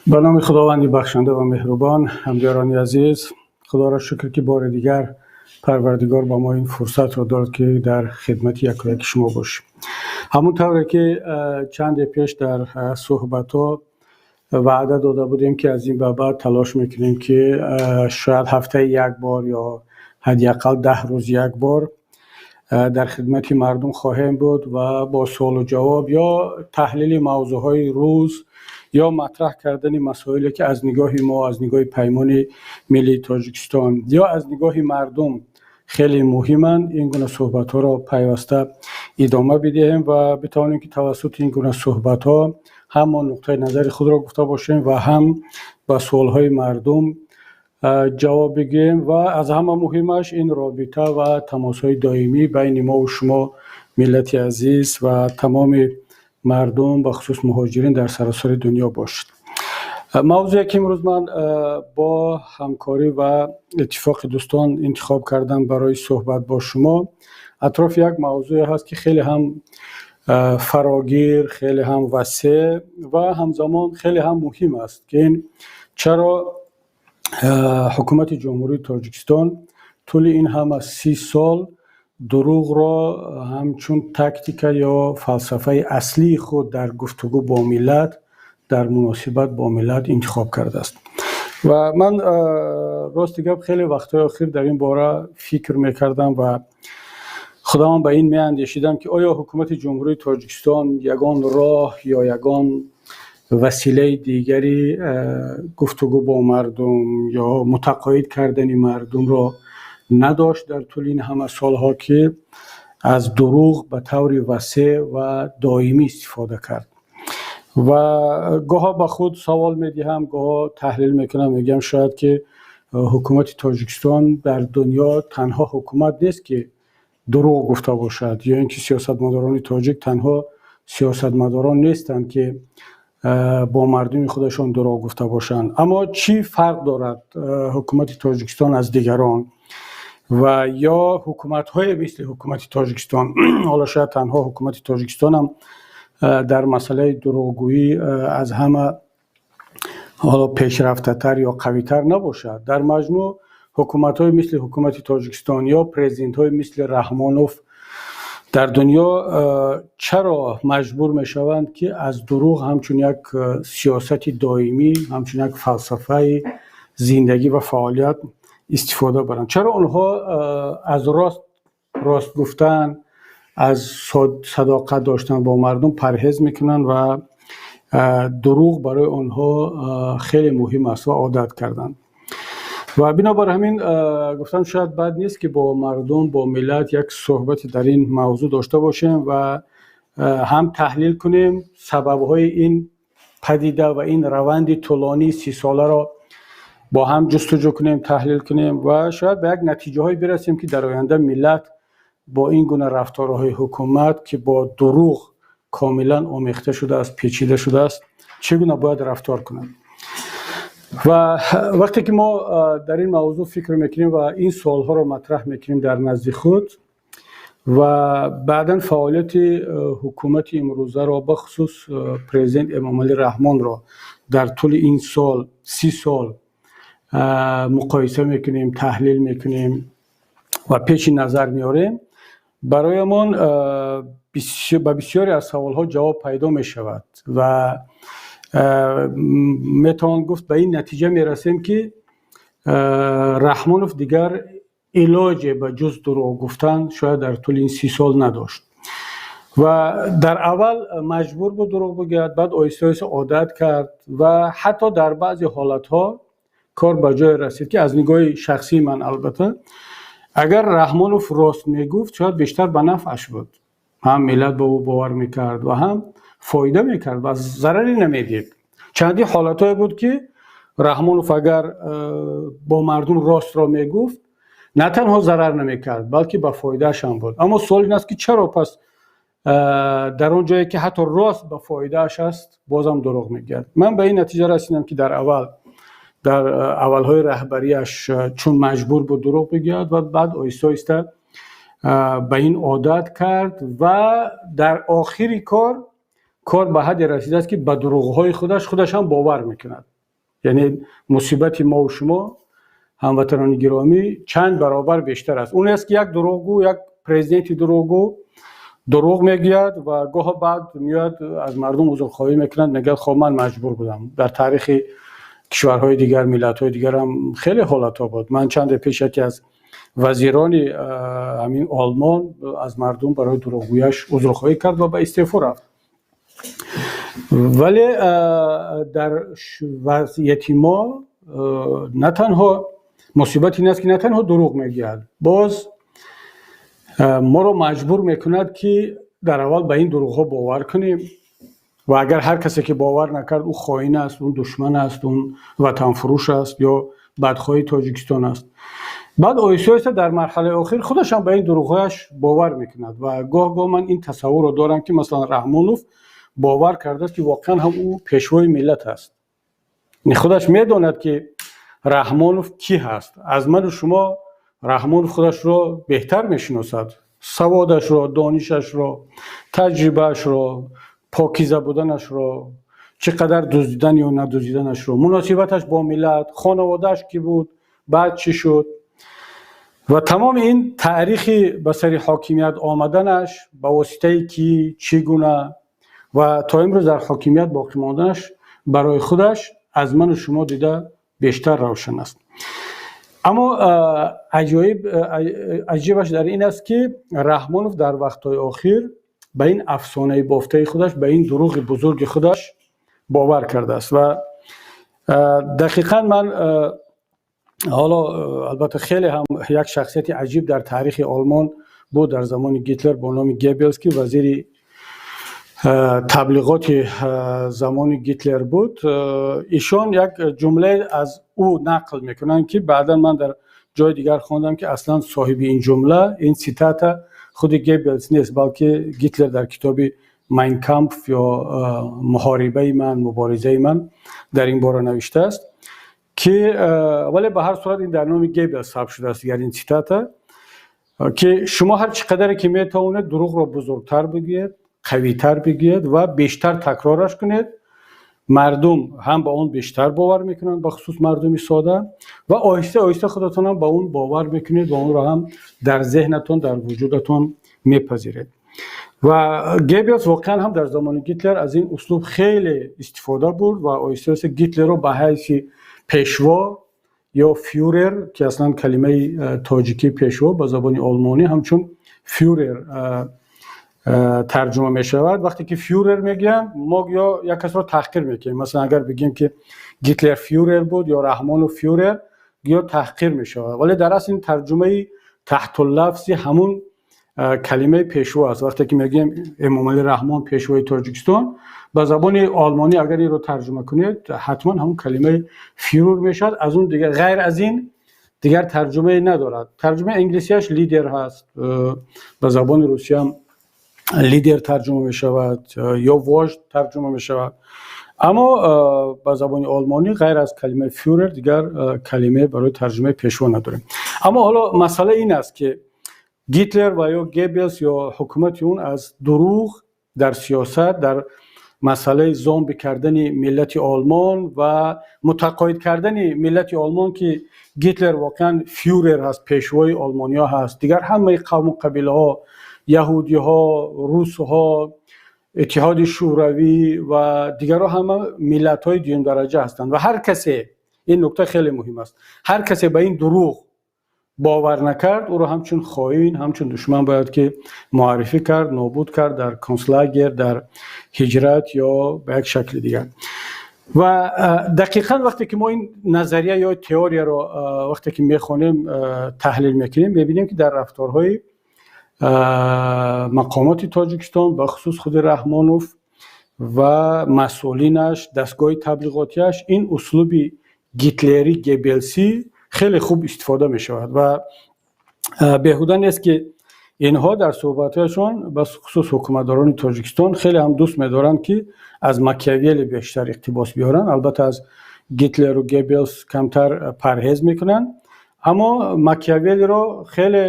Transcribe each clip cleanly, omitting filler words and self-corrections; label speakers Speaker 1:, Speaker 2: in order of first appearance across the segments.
Speaker 1: Ба номи Худованди бахшанда ва меҳрубон. Ҳамдиёрони азиз, Худоро шукр, ки бори дигар Парвардигор ба мо ин фурсатро дод, ки дар хидмати якояки шумо бошем. Ҳамон тавре ки чанде пеш дар суҳбатҳо ваъда дода будем, ки аз ин ба баъд талош мекунем, ки шояд ҳафтаи як бор ё ҳадди ақал 10 рӯз як бор дар хидмати мардум хоҳем буд ва бо суолу ҷавоб ё таҳлили мавзӯъҳои рӯз ё матраҳ кардани масоиле, ки аз нигоҳи мо, аз нигоҳи Паймони Миллии Тоҷикистон ё аз нигоҳи мардум хеле муҳиманд, ин гуна суҳбатҳоро пайваста идома бидиҳем ва битавонем, ки тавассути ин гуна суҳбатҳо ҳам мо нуқтаи назари худро гуфта бошем ва ҳам ба суолҳои мардум ҷавоб бигӯем ва аз ҳама муҳимаш ин робита ва тамосҳои доимӣ байни мову шумо, миллати азиз ва тамоми мардум, бахусус муҳоҷирин дар саросари дунё бошад. Мавзӯе, ки имрӯз ман бо ҳамкорӣ ва иттифоқи дӯстон интихоб кардам барои суҳбат бо шумо, атрофи як мавзӯе ҳаст, ки хеле ҳам фарогир, хеле ҳам васеъ ва ҳамзамон хеле ҳам муҳим аст, ки ин чаро ҳукумати Ҷумҳурии Тоҷикистон тӯли ин ҳама 30 сол дурӯғро ҳамчун тактика ё фалсафаи аслии худ дар гуфтугӯ бо миллат, дар муносибат бо миллат интихоб кардааст. Ва ман, рости гап, хеле вақтҳои охир дар ин бора фикр мекардам ва худамон ба ин меандешидам, ки оё ҳукумати Ҷумҳурии Тоҷикистон ягон роҳ ё ягон василаи дигари гуфтугӯ бо мардум ё мутақоид кардани мардумро надошт дар тӯли ин ҳама солҳо, ки аз дурӯғ ба таври васеъ ва доимӣ истифода кард. Ва гоҳо ба худ савол медиҳам, гоҳо таҳлил мекунам, мегӯям, шояд ки ҳукумати Тоҷикистон дар дунё танҳо ҳукумат нест, ки дурӯғ гуфта бошад, ё ин ки сиёсатмадорони тоҷик танҳо сиёсатмадорон нестанд, ки бо мардуми худашон дурӯғ гуфта бошанд. Аммо чӣ фарқ дорад ҳукумати Тоҷикистон аз дигарон ва ё ҳукуматҳое мисли ҳукумати Тоҷикистон? Ҳоло шояд танҳо ҳукумати Тоҷикистонам дар масъалаи дурӯғгӯӣ аз ҳама ҳоло пешрафтатар ё қавитар набошад. Дар маҷмӯъ, ҳукуматҳои мисли ҳукумати Тоҷикистон ё президентҳои мисли Раҳмонов дар дунё чаро маҷбур мешаванд, ки аз дурӯғ ҳамчун як сиёсати доимӣ, ҳамчун як фалсафаи зиндагӣ ва фаъолият истифода баранд? Чаро онҳо аз рост гуфтан, аз садоқат доштан бо мардум парҳез мекунанд ва дурӯғ барои онҳо хеле муҳим аст ва одат карданд? Ва бинобар ҳамин гуфтам, шояд бад нест, ки бо мардум, бо миллат як суҳбате дар ин мавзӯъ дошта бошем ва ҳам таҳлил кунем сабабҳои ин падида ва ин раванди тӯлонии 30-соларо бо ҳам ҷустуҷӯ кунем, таҳлил кунем ва шояд ба як натиҷаҳое бирасем, ки дар оянда миллат бо ин гуна рафторҳои ҳукумат, ки бо дурӯғ комилан омехта шудааст, печида шудааст, чӣ гуна бояд рафтор кунад. Ва вақте ки мо дар ин мавзӯъ фикр мекунем ва ин суолҳоро матраҳ мекунем дар назди худ ва баъдан фаъолияти ҳукумати имрӯзаро, бахусус президент Эмомалӣ Раҳмонро дар тӯли ин сол 30 сол муқоиса мекунем, таҳлил мекунем ва пеши назар меорем, бароямон ба бисёре аз саволҳо ҷавоб пайдо мешавад ва метавон гуфт, ба ин натиҷа мерасем, ки Раҳмонов дигар илоҷе ба ҷуз дурӯғ гуфтан шояд дар тӯли ин 30 сол надошт. Ва дар аввал маҷбур буд дурӯғ бигӯяд, баъд оҳиста оҳиста одат кард ва ҳатто дар баъзе ҳолатҳо кор ба ҷое расид, ки аз нигоҳи шахсии ман, албатта, агар Раҳмонов рост мегуфт, шояд бештар ба нафъаш буд. Ҳам миллат ба ӯ бовар мекард ва ҳам фоида мекард ва зараре намедид. Чандин ҳолатҳое буд, ки Раҳмонов агар бо мардум ростро мегуфт, на танҳо зарар намекард, балки ба фоидааш ҳам буд. Аммо суол ин аст, ки чаро пас дар он ҷое, ки ҳатто рост ба фоидааш аст, бозам дурӯғ мегӯяд? Ман ба ин натиҷа расидам, ки дар аввалҳои раҳбарияш чун маҷбур буд дурӯғ бигӯяд ва баъд оҳиста оҳиста ба ин одат кард ва дар охири кор Кор ба ҳадде расидааст, ки ба дурӯғҳои худаш худаш ҳам бовар мекунад. Яъне мусибати мову шумо, ҳамватанони гиромӣ, чанд баробар бештар аст. Он аст, ки як дурӯғгӯ, як президенти дурӯғгӯ дурӯғ мегӯяд ва гоҳо баъд меояд, аз мардум узрхоҳӣ мекунад, мегӯяд: «Хоб, ман маҷбур будам». Дар таърихи кишварҳои дигар, миллатҳои дигар ҳам хеле ҳолатҳо буд. Ман чанде пеш яке аз вазирони ҳамин Олмон аз мардум барои дурӯғгӯяш узрхоҳӣ кард ва ба истеъфо рафт. Вале дар вазъияти мо на танҳо мусибат ин аст, ки на танҳо дурӯғ мегӯяд, боз моро маҷбур мекунад, ки дар аввал ба ин дурӯғҳо бовар кунем ва агар ҳар касе ки бовар накард, ӯ хоин аст, ӯ душман аст, ӯ ватанфурӯш аст ё бадхоҳи Тоҷикистон аст. Баъд оҳиста оҳиста дар марҳалаи охир худаш ҳам ба ин дурӯғҳояш бовар мекунад. Ва гоҳ гоҳ ман ин тасаввурро дорам, ки масалан Раҳмонов бовар кардааст, ки воқеан ҳам ӯ пешвои миллат аст. Худаш медонад, ки Раҳмонов кӣ ҳаст. Аз ману шумо Раҳмонов худашро беҳтар мешиносад: саводашро, донишашро, таҷрибаашро, покиза буданашро, чӣ қадар дуздидан ё надуздиданашро, муносибаташ бо миллат, хонаводааш кӣ буд, баъд чӣ шуд ва тамоми ин таърихи ба сари ҳокимият омаданаш, ба воситаи кӣ, чӣ гуна ва то имрӯз дар ҳокимият боқӣ монданаш барои худаш аз ману шумо дида бештар равшан аст. Аммо аҷоиб, аҷибаш дар ин аст, ки Раҳмонов дар вақтҳои охир ба ин афсонаи бофтаи худаш, ба ин дурӯғи бузурги худаш бовар кардааст. Ва дақиқан ман ҳоло, албатта, хеле ҳам як шахсияти аҷиб дар таърихи Олмон буд дар замони Гитлер бо номи Геббелс, ки вазири таблиғоти замони Гитлер буд. Ишон як ҷумлае аз ӯ нақл мекунанд, ки баъдан ман дар ҷои дигар хондам, ки аслан соҳиби ин ҷумла, ин цитата худи Геббелс нест, балки Гитлер дар китоби «Майн Кампф» ё «Муҳорибаи ман», «Муборизаи ман» дар ин бора навиштааст, ки вале ба ҳар сурат ин дар номи Геббелс сабт шудааст дигар ин цитата, ки шумо ҳар чӣ қадаре ки метавонед, дурӯғро бузургтар бигӯед, қавитар бигӯед ва бештар такрораш кунед, мардум ҳам ба он бештар бовар мекунанд, бахусус мардуми сода, ва оҳиста оҳиста худатон ҳам ба он бовар мекунед ва онро ҳам дар зеҳнатон, дар вуҷудатон мепазиред. Ва Геббелс воқеан ҳам дар замони Гитлер аз ин услуб хеле истифода бурд ва оҳиста оҳиста Гитлерро ба ҳайси пешво ё фюрер, ки аслан калимаи тоҷикии пешво ба забони олмонӣ ҳамчун фюрер тарҷума мешавад. Вақте ки фюрер мегӯянд, мо ё як касро таҳқир мекунем. Масалан, агар бигӯем, ки Гитлер фюрер буд ё Раҳмонов фюрер, гӯё таҳқир мешавад, вале дар асл ин тарҷумаи таҳтуллафзи ҳамун калимаи пешво аст. Вақте ки мегӯем Эмомалӣ Раҳмон пешвои Тоҷикистон, ба забони олмонӣ агар инро тарҷума кунед, ҳатман ҳамун калимаи фюрер мешавад. Аз он дигар, ғайр аз ин, дигар тарҷумае надорад. Тарҷумаи англисияш лидер ҳаст, ба забони русиям лидер тарҷума мешавад ё вождь тарҷума мешавад, аммо ба забони олмонӣ ғайр аз калимаи фюрер дигар калимае барои тарҷумаи пешво надорем. Аммо ҳоло масъала ин аст, ки Гитлер ва ё Геббелс ё ҳукумати он аз дурӯғ дар сиёсат, дар масъалаи зомби кардани миллати Олмон ва мутақоид кардани миллати Олмон, ки Гитлер воқеан фюрер ҳаст, пешвои олмониҳо ҳаст, дигар ҳамаи қавму қабилаҳо, яҳудиҳо, русҳо, Иттиҳоди Шӯравӣ ва дигарҳо ҳама миллатҳои дуюмдараҷа ҳастанд. Ва ҳар касе, ин нукта хеле муҳим аст, ҳар касе ба ин дурӯғ бовар накард, ӯро ҳамчун хоин, ҳамчун душман бояд ки муаррифӣ кард, нобуд кард дар концлагер, дар ҳиҷрат ё ба як шакли дигар. Ва дақиқан вақте ки мо ин назария ё теорияро вақте ки мехонем, таҳлил мекунем, мебинем, ки дар рафторҳои мақомоти Тоҷикистон, бахусус худи Раҳмонов ва масъулинаш, дастгоҳи таблиғотиаш, ин услуби гитлерӣ, геббелсӣ хеле хуб истифода мешавад. Ва беҳуда нест, ки инҳо дар суҳбатҳояшон, бахусус ҳукуматдорони Тоҷикистон, хеле ҳам дӯст медоранд, ки аз Макиавелли бештар иқтибос биёранд. Албатта, аз Гитлеру Геббелс камтар парҳез мекунанд. Аммо Макиавеллиро хеле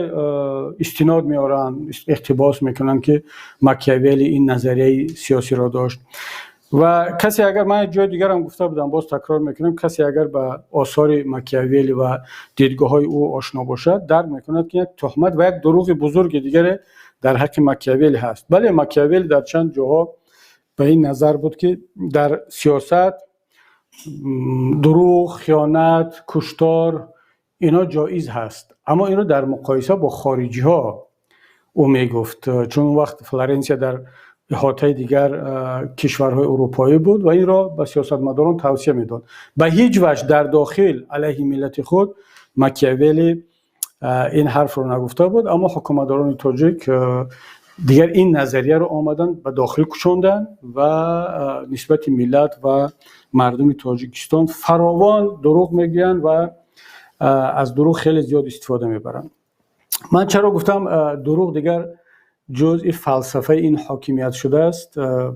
Speaker 1: истинод меоранд, иқтибос мекунанд, ки Макиавелли ин назарияи сиёсиро дошт. Ва касе агар, ман ҷои дигарам гуфта будам, боз такрор мекунам, касе агар ба осори Макиавелли ва дидгоҳҳои ӯ ошно бошад, дарк мекунад, ки як туҳмат ва як дурӯғи бузурги дигаре дар ҳаққи Макиавелли ҳаст. Бале, Макиавелли дар чанд ҷоҳо ба ин назар буд, ки дар сиёсат дурӯғ, хиёнат, куштор ино ҷоиз ҳаст, аммо инро дар муқоиса бо хориҷиҳо ӯ мегуфт, чун он вақт Флоренсия дар иҳотаи дигар кишварҳои урупоӣ буд ва инро ба сиёсатмадорон тавсия медод. Ба ҳеҷ ваҷҳ дар дохил алайҳи миллати худ Макиавелли ин ҳарфро нагуфта буд. Аммо ҳукуматдорони тоҷик дигар ин назарияро омаданд, ба дохил кӯчонданд ва нисбати миллат ва мардуми Тоҷикистон фаровон дурӯғ мегӯянд ва аз дурӯғ хеле зиёд истифода мебаранд. Ман чаро гуфтам, дурӯғ дигар ҷузъи фалсафаи ин ҳокимият шудааст?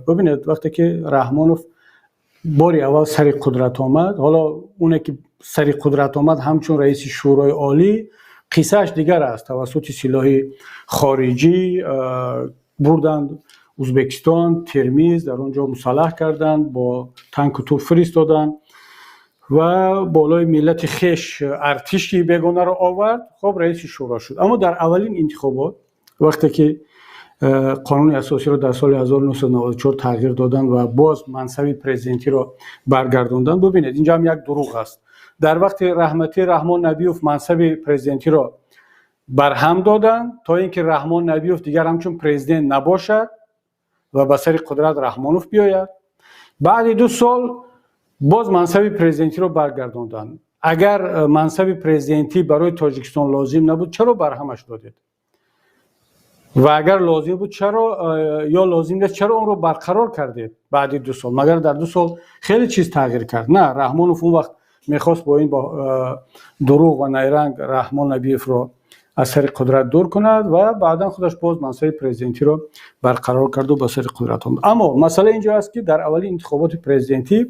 Speaker 1: Бибинед, вақте ки Раҳмонов бори аввал сари қудрат омад, ҳоло оне ки сари қудрат омад ҳамчун раиси Шӯрои Олӣ, қиссааш дигар аст. Тавассути силоҳи хориҷӣ бурданд Узбекистон, Термиз, дар он ҷо мусаллаҳ карданд, бо танку туп фиристоданд ва болои миллати хеш артиши бегонаро овард. Хоб, раиси шӯро шуд. Аммо дар аввалин интихобот, вақте ки қонуни асосиро дар соли 1994 тағйир доданд ва боз мансаби президентиро баргардонданд, бубинед, инҷо ҳам як дурӯғ аст. Дар вақти раҳматӣ Раҳмон Набиёв мансаби президентиро барҳам доданд, то ин ки Раҳмон Набиёв дигар ҳамчун президент набошад ва ба сари қудрат Раҳмонов биёяд. Баъди 2 сол боз мансаби президентиро баргардонданд. Агар мансаби президентӣ барои Тоҷикистон лозим набуд, чаро барҳамаш додед? Ва агар лозим буд, чаро ё лозим нест, чаро онро барқарор кардед баъди 2 сол? Магар дар 2 сол хеле чиз тағйир кард? На, Раҳмонов он вақт мехост бо ин дурӯғ ва найранг Раҳмон Набиевро аз сари қудрат дур кунад ва баъдан худаш боз мансаби президентиро барқарор карду ба сари қудрат омад. Аммо масъала инҷо аст, ки дар аввалин интихоботи президентӣ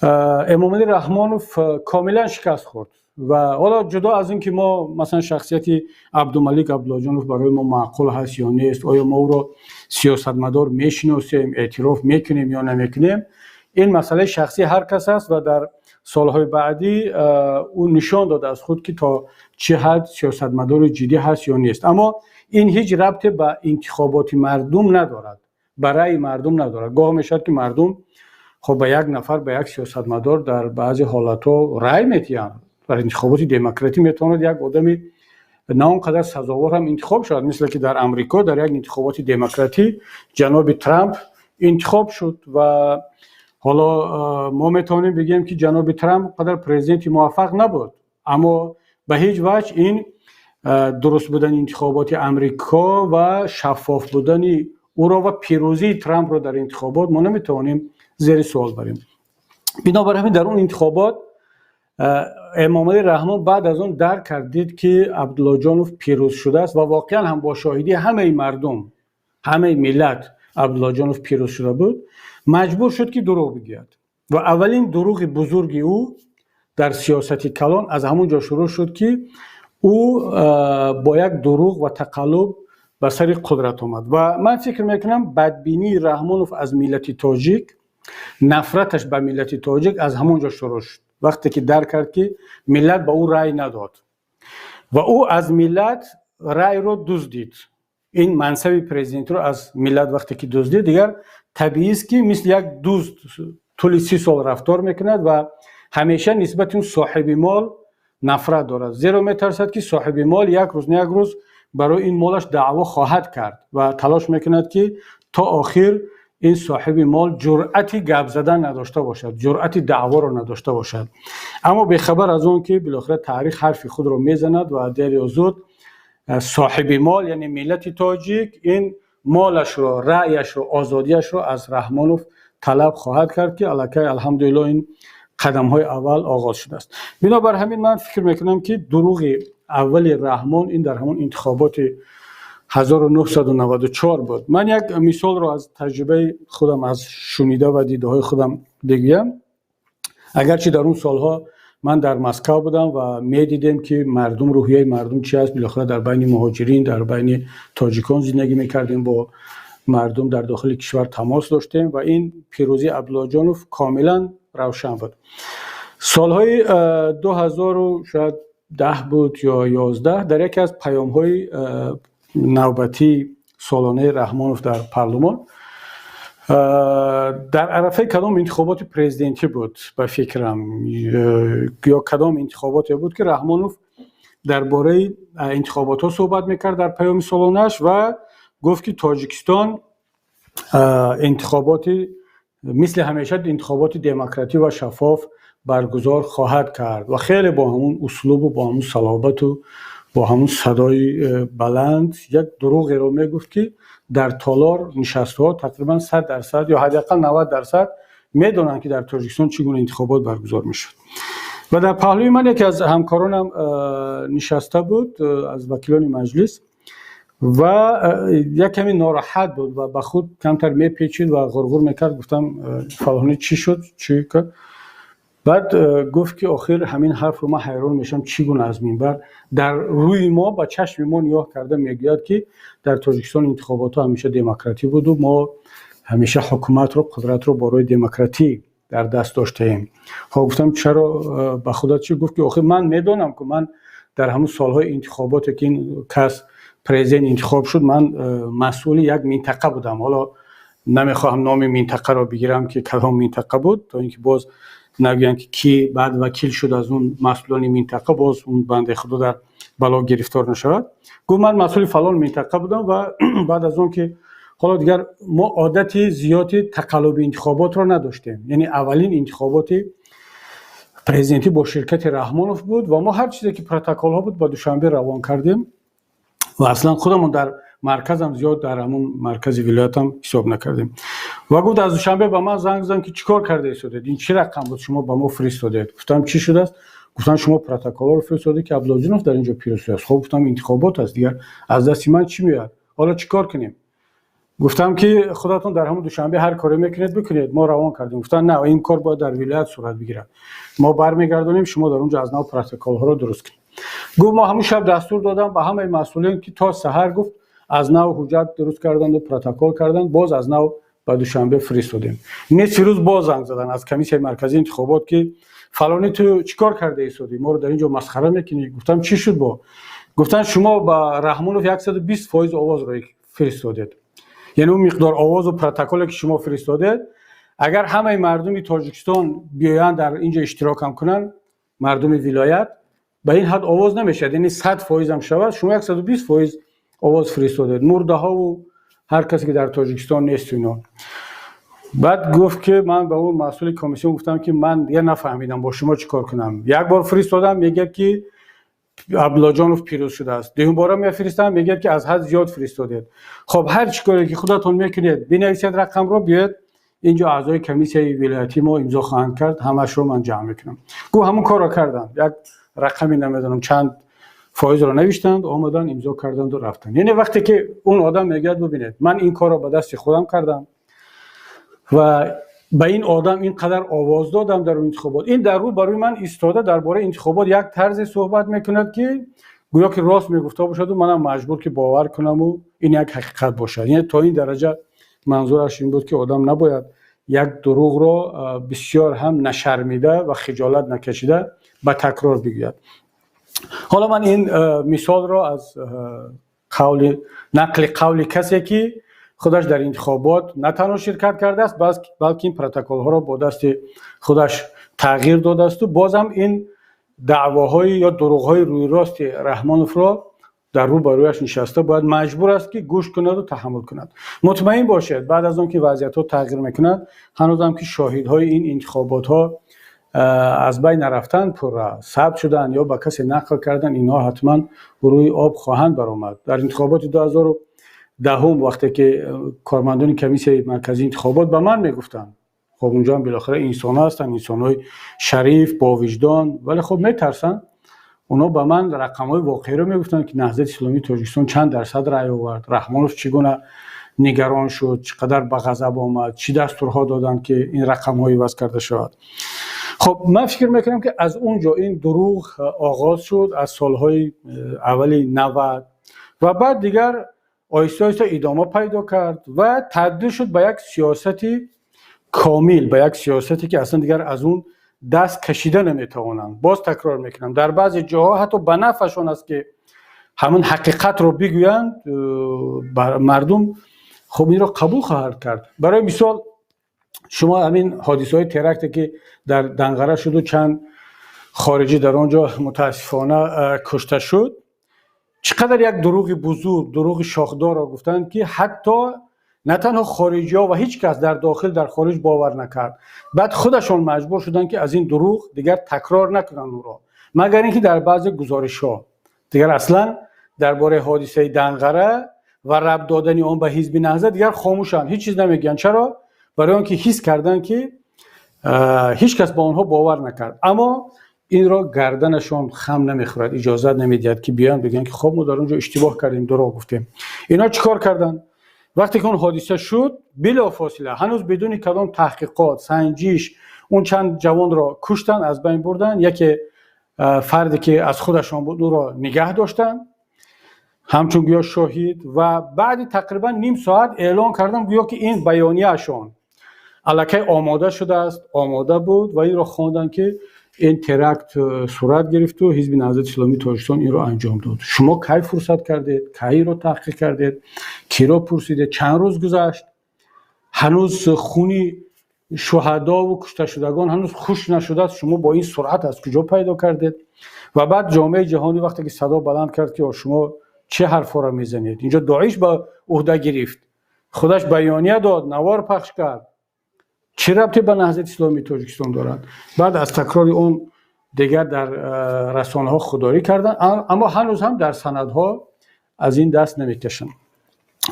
Speaker 1: Эмомалӣ Раҳмонов комилан шикаст хӯрд. Ва ҳоло ҷудо аз ин ки мо, масалан, шахсияти Абдумалик Абдуллоҷонов барои мо маъқул ҳаст ё нест, оё мо ӯро сиёсатмадор мешиносем, эътироф мекунем ё намекунем, ин масъалаи шахсии ҳар кас аст. Ва дар солҳои баъдӣ ӯ нишон дод аз худ, ки то чӣ ҳад сиёсатмадори ҷиддӣ ҳаст ё нест. Аммо ин ҳеҷ рабте ба интихоботи мардум надорад, ба раъи мардум надорад. Гоҳ мешавад, ки мардум, хоб, ба як нафар, ба як сиёсатмадор дар баъзе ҳолатҳо рай медиҳанд. Дар интихоботи демократӣ метавонад як одами на он қадар сазовор ҳам интихоб шавад, мисле ки дар Амрико дар як интихоботи демократӣ ҷаноби Трамп интихоб шуд. Ва ҳоло мо метавонем бигӯем, ки ҷаноби Трамп қадар президенти муваффақ набуд, аммо ба ҳеҷ ваҷҳ ин дуруст будани интихоботи Амрико ва шаффоф будани ӯро ва пирӯзии Трампро дар интихобот мо наметавонем зери суол барем. Бинобар ҳамин, дар он интихобот Эмомалӣ Раҳмон баъд аз он дарк кардид, ки Абдуллоҷонов пирӯз шудааст, ва воқеан ҳам бо шоҳидии ҳамаи мардум, ҳамаи миллат Абдуллоҷонов пирӯз шуда буд, маҷбур шуд, ки дурӯғ бигӯяд. Ва аввалин дурӯғи бузурги ӯ дар сиёсати калон аз ҳамон ҷо шурӯъ шуд, ки ӯ бо як дурӯғ ва тақаллуб ба сари қудрат омад. Ва ман фикр мекунам, бадбинии Раҳмонов аз миллати тоҷик, нафраташ ба миллати тоҷик аз ҳамон ҷо шурӯъ шуд, вақте ки дарк кард, ки миллат ба ӯ рай надод ва ӯ аз миллат райро дуздид. Ин мансаби президентиро аз миллат вақте ки дуздид, дигар табиист, ки мисли як дузд тӯли 30 сол рафтор мекунад ва ҳамеша нисбати он соҳиби мол нафрат дорад, зеро метарсад, ки соҳиби мол як рӯз на як рӯз барои ин молаш даъво хоҳад кард ва талош мекунад, ки то охир ин соҳиби мол ҷуръати гап задан надошта бошад, ҷуръати даъворо надошта бошад. Аммо бехабар аз он, ки билохира таърих ҳарфи худро мезанад ва дер ё зуд соҳиби мол, яъне миллати тоҷик, ин молашро, раъяшро, озодиашро аз Раҳмонов талаб хоҳад кард, ки аллакай, алҳамдулилло, ин қадамҳои аввал оғоз шудааст. Бинобар ҳамин, ман фикр мекунам, ки дурӯғи аввали Раҳмон ин дар ҳамон интихоботи 1994 буд. Ман як мисолро аз таҷрибаи худам, аз шунида ва дидаҳои худам бигӯям. Агарчи дар он солҳо Ман дар Москва будам ва медидем, ки мардум, рӯҳияи мардум чи аст. Билохира дар байни муҳоҷирин, дар байни тоҷикон зиндагӣ мекардем, бо мардум дар дохили кишвар тамос доштем ва ин пирӯзии Абдуллоҷонов комилан равшан буд. Солҳои 2000 шояд 10 буд ё 11, дар яке аз паёмҳои навбатии солонаи Раҳмонов дар парлумон, дар арафаи кадом интихоботи президентӣ буд, ба фикрам, ё кадом интихоботе буд, ки Раҳмонов дар бораи интихоботҳо суҳбат мекард дар паёми солонааш ва гуфт, ки Тоҷикистон интихоботи мисли ҳамеша интихоботи демократӣ ва шаффоф баргузор хоҳад кард ва хеле бо ҳамун услубу бо ҳамун салобату бо ҳамун садои баланд як дурӯғеро мегуфт, ки дар толор нишастҳо тақрибан 100% ё ҳадди ақал 90% медонанд, ки дар Тоҷикистон чӣ гуна интихобот баргузор мешавад. Ва дар паҳлӯи ман яке аз ҳамкоронам нишаста буд аз вакилони маҷлис ва як каме нороҳат буд ва ба худ камтар мепечид ва ғурғур мекард. Гуфтам: «Фалонӣ, чӣ шуд, чӣ?» Баъд гуфт, ки охир ҳамин ҳарфро ман ҳайрон мешавам, чӣ гуна аз минбар дар рӯи мо, ба чашми мо нигоҳ карда мегӯяд, ки дар Тоҷикистон интихоботҳо ҳамеша демократӣ буду мо ҳамеша ҳукуматро, қудратро бо роҳи демократӣ дар даст доштаем. Хоб, гуфтам, чаро ба худат чӣ? Гуфт, ки охир ман медонам, ки ман дар ҳамун солҳои интихоботе, ки ин кас президент интихоб шуд, ман масъули як минтақа будам. Ҳоло намехоҳам номи минтақаро бигирам, ки кадом минтақа буд, то ин ки боз нагӯянд, ки кӣ баъд вакил шуд аз он масъулони минтақа, боз он бандаи худо дар бало гирифтор нашавад. Гуфт: «Ман масъули фалон минтақа будам ва баъд аз он ки ҳоло дигар мо одати зиёди тақаллуби интихоботро надоштем, яъне аввалин интихоботи президентӣ бо ширкати Раҳмонов буд ва мо ҳар чизе ки протоколҳо буд, ба Душанбе равон кардем ва аслан худамон дар марказам зиёд, дар ҳамун маркази вилоятам ҳисоб накардем». Ва гуфт: «Аз Душанбе ба ман занг заданд, ки чӣ кор карда истодед, ин чӣ рақам буд, шумо ба мо фиристодед?» Гуфтам: «Чӣ шудааст?» Гуфтанд: «Шумо протоколҳоро фиристодед, ки Абдуллоҷонов дар ин ҷо пирӯз шудааст». «Хоб, гуфтам, интихобот аст дигар, аз дасти ман чӣ меояд? Ҳоло чӣ кор кунем?» Гуфтам, ки худатон дар ҳамун Душанбе ҳар коре мекунед, бикунед, мо равон кардем. Гуфтанд: «На, ин кор бояд дар вилоят сурат бигирад, мо бармегардонем, шумо дар он ҷо аз нав протоколҳоро дуруст кунед». Гуфт: «Мо ҳамун шаб дастур додам ба ҳамаи масъулин, ки то саҳар, гуфт, аз нав ҳуҷҷат дуруст карданду протокол карданд, боз аз нав ба Душанбе фиристодем. Нисфи рӯз боз занг заданд аз Комиссияи марказии интихобот, ки фалонӣ, ту чӣ кор карда истодӣ, моро дар ин ҷо масхара мекунӣ?» Гуфтам: «Чӣ шуд?» Бо гуфтанд: «Шумо ба Раҳмонов 120% овозро фиристодед, яъне он миқдор овозу протоколе, ки шумо фиристодед, агар ҳамаи мардуми Тоҷикистон биёянд, дар ин ҷо иштирокам кунанд, мардуми вилоят, ба ин ҳад овоз намешавад, яъне 100%-ам шавад, шумо 120% овоз фиристодед, мурдаҳову ҳар касе, ки дар Тоҷикистон нест, ино». Баъд гуфт, ки ман ба он масъули комиссион гуфтам, ки ман дигар нафаҳмидам бо шумо чӣ кор кунам. Як бор фиристодам, мегӯяд, ки Абдуллоҷонов пирӯз шудааст, дуюмбора мефиристам, мегӯяд, ки аз ҳад зиёд фиристодед. Хоб, ҳар чӣ коре ки худатон мекунед, бинависед рақамро, биёед инҷо, аъзои комиссияи вилоятии мо имзо хоҳанд кард, ҳамашро ман ҷамъ мекунам. Гуфт: «Ҳамун корро кардам, як рақами намедонам чанд фоизро навиштанд, омаданд, имзо карданду рафтанд». Яъне вақте ки он одам мегӯяд: «Бубинед, ман ин корро ба дасти худам кардам ва ба ин одам ин қадар овоз додам дар интихобот», ин дар рӯ барои ман истода дар бораи интихобот як тарзе суҳбат мекунад, ки гӯё ки рост мегуфта бошаду манам маҷбур ки бовар кунаму ин як ҳақиқат бошад. Яъне то ин дараҷа манзураш ин буд, ки одам набояд як дурӯғро бисёр ҳам нашармида ва хиҷолат накашида ба такрор бигӯяд. Ҳоло ман ин мисолро аз қавли, нақли қавли касе, ки худаш дар интихобот на танҳо ширкат кардааст, балки ин протоколҳоро бо дасти худаш тағйир додаасту бозам ин даъвоҳои ё дурӯғҳои рӯйрости Раҳмоновро дар рӯ ба рӯяш нишаста бояд, маҷбур аст, ки гӯш кунаду таҳаммул кунад. Мутмаин бошед, баъд аз он ки вазъиятҳо тағйир мекунад, ҳанӯзам ки шоҳидҳои ин интихоботҳо аз байн нарафтанд, пурра сабт шуданд ё ба касе нақл карданд, инҳо ҳатман рӯи об хоҳанд баромад. Дар интихоботи 2010-ум, вақте ки кормандони Комиссияи марказии интихобот ба ман мегуфтанд, хоб, унҷоам билохира инсонҳо ҳастанд, инсонҳои шариф, бовиҷдон, вале хоб, метарсанд, онҳо ба ман рақамҳои воқеиро мегуфтанд, ки Наҳзати исломии Тоҷикистон чанд дарсад рай овард, Раҳмонов чӣ гуна нигарон шуд, чӣ қадар ба ғазаб омад, чӣ дастурҳо доданд, ки ин рақамҳо иваз карда шавад. Хоб. Хуб, ман фикр мекунам, ки аз он ҷо ин дурӯғ оғоз шуд, аз солҳои аввали 90, ва баъд дигар оҳиста оҳиста идома пайдо кард ва табдил шуд ба як сиёсати комил, ба як сиёсате, ки аслан дигар аз он даст кашида наметавонанд. Боз такрор мекунам, дар баъзе ҷоҳо ҳатто ба нафъашон аст, ки ҳамин ҳақиқатро бигӯянд, мардум хуб инро қабул хоҳад кард. Барои мисол, шумо ҳамин ҳодисаҳои теракте, ки дар Данғара шуду чанд хориҷӣ дар он ҷо мутаассифона кушта шуд, чӣ қадар як дурӯғи бузург, дурӯғи шохдорро гуфтанд, ки ҳатто на танҳо хориҷиҳо ва ҳеҷ кас дар дохил, дар хориҷ бовар накард. Баъд худашон маҷбур шуданд, ки аз ин дурӯғ дигар такрор накунанд онро, магар ин ки дар баъзе гузоришҳо. Дигар аслан дар бораи ҳодисаи Данғара ва рабт додани он ба Ҳизби Наҳзат дигар хомӯшанд, ҳеҷ чиз намегӯянд. Чаро? Барои он ки ҳис карданд, ки ҳеҷ кас ба онҳо бовар накард. Аммо инро гарданашон хам намехӯрад, иҷозат намедиҳад, ки биёянд бигӯянд, ки хоб, мо дар он ҷо иштибоҳ кардем, дурӯғ гуфтем. Инҳо чӣ кор карданд? Вақте ки он ҳодиса шуд, билофосила, ҳанӯз бидуни кадом таҳқиқот, санҷиш, он чанд ҷавонро куштанд, аз байн бурданд. Яке фарде, ки аз худашон буд, ӯро нигаҳ доштанд ҳамчун гӯё шоҳид, ва баъди тақрибан ним соат эълон карданд, гӯё ки ин баёнияашон аллакай омода шудааст, омода буд, ва инро хонданд, ки ин теракт сурат гирифту Ҳизби Наҳзати Исломии Тоҷикистон инро анҷом дод. Шумо кай фурсат кардед? Кай инро таҳқиқ кардед? Киро пурсидед? Чанд рӯз гузашт, ҳанӯз хуни шуҳадову кушташудагон ҳанӯз хушк нашудааст, шумо бо ин суръат аз куҷо пайдо кардед? Ва баъд ҷомеаи ҷаҳонӣ вақте ки садо баланд кард, ки шумо чӣ ҳарфҳоро мезанед, инҷо Доиш ба уҳда гирифт, худаш баёния дод, навор пахш кард, чӣ рабте ба Наҳзати Исломии Тоҷикистон дорад? Баъд аз такрори он дигар дар расонаҳо худдорӣ карданд, аммо ҳанӯз ҳам дар санадҳо аз ин даст намекашанд.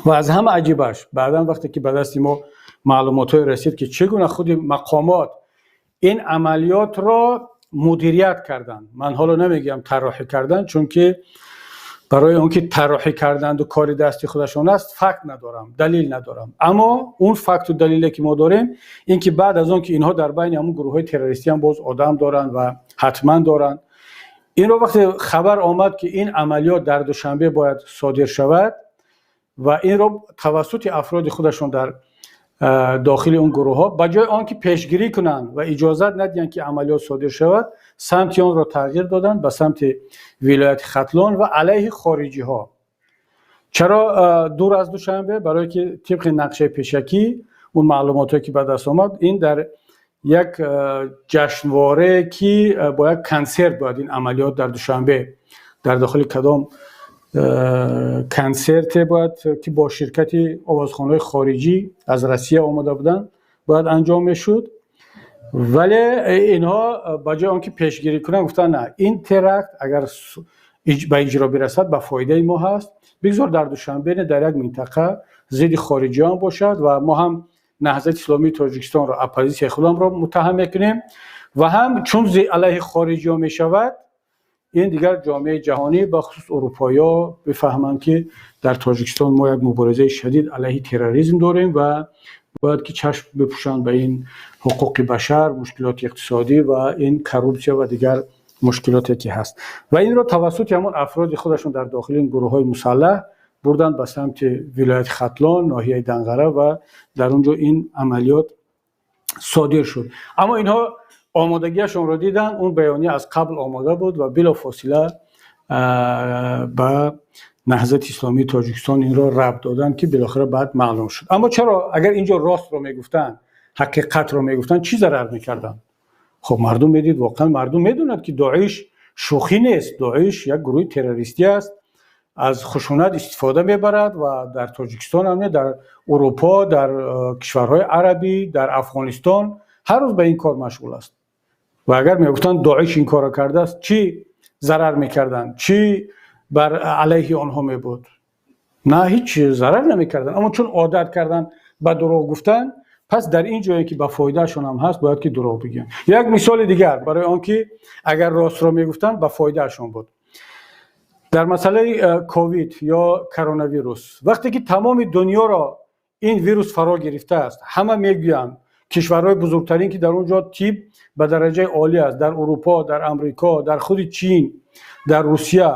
Speaker 1: Ва аз ҳама аҷибаш, баъдан вақте ки ба дасти мо маълумотҳое расид, ки чӣ гуна худи мақомот ин амалиётро мудирият карданд, ман ҳоло намегӯям тарроҳӣ карданд, чунки барои он ки тарроҳӣ карданду кори дасти худашон аст, факт надорам, далил надорам. Аммо он факту далиле, ки мо дорем, ин ки баъд аз он ки инҳо дар байни ҳамун гурӯҳҳои террористӣ ҳам боз одам доранд ва ҳатман доранд инро, вақте хабар омад, ки ин амалиёт дар Душанбе бояд содир шавад, ва инро тавассути афроди худашон дар дохили он гурӯҳҳо, ба ҷои он ки пешгирӣ кунанд ва иҷозат надиҳанд, ки амалиёт содир шавад, самти онро тағйир доданд ба самти вилояти Хатлон ва алайҳи хориҷиҳо. Чаро дур аз Душанбе? Барое ки тибқи нақшаи пешакӣ, он маълумотҳое, ки ба даст омад, ин дар як ҷашнворае, ки бо як консерт бояд ин амалиёт дар Душанбе, дар дохили кадом консерте бояд, ки бо ширкати овозхонаҳои хориҷӣ аз Россия омода буданд, бояд анҷом мешуд. Вале инҳо ба ҷои он ки пешгирӣ кунанд, гуфтанд: на, ин теракт агар ба иҷро бирасад, ба фоидаи мо ҳаст, бигзор дар Душанбе, дар як минтақа зидди хориҷиён бошад, ва мо ҳам Наҳзати Исломии Тоҷикистонро, оппозитсияи худамро муттаҳам мекунем, ва ҳам чун алайҳи хориҷиҳо мешавад, ин дигар ҷомеаи ҷаҳонӣ, бахусус урупоиҳо бифаҳманд, ки дар Тоҷикистон мо як муборизаи шадид алайҳи терроризм дорем ва бояд ки чашм бипӯшанд ба ин ҳуқуқи башар, мушкилоти иқтисодӣ ва ин коррупсия ва дигар мушкилоте, ки ҳаст. Ва инро тавассути ҳамон афроди худашон дар дохили ин гурӯҳҳои мусаллаҳ бурданд ба самти вилояти Хатлон, ноҳияи Данғара, ва дар он ҷо ин амалиёт содир шуд. Аммо инҳо омодагиашонро диданд, он баёния аз қабл омода буд, ва билофосила ба Наҳзати Исломии Тоҷикистон инро рабт доданд, ки билохира баъд маълум шуд. Аммо чаро, агар инҷо ростро мегуфтанд, ҳақиқатро мегуфтанд, чӣ зарар мекарданд? Хуб, мардум медид, воқеан мардум медонад, ки Доиш шӯхӣ нест, Доиш як гурӯҳи террористӣ аст, аз хушунат истифода мебарад ва дар Тоҷикистон ҳам не, дар Урупо, дар кишварҳои арабӣ, дар Афғонистон ҳар рӯз ба ин кор машғул аст. Ва агар мегуфтанд, Доиш ин корро кардааст, чӣ зарар мекарданд, чӣ бар алайҳи онҳо мебуд? На, ҳеҷ зарар намекарданд. Аммо чун одат карданд ба дурӯғ гуфтан, пас дар ин ҷое, ки ба фоидаашон ҳам ҳаст, бояд ки дурӯғ бигӯянд. Як мисоли дигар барои он ки агар ростро мегуфтанд, ба фоидаашон буд, дар масъалаи ковид ё коронавирус. Вақте ки тамоми дунёро ин вирус фаро гирифтааст, ҳама мегӯянд. Кишварҳои бузургтарин, ки дар он ҷо тиб ба дараҷаи олӣ аст, дар Урупо, дар Амрико, дар худи Чин, дар Русия,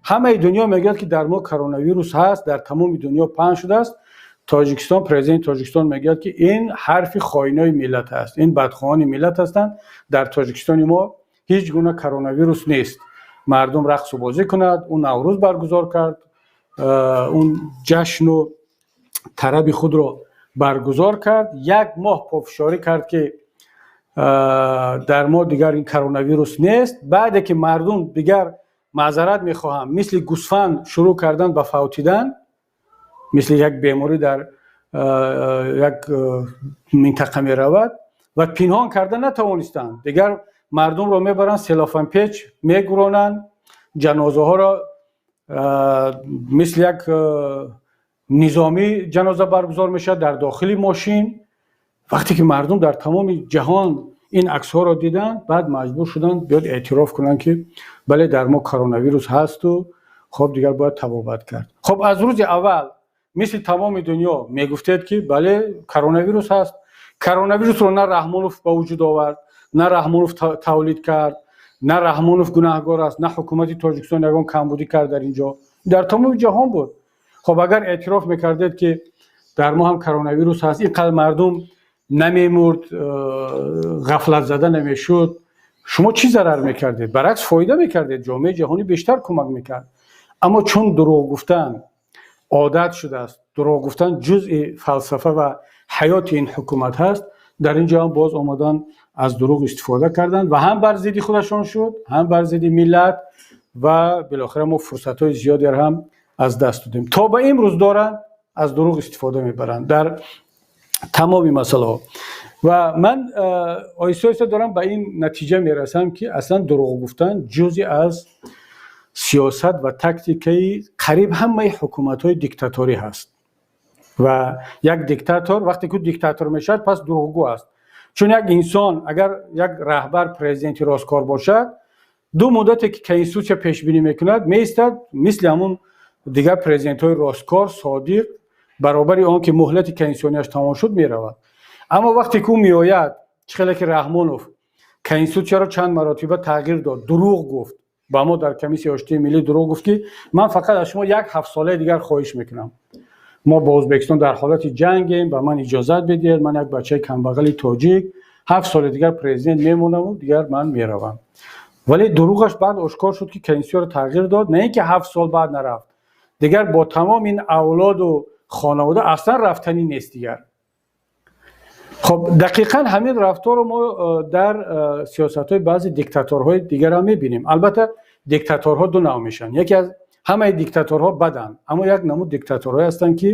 Speaker 1: ҳамаи дунё мегӯяд, ки дар мо коронавирус ҳаст, дар тамоми дунё паҳн шудааст. Тоҷикистон, президенти Тоҷикистон мегӯяд, ки ин ҳарфи хоинои миллат аст, ин бадхоҳони миллат ҳастанд, дар Тоҷикистони мо ҳеҷ гуна коронавирус нест, мардум рақсу бозӣ кунад. Ӯ Наврӯз баргузор кард, он ҷашну тараби худро баргузор кард, як моҳ пофишорӣ кард, ки дар мо дигар ин коронавирус нест. Баъде ки мардум дигар, маъзарат мехоҳам, мисли гӯсфанд шурӯъ кардан ба фавтидан, мисли як беморӣ дар як минтақа меравад ва пинҳон карда натавонистанд, дигар мардумро мебаранд, селофанпеч мегуронанд, ҷанозаҳоро мисли як низомӣ ҷаноза баргузор мешавад дар дохили мошин. Вақте ки мардум дар тамоми ҷаҳон ин аксҳоро диданд, баъд маҷбур шуданд биёд эътироф кунанд, ки бале, дар мо коронавирус ҳасту хоб, дигар бояд табобат кард. Хоб, аз рӯзи аввал мисли тамоми дунё мегуфтед, ки бале, коронавирус ҳаст. Коронавирусро на Раҳмонов ба вуҷуд овард, на Раҳмонов тавлид кард, на Раҳмонов гунаҳгор аст, на ҳукумати Тоҷикистон ягон камбудӣ кард. Дар ин ҷо дар тамоми ҷаҳон буд. Хоб, агар эътироф мекардед, ки дар мо ҳам коронавирус ҳаст, ин қадр мардум намемурд, ғафлатзада намешуд. Шумо чӣ зарар мекардед? Баръакс, фоида мекардед, ҷомеаи ҷаҳонӣ бештар кӯмак мекард. Аммо чун дурӯғ гуфтан одат шудааст, дурӯғ гуфтан ҷузъи фалсафа ва ҳаёти ин ҳукумат ҳаст, дар ин ҷо ҳам боз омадан аз дурӯғ истифода карданд ва ҳам бар зидди худашон шуд, ҳам бар зидди миллат, ва билохира мо фурсатҳои зиёдеро ҳам аз даст додем. То ба имрӯз доранд аз дурӯғ истифода мебаранд дар тамоми масъалаҳо. Ва ман оҳиста оҳиста дорам ба ин натиҷа мерасам, ки аслан дурӯғ гуфтан ҷузъе аз сиёсат ва тактикаи қариб ҳамаи ҳукуматҳои диктаторӣ ҳаст. Ва як диктатор вақте ки диктатор мешавад, пас дурӯғгӯ аст. Чун як инсон, агар як раҳбар, президенти росткор бошад, ду муддате ки конститутсия пешбинӣ мекунад, меистад, мисли ҳамун дигар президентҳои росткор, содиқ, баробари он ки муҳлати конститутсионияш тамом шуд, меравад. Аммо вақте ки ӯ меояд, чӣ хеле ки Раҳмонов конститутсияро чанд маротиба тағйир дод, дурӯғ гуфт ба мо, дар Комиссияи оштии миллӣ дурӯғ гуфт, ки ман фақат аз шумо як 7 солаи дигар хоҳиш мекунам, мо бо Ӯзбекистон дар ҳолати ҷангем, ба ман иҷозат бидиҳед, ман як бачаи камбағали тоҷик, 7 соли дигар президент мемонаму дигар ман меравам. Вале дурӯғаш баъд ошкор шуд, ки конститутсияро тағйир дод. На ин ки 7 сол баъд нарафт, дигар бо тамоми ин авлоду хонавода аслан рафтанӣ нест дигар. Хоб, дақиқан ҳамин рафторро мо дар сиёсатҳои баъзе диктаторҳои дигарам мебинем. Албатта, диктаторҳо ду навъ мешаванд. Яке аз ҳамаи диктаторҳо баданд, аммо як намуд диктаторҳое ҳастанд, ки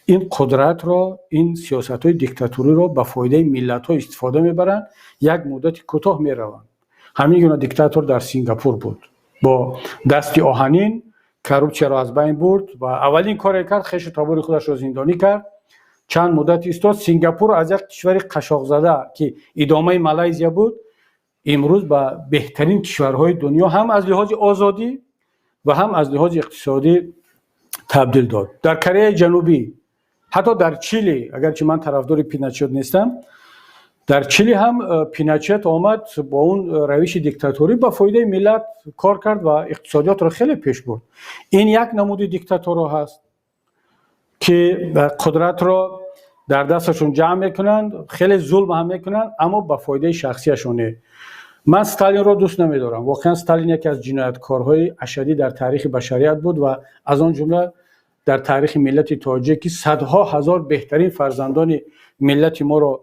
Speaker 1: ин қудратро, ин сиёсатҳои диктаториро ба фоидаи миллатҳо истифода мебаранд, як муддати кӯтоҳ мераванд. Ҳамин гуна диктатор дар Сингапур буд. Бо дасти оҳанин коррупсияро аз байн бурд ва аввалин коре кард, хешу табори худашро зиндонӣ кард. Чанд муддат истод. Сингапур аз як кишвари қашоқзада, ки идомаи Малайзия буд, имрӯз ба беҳтарин кишварҳои дунё ҳам аз лиҳози озодӣ ва ҳам аз лиҳози иқтисодӣ табдил дод. Дар Кореяи Ҷанубӣ, ҳатто дар Чили, агарчи ман тарафдори Пиночет нестам, дар Чили ҳам Пиночет омад, бо он равиши диктаторӣ ба фоидаи миллат кор кард ва иқтисодиётро хеле пеш бурд. Ин як намуди диктаторо ҳаст, ки қудратро дар дасташон ҷамъ мекунанд, хеле зулм ҳам мекунанд, аммо ба фоидаи шахсияшон не. Ман Сталинро дӯст намедорам. Воқеан, Сталин яке аз ҷинояткорҳои ашаддӣ дар таърихи башарият буд ва аз он ҷумла дар таърихи миллати тоҷик, ки садҳо ҳазор беҳтарин фарзандони миллати моро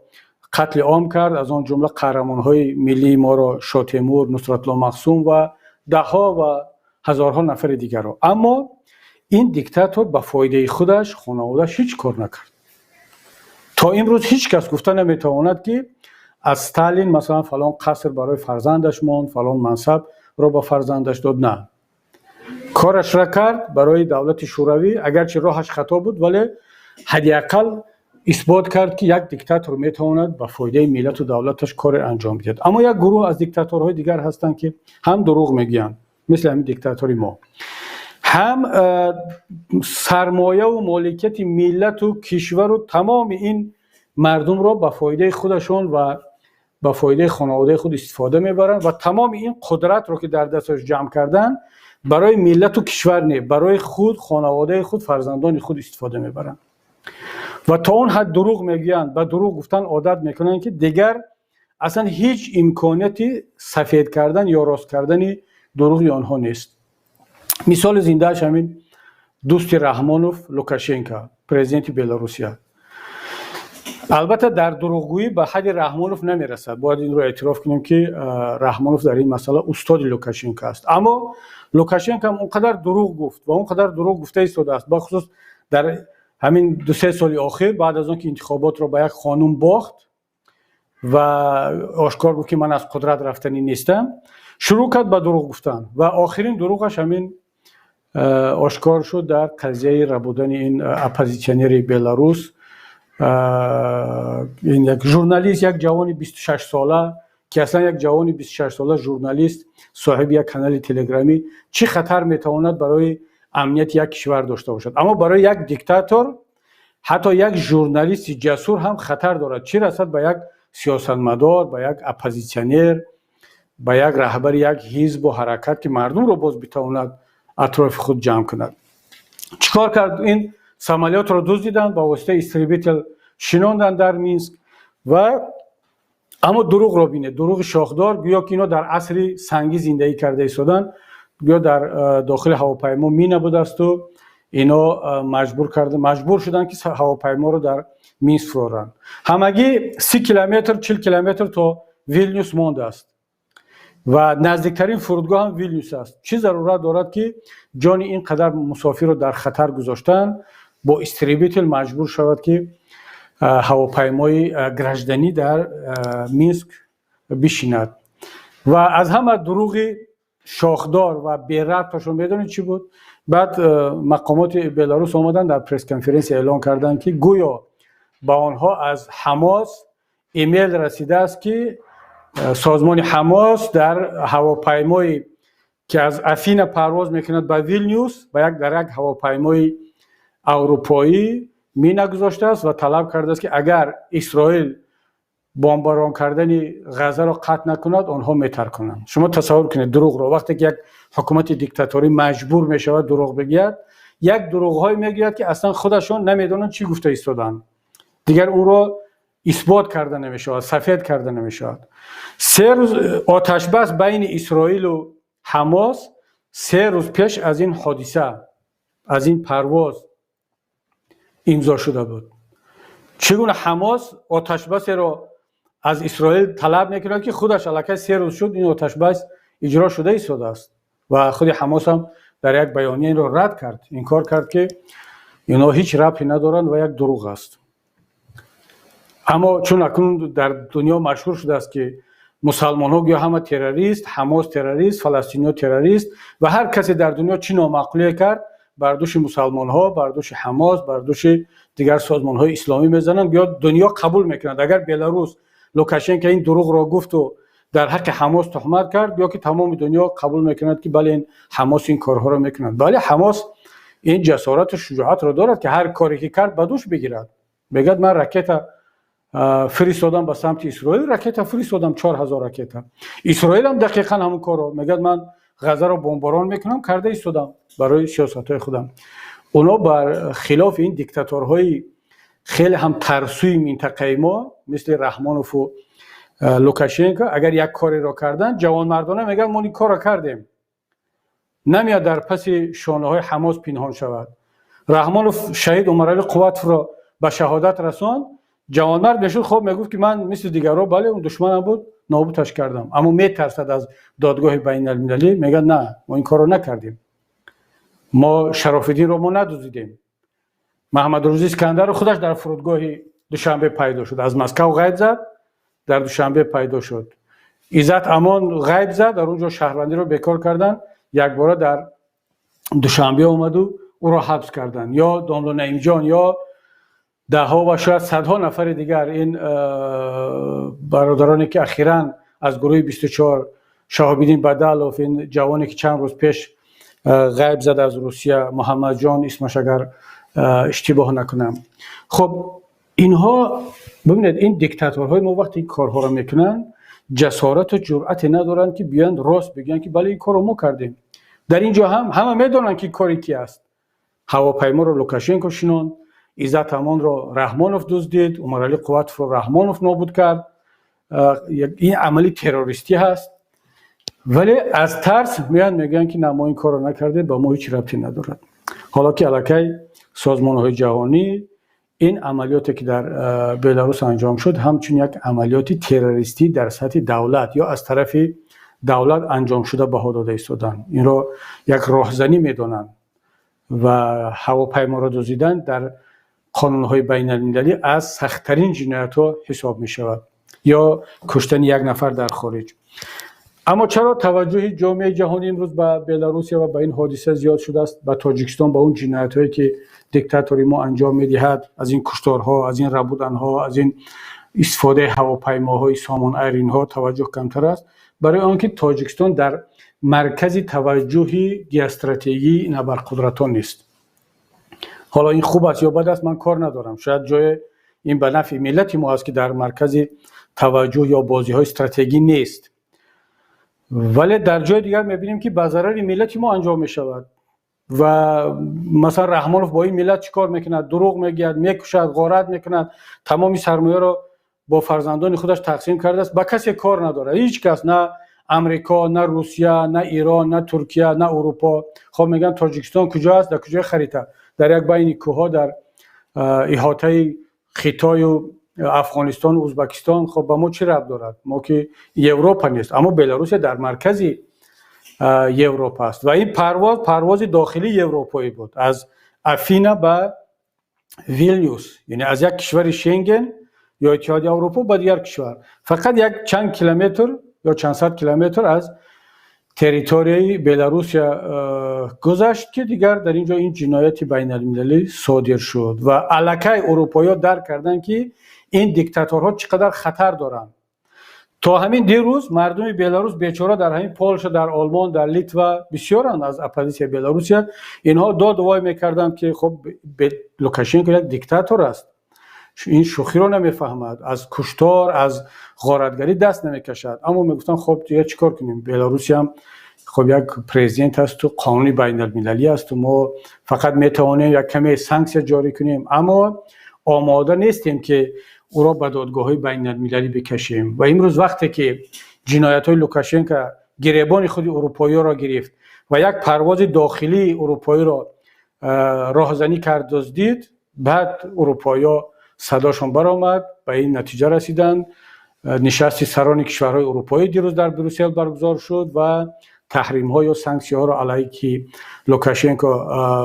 Speaker 1: қатли ом кард, аз он ҷумла қаҳрамонҳои миллии моро, Шотемур, Нусратулло Махсум ва даҳҳо ва ҳазорҳо нафари дигарро. Аммо ин диктатор ба фоидаи худаш, хонаводааш ҳеҷ кор накард. То имрӯз ҳеҷ кас гуфта наметавонад, ки аз Сталин масалан фалон қаср барои фарзандаш монд, фалон мансабро ба фарзандаш дод. На, корашра кард барои давлати Шӯравӣ. Агарчи роҳаш хато буд, вале ҳадди ақал исбот кард, ки як диктатор метавонад ба фоидаи миллату давлаташ коре анҷом бидиҳад. Аммо як гурӯҳ аз диктаторҳои дигар ҳастанд, ки ҳам дурӯғ мегӯянд, мисли ҳамин диктатори мо, ҳам сармояву моликияти миллату кишвару тамоми ин Мардумро ба фоидаи худашон ва ба фоидаи хонаводаи худ истифода мебаранд ва тамоми ин қудратро, ки дар дасташ ҷамъ кардан, барои миллату кишвар не, барои худ, хонаводаи худ, фарзандони худ истифода мебаранд ва то он ҳад дурӯғ мегӯянд, ба дурӯғ гуфтан одат мекунанд, ки дигар аслан ҳеҷ имконияти сафед кардан ё рост кардани дурӯғи онҳо нест. Мисоли зиндааш ҳамин дӯсти Раҳмонов, Лукашенко, президенти Беларусия. Албатта, дар дурӯғгӯӣ ба ҳадди Раҳмонов намерасад. Бояд инро эътироф кунем, ки Раҳмонов дар ин масъала устоди Лукашенко аст. Аммо Лукашенко ҳам он қадар дурӯғ гуфт ва он қадар дурӯғ гуфта истодааст, бахусус дар ҳамин 2-се соли охир, баъд аз он ки интихоботро ба як хонум бохт ва ошкор гуфт, ки ман аз қудрат рафтанӣ нестам, шурӯъ кард ба дурӯғ гуфтан. Ва охирин дурӯғаш ҳамин ошкор шуд дар қазияи рабудани ин оппозитсионери Беларус, ин як журналист, як ҷавони 26-сола, ки аслан як ҷавони 26-сола, журналист, соҳиби як канали телеграмӣ, чӣ хатар метавонад барои амнияти як кишвар дошта бошад? Аммо барои як диктатор ҳатто як журналисти ҷасур ҳам хатар дорад, чӣ расад ба як сиёсатмадор, ба як оппозитсионер, ба як раҳбари як ҳизбу ҳаракат, ки мардумро боз битавонад атрофи худ ҷамъ кунад. Чӣ кор кард? Ин самолётро дуздиданд, ба воситаи истребитель шинонданд дар Минск. Ва аммо дурӯғро бинед, дурӯғи шохдор, гӯё ки ино дар асри сангӣ зиндагӣ карда истоданд. Гӯё дар дохили ҳавопаймо мина будасту ино маҷбур шуданд, ки ҳавопайморо дар Минск фуроранд. Ҳамагӣ 30 километр, 40 километр то Вилнюс мондааст ва наздиктарин фурудгоҳ ҳам Вилнюс аст. Чӣ зарурат дорад, ки ҷони ин қадар мусофирро дар хатар гузоштан, бо истребитель маҷбур шавад, ки ҳавопаймои гражданӣ дар Минск бишинад? Ва аз ҳама дурӯғи шохдор ва берабташон медонед чӣ буд? Баъд мақомоти Беларус омаданд, дар пресс-конференсия эълон карданд, ки гӯё ба онҳо аз Ҳамос имейл расидааст, ки созмони Ҳамос дар ҳавопаймое, ки аз Афина парвоз мекунад ба Вилнюс, ба як дар як ҳавопаймои аврупоӣ мина гузоштааст ва талаб кардааст, ки агар Исроил бомбарон кардани Ғазаро қатъ накунад, онҳо метарконанд. Шумо тасаввур кунед дурӯғро. Вақте ки як ҳукумати диктаторӣ маҷбур мешавад дурӯғ бигӯяд, як дурӯғҳое мегӯяд, ки аслан худашон намедонанд, чӣ гуфта истоданд. Дигар онро исбот карда намешавад, сафед карда намешавад. 3 рӯз оташбас байни Исроилу Ҳамос 3 рӯз пеш аз ин ҳодиса, аз ин парвоз имзо шуда буд. Чӣ гуна Ҳамос оташбасеро аз Исроил талаб мекунад, ки худаш аллакай 3 рӯз шуд, ин оташбас иҷро шуда истодааст? Ва худи Ҳамос ҳам дар як баёния инро рад кард, инкор кард, ки инҳо ҳеҷ рабте надоранд ва як дурӯғ аст. Аммо чун акнун дар дунё машҳур шудааст, ки мусалмонҳо гӯё ҳама террорист, Ҳамос террорист, фаластиниҳо террорист ва ҳар касе дар дунё чӣ номаъқулие кард, бар дӯши мусалмонҳо, бар дӯши Ҳамос, бар дӯши дигар созмонҳои исломӣ мезананд, гӯё дунё қабул мекунад. Агар Беларус, Лукашенко ин дурӯғро гуфту дар ҳаққи Ҳамос туҳмат кард, гӯё ки тамоми дунё қабул мекунад, ки бале, ин Ҳамос ин корҳоро мекунад. Бале, Ҳамос ин ҷасорату шуҷоатро дорад, ки ҳар коре ки кард, ба дӯш бигирад. Мегӯяд: «Ман ракета фиристодам ба самти Исроил, ракета фиристодам, 4000 ракета». Исроил ҳам дақиқан ҳамон корро мегӯяд: «Ман Ғазаро бомборон мекунам, карда истодам барои сиёсатҳои худам». Оно бар хилофи ин диктаторҳои хеле ҳам тарсуи минтақаи мо, мисли Раҳмонову Лукашенко, агар як кореро карданд, ҷавонмардона мегӯянд: «Мо ин корро кардем». Намеяд дар паси шонаҳои Ҳамос пинҳон шавад. Раҳмонов шаҳид Умарали Қувватовро ба шаҳодат расонд, ҷавонмард мешуд, хоб, мегуфт, ки ман мисли дигарро, бале, он душманам буд, нобудаш кардам. Аммо метарсад аз додгоҳи байналмилалӣ, мегӯяд: «На, мо ин корро накардем, мо Шарофиддинро мо надуздидем». Маҳмадрӯзи Искандарро худаш дар фурудгоҳи Душанбе пайдо шуд. Аз Москав ғайб зад, дар Душанбе пайдо шуд. Иззат Амон ғайб зад, дар он ҷо шаҳрвандиро бекор карданд, якбора дар Душанбе омаду ӯро ҳабс карданд. Ё домло Наимҷон, ё даҳҳо ва шояд садҳо нафари дигар, ин бародароне, ки ахиран аз гурӯҳи 24, Шаҳобиддин Бадалов, ин ҷавоне, ки чанд рӯз пеш ғайб зад аз Русия, Муҳаммадҷон исмаш, агар иштибоҳ накунам. Хуб, инҳо Бибинед, ин диктаторҳои мо вақте ин корҳоро мекунанд, ҷасорату ҷуръате надоранд, ки биёянд, рост бигӯянд, ки бале, ин корро мо кардем. Дар ин ҷо ҳам ҳама медонанд, ки кори ки аст. Ҳавопайморо Лукашенко шинонд, Иззат Амонро Раҳмонов дуздид, Умаралӣ Қувватовро Раҳмонов нобуд кард. Ин амали террористӣ ҳаст, вале аз тарс меоянд, мегӯянд, ки на, мо ин корро накардем, ба мо ҳеҷ рабте надорад. Ҳоло ки аллакай созмонҳои ҷаҳонӣ ин амалиёте, ки дар Беларус анҷом шуд, ҳамчун як амалиёти террористӣ дар сатҳи давлат ё аз тарафи давлат анҷомшуда баҳо дода истоданд, инро як роҳзанӣ медонанд ва ҳавопайморо дуздидан дар қонунҳои байналмилалӣ аз сахттарин ҷиноятҳо ҳисоб мешавад ё куштани як нафар дар хориҷ. Аммо чаро таваҷҷӯҳи ҷомеаи ҷаҳонӣ имрӯз ба Беларусия ва ба ин ҳодиса зиёд шудааст, ба Тоҷикистон, ба он ҷиноятҳое, ки диктатори мо анҷом медиҳад, аз ин кушторҳо, аз ин рабуданҳо, аз ин истифодаи ҳавопаймоҳои Сомон Айр, инҳо таваҷҷӯҳ камтар аст? Барои он ки Тоҷикистон дар маркази таваҷҷӯҳи геостратегии ин абарқудратҳо нест. Ҳоло ин хуб аст ё бад аст, ман кор надорам. Шояд ҷое ин ба нафъи миллати мо аст, ки дар маркази таваҷҷӯҳ ё бозиҳои стратегӣ нест, вале дар ҷои дигар мебинем, ки ба зарари миллати мо анҷом мешавад. Ва масалан, Раҳмонов бо ин миллат чӣ кор мекунад? Дурӯғ мегӯяд, мекушад, ғорат мекунад, тамоми сармояро бо фарзандони худаш тақсим кардааст, ба касе кор надорад, ҳеҷ кас: на Амрико, на Русия, на Ирон, на Туркия, на Урупо. Хоб, мегӯянд, Тоҷикистон куҷо аст, дар куҷои харита? Дар як байни кӯҳҳо, дар иҳотаи Хитою Афғонистону Узбакистон. Хоб, ба мо чӣ рабт дорад? Мо ки Европа нест. Аммо Беларусия дар маркази Европа аст ва ин парвоз парвози дохилии европоӣ буд, аз Афина ба Вилнюс, яъне аз як кишвари Шенген ё Иттиҳоди Аврупо ба дигар кишвар, фақат як чанд километр ё чанд сад километр аз территорияи Беларусия гузашт, ки дигар дар ин ҷо ин ҷинояти байналмилалӣ содир шуд. Ва аллакай урупоиҳо дарк карданд, ки ин диктаторҳо чӣ қадар хатар доранд. То ҳамин дирӯз мардуми Беларус бечора дар ҳамин Полша, дар Олмон, дар Литва бисёранд аз оппозитсияи Беларусия, инҳо доду вой мекарданд, ки хоб, Лукашенко як диктатор аст, ин шӯхиро намефаҳмад, аз куштор, аз ғоратгарӣ даст намекашад. Аммо мегуфтанд: хоб, дигар чӣ кор кунем? Беларусиям хоб, як президент асту қонуни байналмилалӣ асту мо фақат метавонем як каме санксия ҷорӣ кунем, аммо омода нестем, ки ӯро ба додгоҳҳои байналмилалӣ бикашем. Ва имрӯз, вақте ки ҷиноятҳои Лукашенко гиребони худи урупоиёро гирифт ва як парвози дохилии урупоиро роҳзанӣ кард, дуздид, баъд урупоиё садошон баромад, ба ин натиҷа расиданд. Нишасти сарони кишварҳои урупоӣ дирӯз дар Брюссел баргузор шуд ва таҳримҳо ё санксияҳоро алайҳи Лукашенко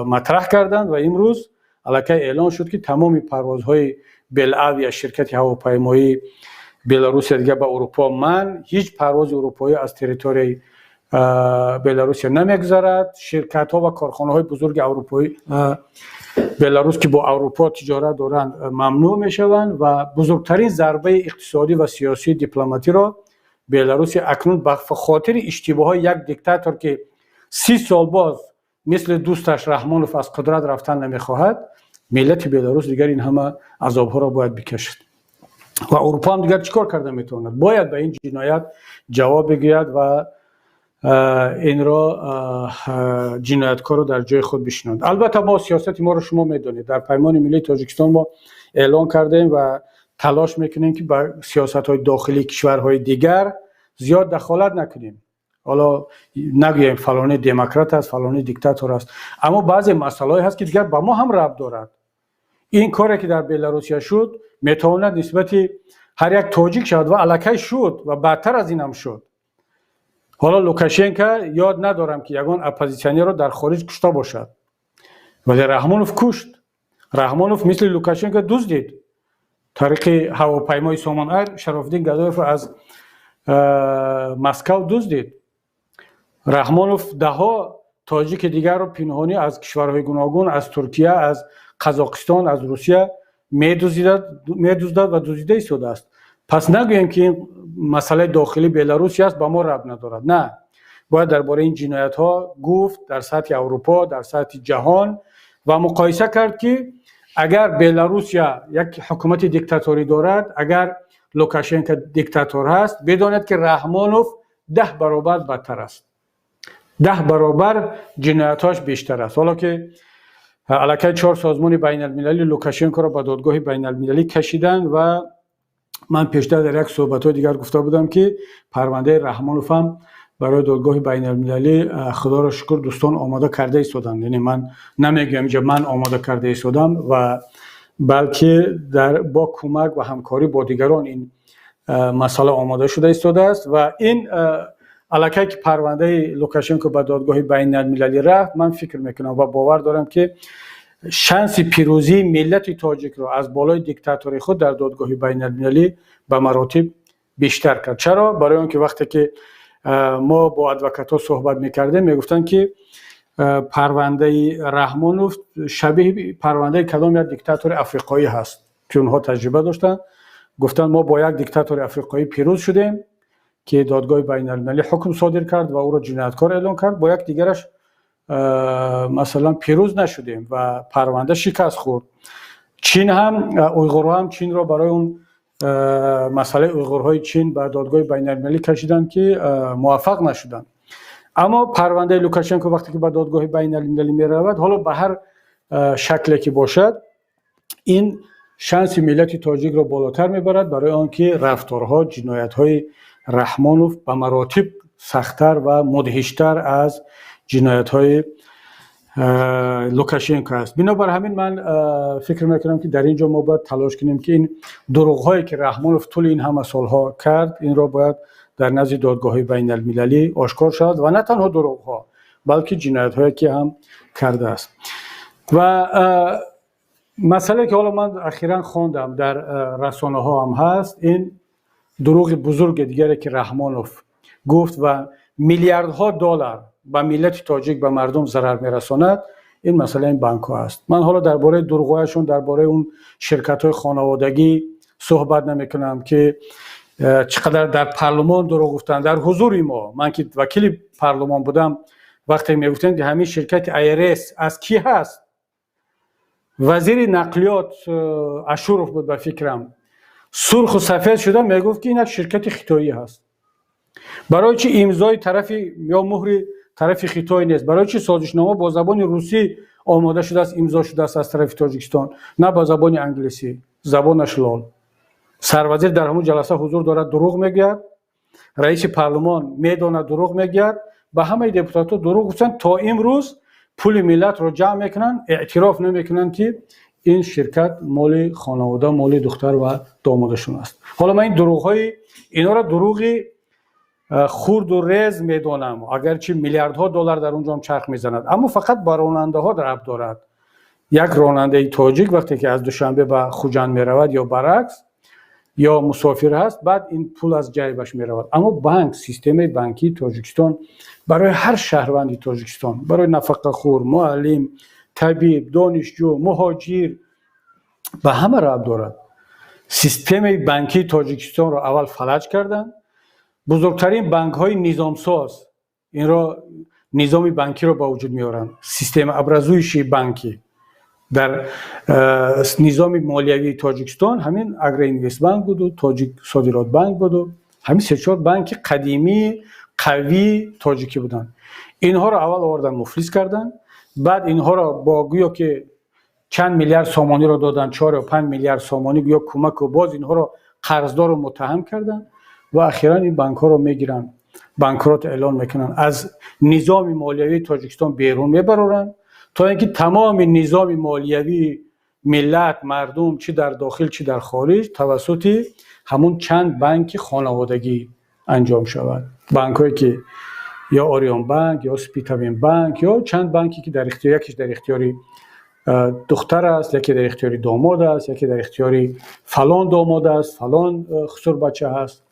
Speaker 1: матраҳ карданд. Ва имрӯз аллакай эълон шуд, ки тамоми парвозҳои Белавия, ширкати ҳавопаймоии Беларусия, дигар ба Урупо манъ, ҳеҷ парвози урупоӣ аз территорияи Беларусия намегузарад. Ширкатҳо ва корхонаҳои бузурги аврупоӣ Беларус, ки бо Аврупо тиҷорат доранд, мамнӯъ мешаванд. Ва бузургтарин зарбаи иқтисодӣ ва сиёсии дипломатиро Беларусия акнун ба хотири иштибоҳҳои як диктатор, ки 30 сол боз мисли дӯсташ Раҳмонов аз қудрат рафтан намехоҳад, миллати Беларус дигар ин ҳама азобҳоро бояд бикашад. Ва Урупо ҳам дигар чӣ кор карда метавонад? Бояд ба ин ҷиноят ҷавоб бигӯяд ва инро, ҷинояткорро дар ҷои худ бишинонад. Албатта, мо сиёсати моро шумо медонед. Дар Паймони миллии Тоҷикистон мо эълон кардем ва талош мекунем, ки ба сиёсатҳои дохилии кишварҳои дигар зиёд дахолат накунем. Ҳоло нагӯем, фалоне демократ аст, фалоне диктатор аст, аммо баъзе масъалаҳое ҳаст, ки дигар ба мо ҳам рабт дорад. Ин коре, ки дар Беларусия шуд, метавонад нисбати ҳар як тоҷик шавад ва аллакай шуд ва бадтар аз ин ҳам шуд. Ҳоло Лукашенко, ёд надорам, ки ягон оппозитсионерро дар хориҷ кушта бошад, вале Раҳмонов кушт. Раҳмонов мисли Лукашенко дуздид, тариқи ҳавопаймои Сомон Айр Шарофиддин Гадоевро аз Москав дуздид. Раҳмонов даҳҳо тоҷики дигарро пинҳонӣ аз кишварҳои гуногун, аз Туркия, аз Қазоқистон, аз Русия медуздад ва дуздида истодааст. Пас нагӯем, ки ин масъалаи дохилии Беларусия аст, ба мо рабт надорад. На, бояд дар бораи ин ҷиноятҳо гуфт дар сатҳи Аврупо, дар сатҳи ҷаҳон ва муқоиса кард, ки Агар Беларусия як ҳукумати диктаторӣ дорад, агар Лукашенко диктатор ҳаст, бидонед, ки Раҳмонов 10 баробар бадтар аст, 10 баробар ҷиноятҳояш бештар аст. Ҳоло ки аллакай чор созмони байналмилалӣ Лукашенкоро ба додгоҳи байналмилалӣ кашиданд ва ман пештар дар як суҳбатҳои дигар гуфта будам, ки парвандаи Раҳмонов ҳам барои додгоҳи байналмилалӣ, худоро шукр, дӯстон омода карда истоданд. Яъне ман намегӯям, инҷа ман омода карда истодам ва балки дар бо кӯмак ва ҳамкорӣ бо дигарон ин масъала омода шуда истодааст. Ва ин аллакай ки парвандаи Лукашенко ба додгоҳи байналмилалӣ рафт, ман фикр мекунам ва бовар дорам, ки шанси пирӯзии миллати тоҷикро аз болои диктатори худ дар додгоҳи байналмилалӣ ба маротиб бештар кард. Чаро? Барои он ки вақте ки мо бо адвокатҳо суҳбат мекардем, мегуфтанд, ки парвандаи Раҳмонов шабеҳи парвандаи кадом як диктатори африқоӣ ҳаст, ки онҳо таҷриба доштанд. Гуфтанд, мо бо як диктатори африқоӣ пирӯз шудем, ки додгоҳи байналмилалӣ ҳукм содир кард ва ӯро ҷинояткор эълон кард, бо як дигараш, масалан, пирӯз нашудем ва парванда шикаст хӯрд. Чин ҳам, уйғурҳо ҳам Чинро барои он масъалаи уйғурҳои Чин ба додгоҳи байналмилалӣ кашиданд, ки муваффақ нашуданд. Аммо парвандаи Лукашенко вақте ки ба додгоҳи байналмилалӣ меравад, ҳоло ба ҳар шакле ки бошад, ин шанси миллати тоҷикро болотар мебарад, барои он ки рафторҳо, ҷиноятҳои Раҳмонов ба маротиб сахттар ва мудҳиштар аз ҷиноятҳои Лукашенко аст. Бинобар ҳамин ман фикр мекунам, ки дар ин ҷо мо бояд талош кунем, ки ин дурӯғҳое ки Раҳмонов тӯли ин ҳама солҳо кард, инро бояд дар назди додгоҳҳои байналмилалӣ ошкор шавад ва на танҳо дурӯғҳо, балки ҷиноятҳое ки ҳам кардааст. Ва масъалае ки ҳоло ман ахиран хондам, дар расонаҳо ҳам ҳаст, ин дурӯғи бузурги дигаре ки Раҳмонов гуфт ва миллиардҳо доллар ба миллати тоҷик, ба мардум зарар мерасонад, ин масъалаи банкҳо аст. Ман ҳоло дар бораи дурӯғҳояшон, дар бораи он ширкатҳои хонаводагӣ суҳбат намекунам, ки чӣ қадар дар парлумон дурӯғ гуфтанд дар ҳузури мо. Ман ки вакили парлумон будам, вақте мегуфтем, ки ҳамин ширкати АРС аз кӣ ҳаст, вазири нақлиёт Ашуров буд ба фикрам, сурху сафед шуда мегуфт, ки ин як ширкати хитоӣ ҳаст. Барои чӣ имзои тарафи ё муҳри тарафи хитой нест? Барои чӣ созишнома бо забони русӣ омода шудааст, имзо шудааст аз тарафи Тоҷикистон, на ба забони англисӣ? Забонаш лол. Сарвазир дар ҳамун ҷаласа ҳузур дорад, дурӯғ мегӯяд. Раиси парлумон медонад, дурӯғ мегӯяд. Ба ҳамаи депутатҳо дурӯғ гуфтанд. То имрӯз пули миллатро ҷамъ мекунанд, эътироф намекунанд, ки ин ширкат моли хонавода, моли духтар ва домодашон аст. Ҳоло ман ин дурӯғҳои инҳоро дурӯғи хурду рез медонам, агарчи миллиардҳо доллар дар он ҷо чарх мезанад, аммо фақат ба ронандаҳо рабт дорад. Як ронандаи тоҷик вақте ки аз Душанбе ба Хуҷанд меравад ё баръакс, ё мусофир ҳаст, баъд ин пул аз ҷайбаш меравад. Аммо банк, системаи банкии Тоҷикистон барои ҳар шаҳрванди Тоҷикистон, барои нафақахӯр, муаллим, табиб, донишҷӯ, муҳоҷир, ба ҳама рабт дорад. Системаи банкии Тоҷикистонро аввал фалаҷ карданд. Бузургтарин банкҳои низомсоз, инро низоми банкиро ба вуҷуд меоранд, системообразующие банки дар низоми молиявии Тоҷикистон ҳамин Агроинвестбанк буду, Тоҷик Содиротбанк буду, ҳамин се-чор банки қадимии қавии тоҷикӣ буданд. Инҳоро аввал овардан, муфлис карданд. Баъд инҳоро бо гӯё ки чанд миллиард сомониро доданд, 4 ё 5 миллиард сомонӣ гӯё кӯмаку, боз инҳоро қарздору муттаҳам карданд ва ахиран ин банкҳоро мегиранд, банкрот эълон мекунанд, аз низоми молиявии Тоҷикистон берун мебароранд, то ин ки тамоми низоми молиявии миллат, мардум, чӣ дар дохил, чӣ дар хориҷ, тавассути ҳамун чанд банки хонаводагӣ анҷом шавад. Банкҳое ки ё Ориёнбанк, ё Спитаменбанк, ё чанд банке ки дар ихтиёр, якеш дар ихтиёри духтар аст, яке дар ихтиёри домод аст, яке дар ихтиёри фалон домод аст, фалон хусурбача ҳаст.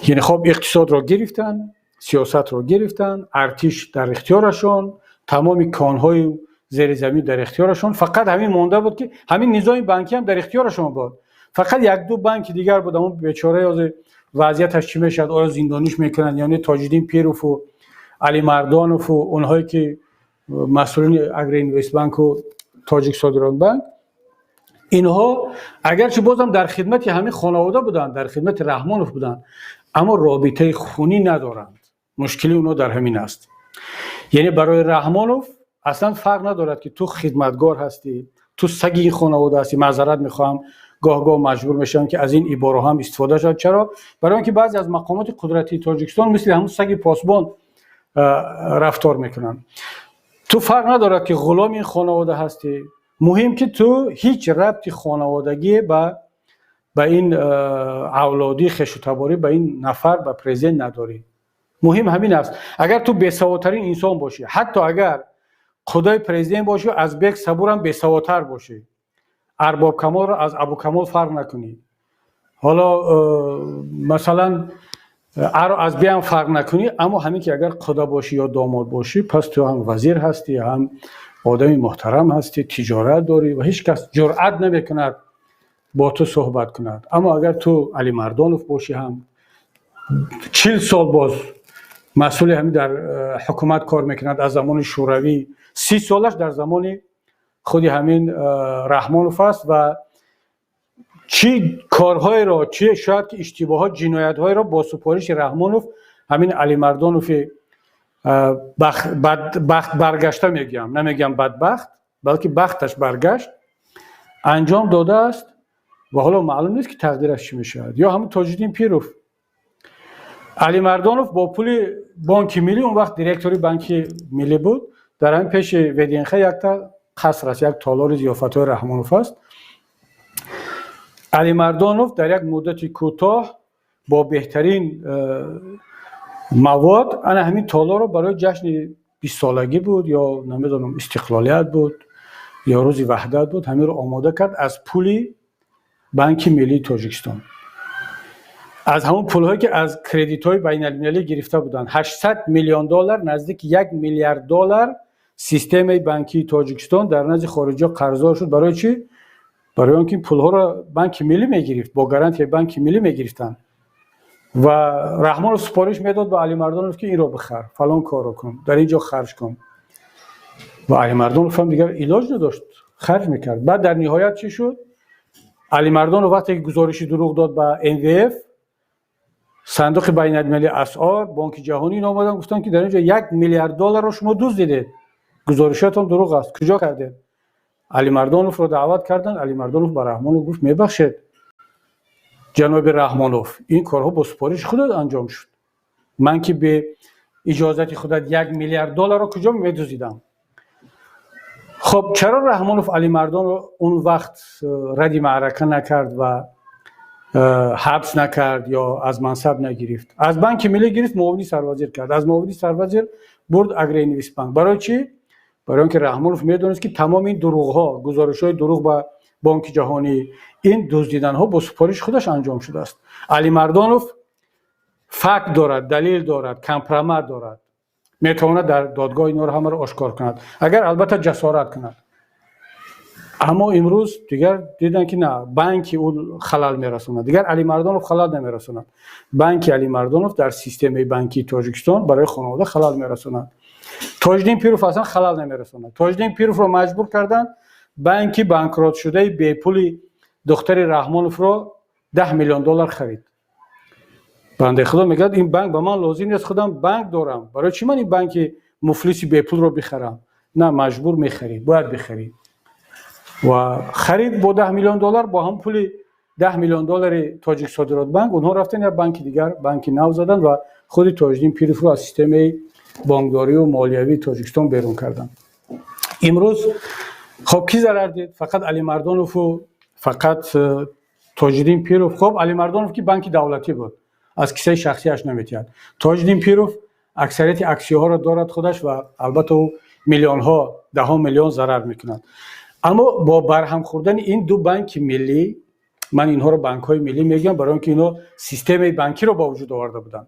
Speaker 1: Яъне хоб, иқтисодро гирифтанд, сиёсатро гирифтанд, артиш дар ихтиёрашон, тамоми конҳои зери замин дар ихтиёрашон. Фақат ҳамин монда буд, ки ҳамин низоми банкӣ ҳам дар ихтиёрашон буд. Фақат як-ду банки дигар буд. Ҳамон бечора ҳозир вазъияташ чӣ мешавад, оё зиндониш мекунанд ё не, Тоҷиддин Пирову Алимардонову онҳое ки масъулини Агроинвестбанку Тоҷик Содиротбанк. Инҳо агарчи бозам дар хидмати ҳамин хонавода буданд, дар хидмати Раҳмонов буданд, аммо робитаи хунӣ надоранд. Мушкили онҳо дар ҳамин аст. Яъне барои Раҳмонов аслан фарқ надорад, ки ту хидматгор ҳастӣ, ту саги ин хонавода ҳастӣ. Маъзарат мехоҳам, гоҳ-гоҳ маҷбур мешавам, ки аз ин ибораҳо ҳам истифода шавад. Чаро? Барои он ки баъзе аз мақомоти қудратии Тоҷикистон мисли ҳамун саги посбон рафтор мекунанд. Ту фарқ надорад, ки ғуломи ин хонавода ҳастӣ, муҳим ки ту ҳеҷ рабти хонаводагие ба ин авлодӣ, хешутаборӣ ба ин нафар, ба президент надорӣ. Муҳим ҳамин аст. Агар ту бесаводтарин инсон бошӣ, ҳатто агар худои президент бошӣ, аз Бек Сабурам бесаводтар бошӣ, Арбоб Камолро аз Абукамол фарқ накунӣ, ҳоло масалан аро аз биам фарқ накунӣ, аммо ҳамин ки агар худа бошӣ ё домод бошӣ, пас ту ҳам вазир ҳастӣ, ҳам одами муҳтарам ҳастӣ, тиҷорат дорӣ ва ҳеҷ кас ҷуръат намекунад бо ту суҳбат кунад. Аммо агар ту Алимардонов бошӣ ҳам, 40 сол боз масъули ҳамин дар ҳукумат кор мекунад, аз замони Шӯравӣ, 30 солаш дар замони худи ҳамин Раҳмонов аст ва чӣ корҳоеро, чӣ шояд ки иштибоҳот, ҷиноятҳоеро бо супориши Раҳмонов ҳамин Алимардонови бахт баргашта мегӯям, намегӯям бадбахт, балки бахташ баргашт, анҷом додааст ва ҳоло маълум нест, ки тақдираш чӣ мешавад. Ё ҳамун Тоҷиддин Пиров. Алимардонов бо пули Бонки Миллӣ, он вақт директори Банки Миллӣ буд, дар ҳамин пеши ВДНХ якта қаср аст, як толори зиёфатҳои Раҳмонов аст. Алимардонов дар як муддати кӯтоҳ бо беҳтарин мавод ана ҳамин толорро барои ҷашни 20-солагӣ буд ё намедонам, истиқлолият буд ё рӯзи ваҳдат буд, ҳаминро омода кард аз пули Банки Миллии Тоҷикистон, аз ҳамон пулҳое, ки аз кредитҳои байналмилалӣ гирифта буданд, 800 миллион доллар, наздики 1 миллиард доллар системаи банкии Тоҷикистон дар назди хориҷиҳо қарздор шуд. Барои чӣ? Барои он ки пулҳоро Банки Миллӣ мегирифт, бо гарантияи Банки Миллӣ мегирифтанд ва Раҳмонов супориш медод ба Алимардонов, ки инро бихар, фалон корро кун, дар ин ҷо харҷ кун. Ва Алимардонов ҳам дигар илоҷ надошт, харҷ мекард. Баъд дар ниҳоят чӣ шуд? Алимардонов вақте ки гузориши дурӯғ дод ба МВФ, Сандуқи байналмилалии асъор, Бонки Ҷаҳонӣ, ин омадан гуфтанд, ки дар ин ҷо 1 миллиард долларро шумо дуздидед, гузоришотон дурӯғ аст, куҷо кардед? Алимардоновро даъват карданд. Алимардонов ба Раҳмонов гуфт: «Мебахшед, ҷаноби Раҳмонов, ин корҳо бо супориши худат анҷом шуд. Ман ки бе иҷозати худат 1 миллиард долларро куҷо медуздидам?» Хоб, чаро Раҳмонов Алимардонро он вақт радди маърака накард ва ҳабс накард ё аз мансаб нагирифт? Аз Банки Миллӣ гирифт, муовини сарвазир кард, аз муовини сарвазир бурд Агроинвестбанк. Барои чӣ? Барои он ки Раҳмонов медонист, ки тамоми ин дурӯғҳо, гузоришҳои дурӯғ ба Бонки Ҷаҳонӣ, ин дуздиданҳо бо супориши худаш анҷом шудааст. Алимардонов факт дорад, далел дорад, компромат дорад, метавонад дар додгоҳ инҳоро ҳамаро ошкор кунад, агар албатта ҷасорат кунад. Аммо имрӯз дигар диданд, ки на банки ӯ халал мерасонад, дигар Алимардонов халал намерасонад. Банки Алимардонов дар системаи банкии Тоҷикистон барои хонавода халал мерасонад. Тоҷиддин Пиров аслан халал намерасонад. Тоҷиддин Пировро маҷбур карданд, банки банкротшудаи бепули духтари Раҳмоновро 10 миллион доллар харид. Бандаи худо мегӯяд: «Ин банк ба ман лозим нест, худам банк дорам, барои чӣ ман ин банки муфлиси бепулро бихарам?» На, маҷбур мехарӣ, бояд бихарӣ. Ва харид бо 10 миллион доллар. Бо ҳамн пули 10 миллион доллари Тоҷик Содиротбанк онҳо рафтанд як банки дигар, банки нав заданд ва худи Тоҷиддин Пировро аз системаи бонкдорию молиявии Тоҷикистон берун карданд. Имрӯз хоб, кӣ зарар дид? Фақат Алимардонову фақат Тоҷиддин Пиров. Хоб, Алимардонов ки банки давлатӣ буд, аз кисаи шахсияш наметиҳад. Тоҷиддин Пиров аксарияти аксияҳоро дорад худаш ва албатта ӯ миллионҳо, даҳо миллион зарар мекунад. Аммо бо барҳам хӯрдани ин ду банки миллӣ, ман инҳоро банкҳои миллӣ мегӯям, барои он ки инҳо системаи банкиро ба вуҷуд оварда буданд,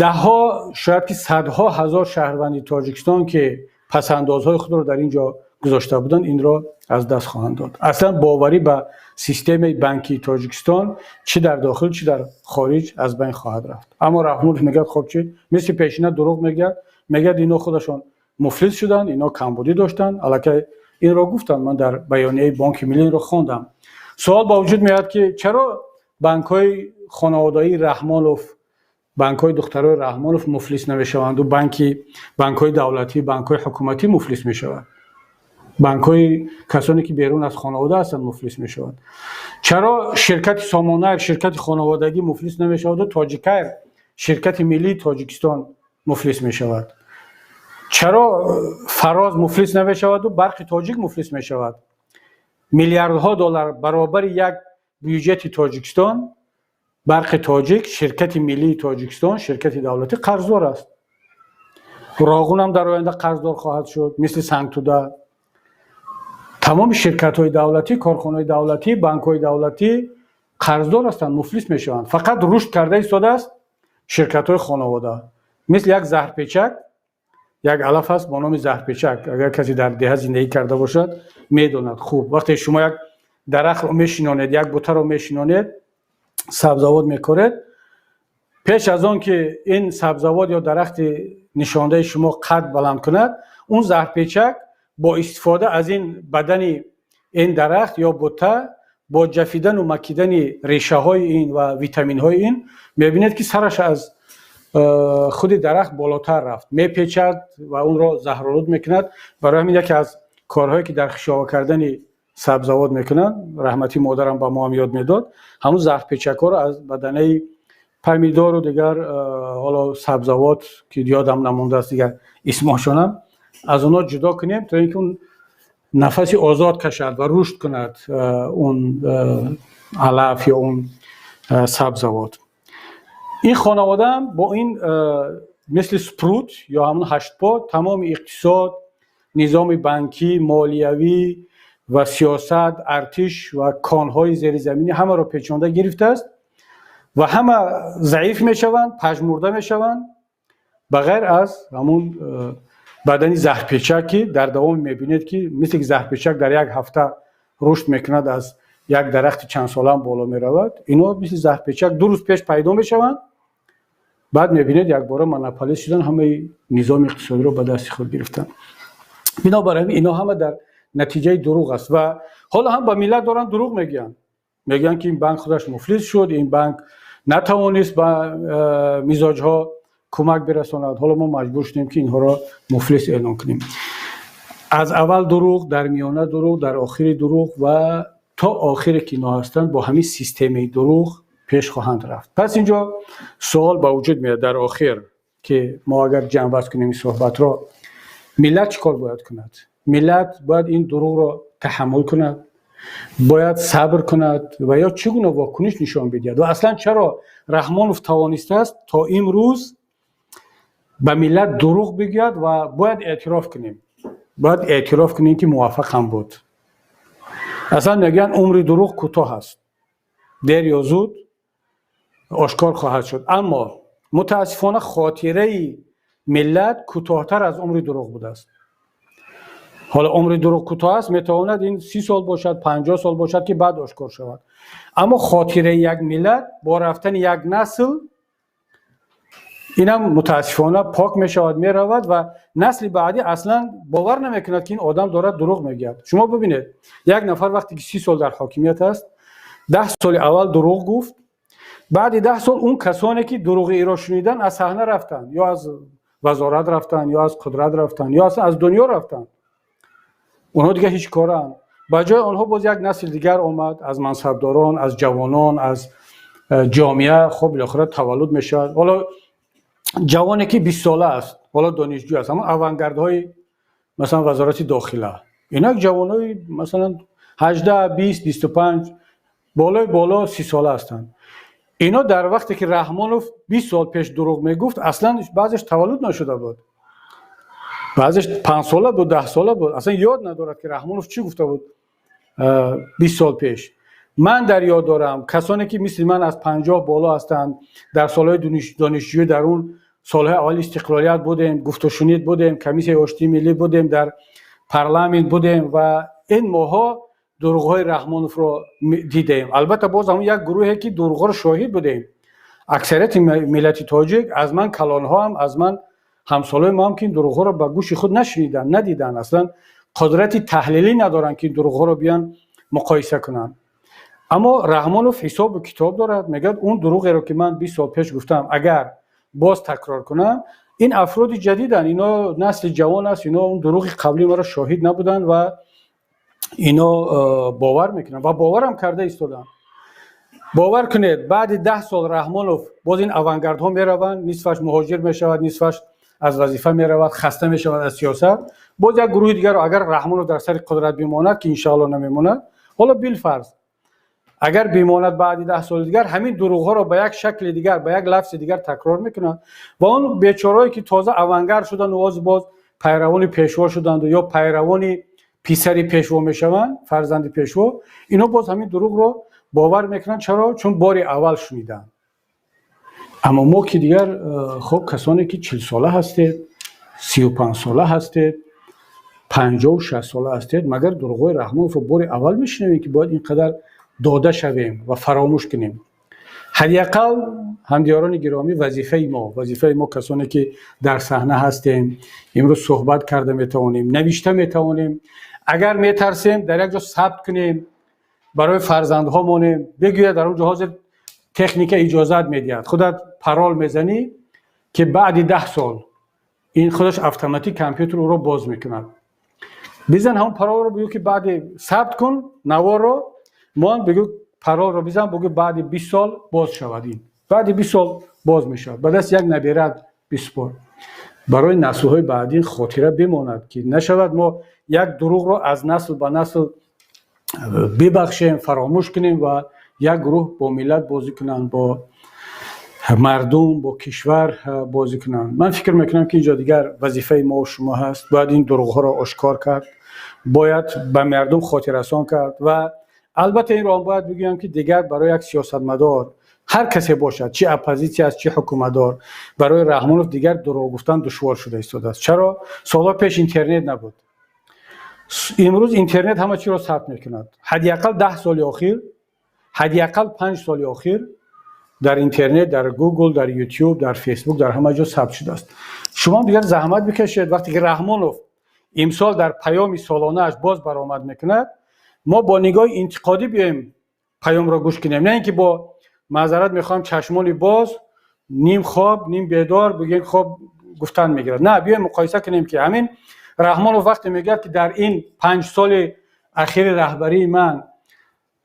Speaker 1: даҳҳо, шояд ки садҳо ҳазор шаҳрванди Тоҷикистон, ки пасандозҳои худро дар ин ҷо гузошта буданд, инро аз даст хоҳанд дод. Аслан боварӣ ба системаи банкии Тоҷикистон чӣ дар дохил, чӣ дар хориҷ аз байн хоҳад рафт. Аммо Раҳмонов мегӯяд: «Хоб чӣ?» Мисли пешина дурӯғ мегӯяд. Мегӯяд, ино худашон муфлис шуданд, ино камбудӣ доштанд, аллакай Инро гуфтанд, ман дар баёнияи Бонки Миллӣ инро хондам. Суол ба вуҷуд меояд, ки чаро банкҳои хонаводаии Раҳмонов, банкҳои духтарои Раҳмонов муфлис намешаванду банкҳои давлатӣ, банкҳои ҳукуматӣ муфлис мешаванд, банкҳои касоне ки берун аз хонавода ҳастанд, муфлис мешаванд? Чаро ширкати Сомонайр, ширкати хонаводагӣ, муфлис намешаваду Тоҷикайр, ширкати миллии Тоҷикистон, муфлис мешавад? Чаро Фароз муфлис намешаваду Барқи Тоҷик муфлис мешавад? Миллиардҳо доллар, баробари як бюҷети Тоҷикистон, Барқи Тоҷик, ширкати миллии Тоҷикистон, ширкати давлатӣ, қарздор аст. Роғунам дар оянда қарздор хоҳад шуд, мисли Сангтуда. Тамоми ширкатҳои давлатӣ, корхонаҳои давлатӣ, банкҳои давлатӣ қарздор ҳастанд, муфлис мешаванд. Фақат рушд карда истодааст ширкатҳои хонавода, мисли як заҳрпечак. Як алаф ҳаст бо номи заҳрпечак, агар касе дар деҳа зиндагӣ карда бошад, медонад хуб. Вақте шумо як дарахтро мешинонед, як бутаро мешинонед, сабзавот мекоред, пеш аз он ки ин сабзавот ё дарахти нишондаи шумо қад баланд кунад, он заҳрпечак бо истифода аз ин бадани ин дарахт ё бута, бо ҷафидану макидани решаҳои ин ва витаминҳои ин, мебинед, ки сараш аз худи дарахт болотар рафт, мепечад ва онро заҳролуд мекунад. Барои ҳамин яке аз корҳое, ки дар хишова кардани сабзавот мекунанд, раҳматӣ модарам ба мо ҳам ёд медод, ҳамун заҳрпечакҳоро аз баданаи помидору дигар ҳоло сабзавот, ки ёдам намондааст дигар исмошонам, аз онҳо ҷудо кунем, то ин ки он нафаси озод кашад ва рушд кунад он алаф ё он сабзавот. Ин хонаводаам бо ин мисли спрут ё ҳамун ҳаштпо тамоми иқтисод, низоми банкӣ, молиявӣ ва сиёсат, артиш ва конҳои зеризаминӣ, ҳамаро печонда гирифтааст ва ҳама заиф мешаванд, пажмурда мешаванд, ба ғайр аз ҳамун бадани заҳрпечак, ки дар давоми, мебинед, ки мисли ки заҳрпечак дар як ҳафта рушд мекунад, аз як дарахти чандсолаам боло меравад, ино мисли заҳрпечак 2 рӯз пеш пайдо мешаванд, баъд мебинед, якбора монополист шудан, ҳамаи низоми иқтисодиро ба дасти худ гирифтанд. Бинобар ҳамин ино ҳама дар натиҷаи дурӯғ аст ва ҳоло ҳам ба миллат доранд дурӯғ мегӯянд. Мегӯянд, ки ин банк худаш муфлис шуд, ин банк натавонист ба мизоҷҳо кӯмак бирасонад, ҳоло мо маҷбур шудем, ки инҳоро муфлис эълон кунем. Аз аввал дурӯғ, дар миёна дурӯғ, дар охири дурӯғ ва то охире ки инҳо ҳастанд, бо ҳамин системаи дурӯғ пеш хоҳанд рафт. Пас инҷо суол ба вуҷуд меояд дар охир, ки мо агар ҷамъбаст кунем ин суҳбатро, миллат чӣ кор бояд кунад? Миллат бояд ин дурӯғро таҳаммул кунад, бояд сабр кунад ва ё чӣ гуна вокуниш нишон бидиҳад? Ва аслан чаро Раҳмонов тавонистааст то имрӯз ба миллат дурӯғ бигӯяд? Ва бояд эътироф кунем, ки муваффақ ҳам буд. Аслан мегӯянд, умри дурӯғ кӯтоҳ аст, дер ё зуд ошкор хоҳад шуд. Аммо мутаассифона хотираи миллат кӯтоҳтар аз умри дурӯғ будааст. Ҳоло умри дурӯғ кӯтоҳ аст, метавонад ин 30 сол бошад, 50 сол бошад, ки баъд ошкор шавад, аммо хотираи як миллат бо рафтани як насл инам мутаассифона пок мешавад, меравад ва насли баъдӣ аслан бовар намекунад, ки ин одам дорад дурӯғ мегӯяд. Шумо бибинед, як нафар вақте ки 30 сол дар ҳокимият аст, 10 соли аввал дурӯғ гуфт, баъди 10 сол он касоне ки дурӯғи иро шунидан, аз саҳна рафтанд ё аз вазорат рафтанд, ё аз қудрат рафтанд, ё аслан аз дунё рафтанд, онҳо дигар ҳеҷ коранд. Ба ҷои онҳо боз як насли дигар омад, аз мансабдорон, аз ҷавонон, аз ҷомеа. Хоб, билохира таваллуд мешавад. Ҳоло ҷавоне ки 20сола аст, ҳоло донишҷӯ аст, ҳамон авангардҳои, масалан, Вазорати дохила, инак ҷавонои, масалан, 18, 20, 25, болои боло 30сола ҳастанд. Ино дар вақте ки Раҳмонов 20 сол пеш дурӯғ мегуфт, аслан баъзеш таваллуд нашуда буд, баъзеш 5сола буд, 10сола буд, аслан ёд надорад, ки Раҳмонов чӣ гуфта буд 20 сол пеш. Ман дар ёд дорам, касоне ки мисли ман аз 50 боло ҳастанд, дар солҳои донишҷӯӣ, дар он солҳои аввали истиқлолият будем, гуфтушунид будем, комиссияи оштии миллӣ будем, дар парламент будем ва ин моҳо дурӯғҳои Раҳмоновро дидем. Албатта, боз ҳамон як гурӯҳе ки дурӯғҳоро шоҳид будем. Аксарияти миллати тоҷик, аз ман калонҳоам, аз ман ҳамсолои моам, ки ин дурӯғҳоро ба гӯши худ нашуниданд, надиданд, аслан Қудрати таҳлилӣ надоранд, ки дурӯғҳоро биён муқоиса кунанд. Аммо Раҳмонов ҳисобу китоб дорад, мегӯяд, он дурӯғеро, ки ман 20 сол пеш гуфтам, агар боз такрор кунам, ин афроди ҷадиданд, ино насли ҷавон аст, ино он дурӯғи қаблии маро шоҳид набуданд ва ино бовар мекунанд ва боварам карда истоданд. Бовар кунед, баъди 10 сол Раҳмонов боз ин авангардҳо мераванд, нисфаш муҳоҷир мешавад, нисфаш аз вазифа меравад, хаста мешавад аз сиёсат. Боз як гурӯҳи дигарро, агар Раҳмонов дар сари қудрат бимонад, ки иншоалло намемонад, ҳоло билфарз агар бимонад, баъди 10 соли дигар ҳамин дурӯғҳоро ба як шакли дигар, ба як лафзи дигар такрор мекунанд ва он бечораое, ки тоза авангард шуданд, оз боз пайравони пешво шуданду ё пайравони писари пешво мешаванд, фарзанди пешво, ино боз ҳамин дурӯғро бовар мекунанд. Чаро? Чун бори аввал шуниданд. Аммо мо ки дигар, хуб, касоне ки 40сола ҳастед, 35сола ҳастед, 50-у 60сола ҳастед, магар дурӯғҳои Раҳмоновро бори аввал мешунавем, ки бояд ин қадар дода шавем ва фаромӯш кунем? Ҳадди ақал, ҳамдиёрони гиромӣ, вазифаи мо, касоне ки дар саҳна ҳастем, имрӯз суҳбат карда метавонем, навишта метавонем, агар метарсем, дар як ҷо сабт кунем, барои фарзандҳо монем, бигӯяд. Дар он ҷо ҳозир техника иҷозат медиҳад, худат парол мезанӣ, ки баъди 10 сол ин худаш автоматик компютер ӯро боз мекунад. Бизан ҳамон паролро, бигӯ, ки баъди сабт кун наворро, мон бигӯ, паролро бизан, бигӯ, баъди 20 сол боз шавад. Ин баъди 20 сол боз мешавад, ба дасти як наберат биспор, барои наслҳои баъдӣ хотира бимонад, ки нашавад мо як дурӯғро аз насл ба насл бибахшем, фаромӯш кунем ва як гурӯҳ бо миллат бозӣ кунанд, бо мардум, бо кишвар бозӣ кунанд. Ман фикр мекунам, ки инҷо дигар вазифаи мо шумо ҳаст. Бояд ин дурӯғҳоро ошкор кард, бояд ба мардум хотиррасон кард. Ва албатта инро ҳам бояд бигӯям, ки дигар барои як сиёсатмадор, ҳар касе бошад, чи оппозитсия аст, чи ҳукуматдор, барои Раҳмонов дигар дурӯғ гуфтан душвор шуда истодааст. Чаро? Солҳо пеш интернет набуд, имрӯз интернет ҳама чиро сабт мекунад. Ҳадди ақал 10 соли охир, ҳадди ақал 5 соли охир дар интернет, дар Гугл, дар Ютуб, дар Фейсбук, дар ҳама ҷо сабт шудааст. Шумо дигар заҳмат бикашед. Вақте ки Раҳмонов имсол дар паёми солонааш боз баромад мекунад, мо бо нигоҳи интиқодӣ биёем, паёмро гӯш кунем, на ин ки бо, маъзарат мехоҳам, чашмони боз, ним хоб ним бедор бигӯем, хоб гуфтан мегирад. На, биёем муқоиса кунем, ки ҳамин Раҳмонов вақте мегӯяд, ки дар ин 5 соли ахири раҳбарии ман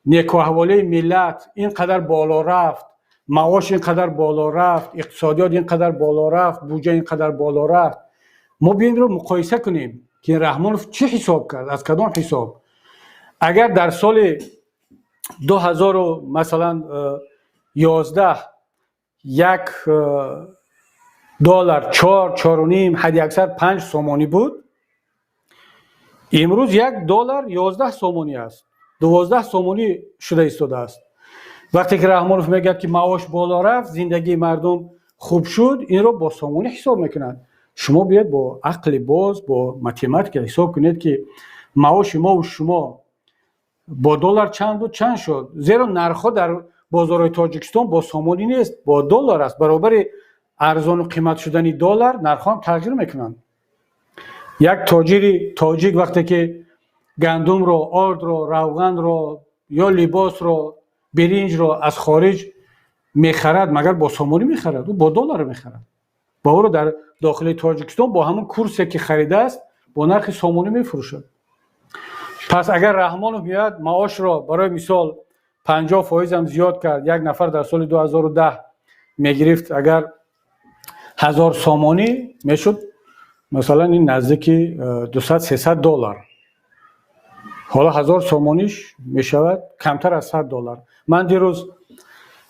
Speaker 1: некуаҳволии миллат ин қадар боло рафт, маош ин қадар боло рафт, иқтисодиёт ин қадар боло рафт, буҷа ин қадар боло рафт, мо биёем муқоиса кунем, ки Раҳмонов чӣ ҳисоб кард, аз кадом ҳисоб. Агар дар соли дуҳазору масалан 11 як доллар чор, чору ним, ҳадди аксар 5 сомонӣ буд, имрӯз як доллар 11 сомонӣ аст, 12 сомонӣ шуда истодааст. Вақте ки Раҳмонов мегӯяд, ки маош боло рафт, зиндагии мардум хуб шуд, инро бо сомонӣ ҳисоб мекунад. Шумо биёед, бо ақли боз, бо математика ҳисоб кунед, ки маоши мову шумо бо доллар чанд буд, чанд шуд. Зеро нархҳо дар бозорҳои Тоҷикистон бо сомонӣ нест, бо доллар аст. Баробари арзону қимат шудани доллар нархҳо ҳам тағйир мекунанд. Як тоҷири тоҷик вақте ки гандумро, ордро, равғанро ё либосро, биринҷро аз хориҷ мехарад, магар бо сомонӣ мехарад? Ӯ бо доллар мехарад ва ӯро дар дохили Тоҷикистон бо ҳамон курсе, ки харидааст, бо нархи сомонӣ мефурӯшад. Пас агар Раҳмонов меояд, маошро барои мисол 50 фоизам зиёд кард, як нафар дар соли 2010 мегирифт, агар 1000 сомонӣ мешуд, масалан, ин наздики 200-300 доллар, ҳоло 1000 сомониш мешавад камтар аз 100 доллар. Ман дирӯз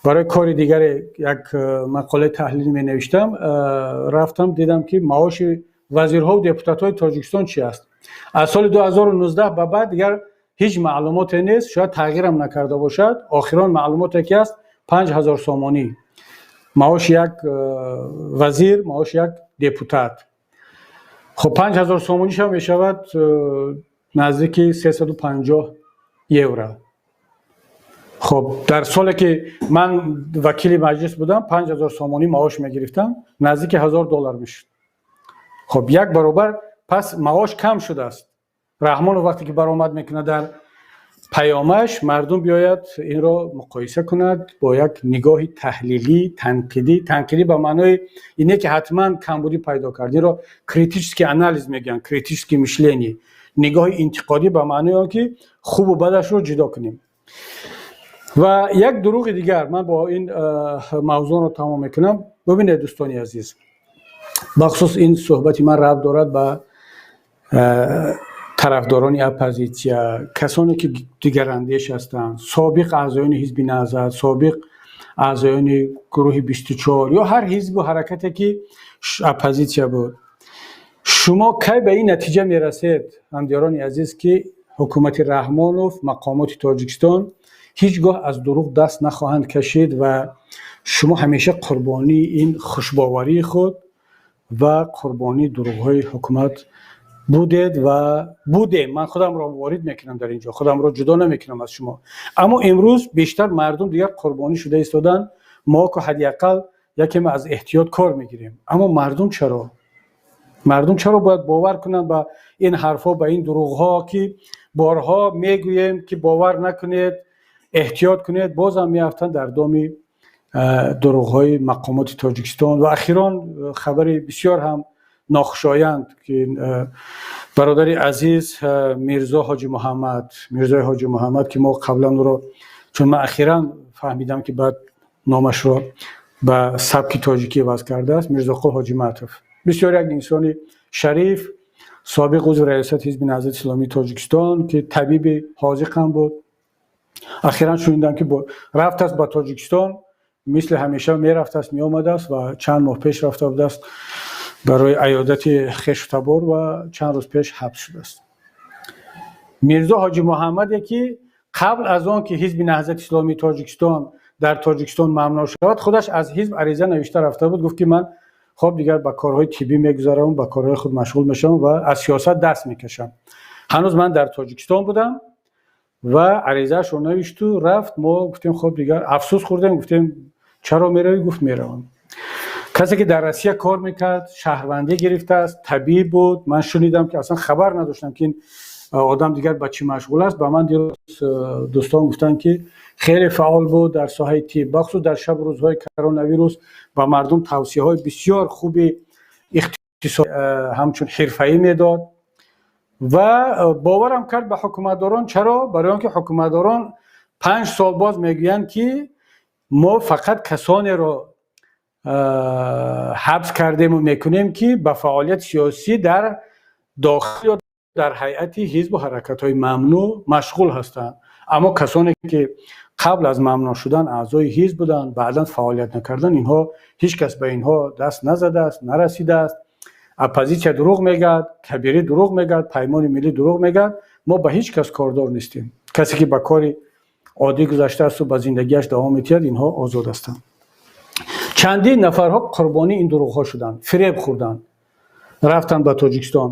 Speaker 1: барои кори дигаре як мақолаи таҳлилӣ менавиштам, рафтам, дидам, ки маоши вазирҳову депутатҳои Тоҷикистон чи аст. Аз соли 2019 ба баъд дигар ҳеҷ маълумоте нест, шояд тағйирам накарда бошад. Охирон маълумоте ки аст, 5000 сомонӣ маоши як вазир, маоши як депутат. Хуб, 5000 сомонишам мешавад наздики 350 евро. Хуб, дар соле ки ман вакили маҷлис будам, 5000 сомонӣ маош мегирифтам, наздики 1000 доллар мешуд. Хуб, як баробар пас маош кам шудааст. Раҳмонов вақте ки баромад мекунад дар паёмаш, мардум биёяд, инро муқоиса кунад бо як нигоҳи таҳлилӣ, танқидӣ. Танқидӣ ба маънои ине ки ҳатман камбудӣ пайдо кард. Инро критический анализ мегӯянд, критический мышление, нигоҳи интиқодӣ ба маънои он ки хубу бадашро ҷудо кунем. Ва як дурӯғи дигар, ман бо ин мавзӯъро тамом мекунам. Бубинед, дӯстони азиз, бахусус ин суҳбати ман рабт дорад ба тарафдорони оппозитсия, касоне ки дигарандеш ҳастанд, собиқ аъзоёни Ҳизби Наҳзат, собиқ аъзоёни гурӯҳи 24 ё ҳар ҳизбу ҳаракате ки оппозитсия буд. Шумо кай ба ин натиҷа мерасед, ҳамдиёрони азиз, ки ҳукумати Раҳмонов, мақомоти Тоҷикистон ҳеҷ гоҳ аз дурӯғ даст нахоҳанд кашид ва шумо ҳамеша қурбонии ин хушбоварии худ ва қурбонии дурӯғҳои ҳукумат будед ва будем? Ман худамро ворид мекунам дар ин ҷо, худамро ҷудо намекунам аз шумо. Аммо имрӯз бештар мардум дигар қурбонӣ шуда истоданд. Мо ку ҳадди ақал якем аз эҳтиёт кор мегирем, аммо мардум чаро? Мардум чаро бояд бовар кунанд ба ин ҳарфҳо, ба ин дурӯғҳо, ки борҳо мегӯем, ки бовар накунед, эҳтиёт кунед, бозам меафтанд дар доми дурӯғҳои мақомоти Тоҷикистон? Ва ахирон хабари бисёр ҳам нохушоянд, ки бародари азиз Мирзо Ҳоҷи Муҳаммад, Мирзои Ҳоҷи Муҳаммад, ки мо қаблан ӯро, чун ман ахиран фаҳмидам, ки баъд номашро ба сабки тоҷикӣ иваз кардааст, Мирзоқул Ҳоҷиматов, бисёр як инсони шариф, собиқ узви раёсати Ҳизби Наҳзати Исломии Тоҷикистон, ки табиби ҳозиқ ҳам буд, ахиран шунидам, ки рафтааст ба Тоҷикистон, мисли ҳамеша мерафтааст, меомадааст ва чанд моҳ пеш рафта будааст барои аёдати хешу табор ва чанд рӯз пеш ҳабс шудааст. Мирзо Ҳоҷи Муҳаммаде, ки қабл аз он ки Ҳизби Наҳзати Исломии Тоҷикистон дар Тоҷикистон мамнӯъ шавад, худаш аз ҳизб ариза навишта рафта буд, гуфт, ки ман хоб дигар ба корҳои тиббӣ мегузарам, ба корҳои худ машғул мешавам ва аз сиёсат даст мекашам. Ҳанӯз ман дар Тоҷикистон будам ва аризаашро навишту рафт. Мо гуфтем, хоб дигар, афсӯс хӯрдем, гуфтем, чаро меравӣ? Гуфт, меравам. Касе ки дар Россия кор мекард, шаҳрвандӣ гирифтааст, табиб буд. Ман шунидам, ки аслан хабар надоштам, ки ин одам дигар ба чӣ машғул аст. Ба ман дирӯз дӯстон гуфтанд, ки хеле фаъол буд дар соҳаи тиб, бахусус дар шабу рӯзҳои коронавирус ба мардум тавсияҳои бисёр хуби иқтисод ҳамчун ҳирфаӣ медод ва боварам кард ба ҳукуматдорон. Чаро? Барои он ки ҳукуматдорон 5 сол боз мегӯянд, ки мо фақат касонеро ҳабс кардему мекунем, ки ба фаъолияти сиёсӣ дар дохил ё дар ҳайати ҳизбу ҳаракатҳои мамнӯъ машғул ҳастанд. Аммо касоне ки қабл аз мамнӯъ шудан аъзои ҳизб буданд, баъдан фаъолият накарданд, инҳо ҳеҷ кас ба инҳо даст назадааст, нарасидааст. Оппозитсия дурӯғ мегӯяд, Кабирӣ дурӯғ мегӯяд, Паймони Миллӣ дурӯғ мегӯяд, мо ба ҳеҷ кас кордор нестем. Касе ки ба кори оддӣ гузаштаасту ба зиндагиаш давом медиҳад, инҳо озод ҳастанд. Чандин нафарҳо қурбонии ин дурӯғҳо шуданд, фиреб хӯрданд, рафтанд ба Тоҷикистон,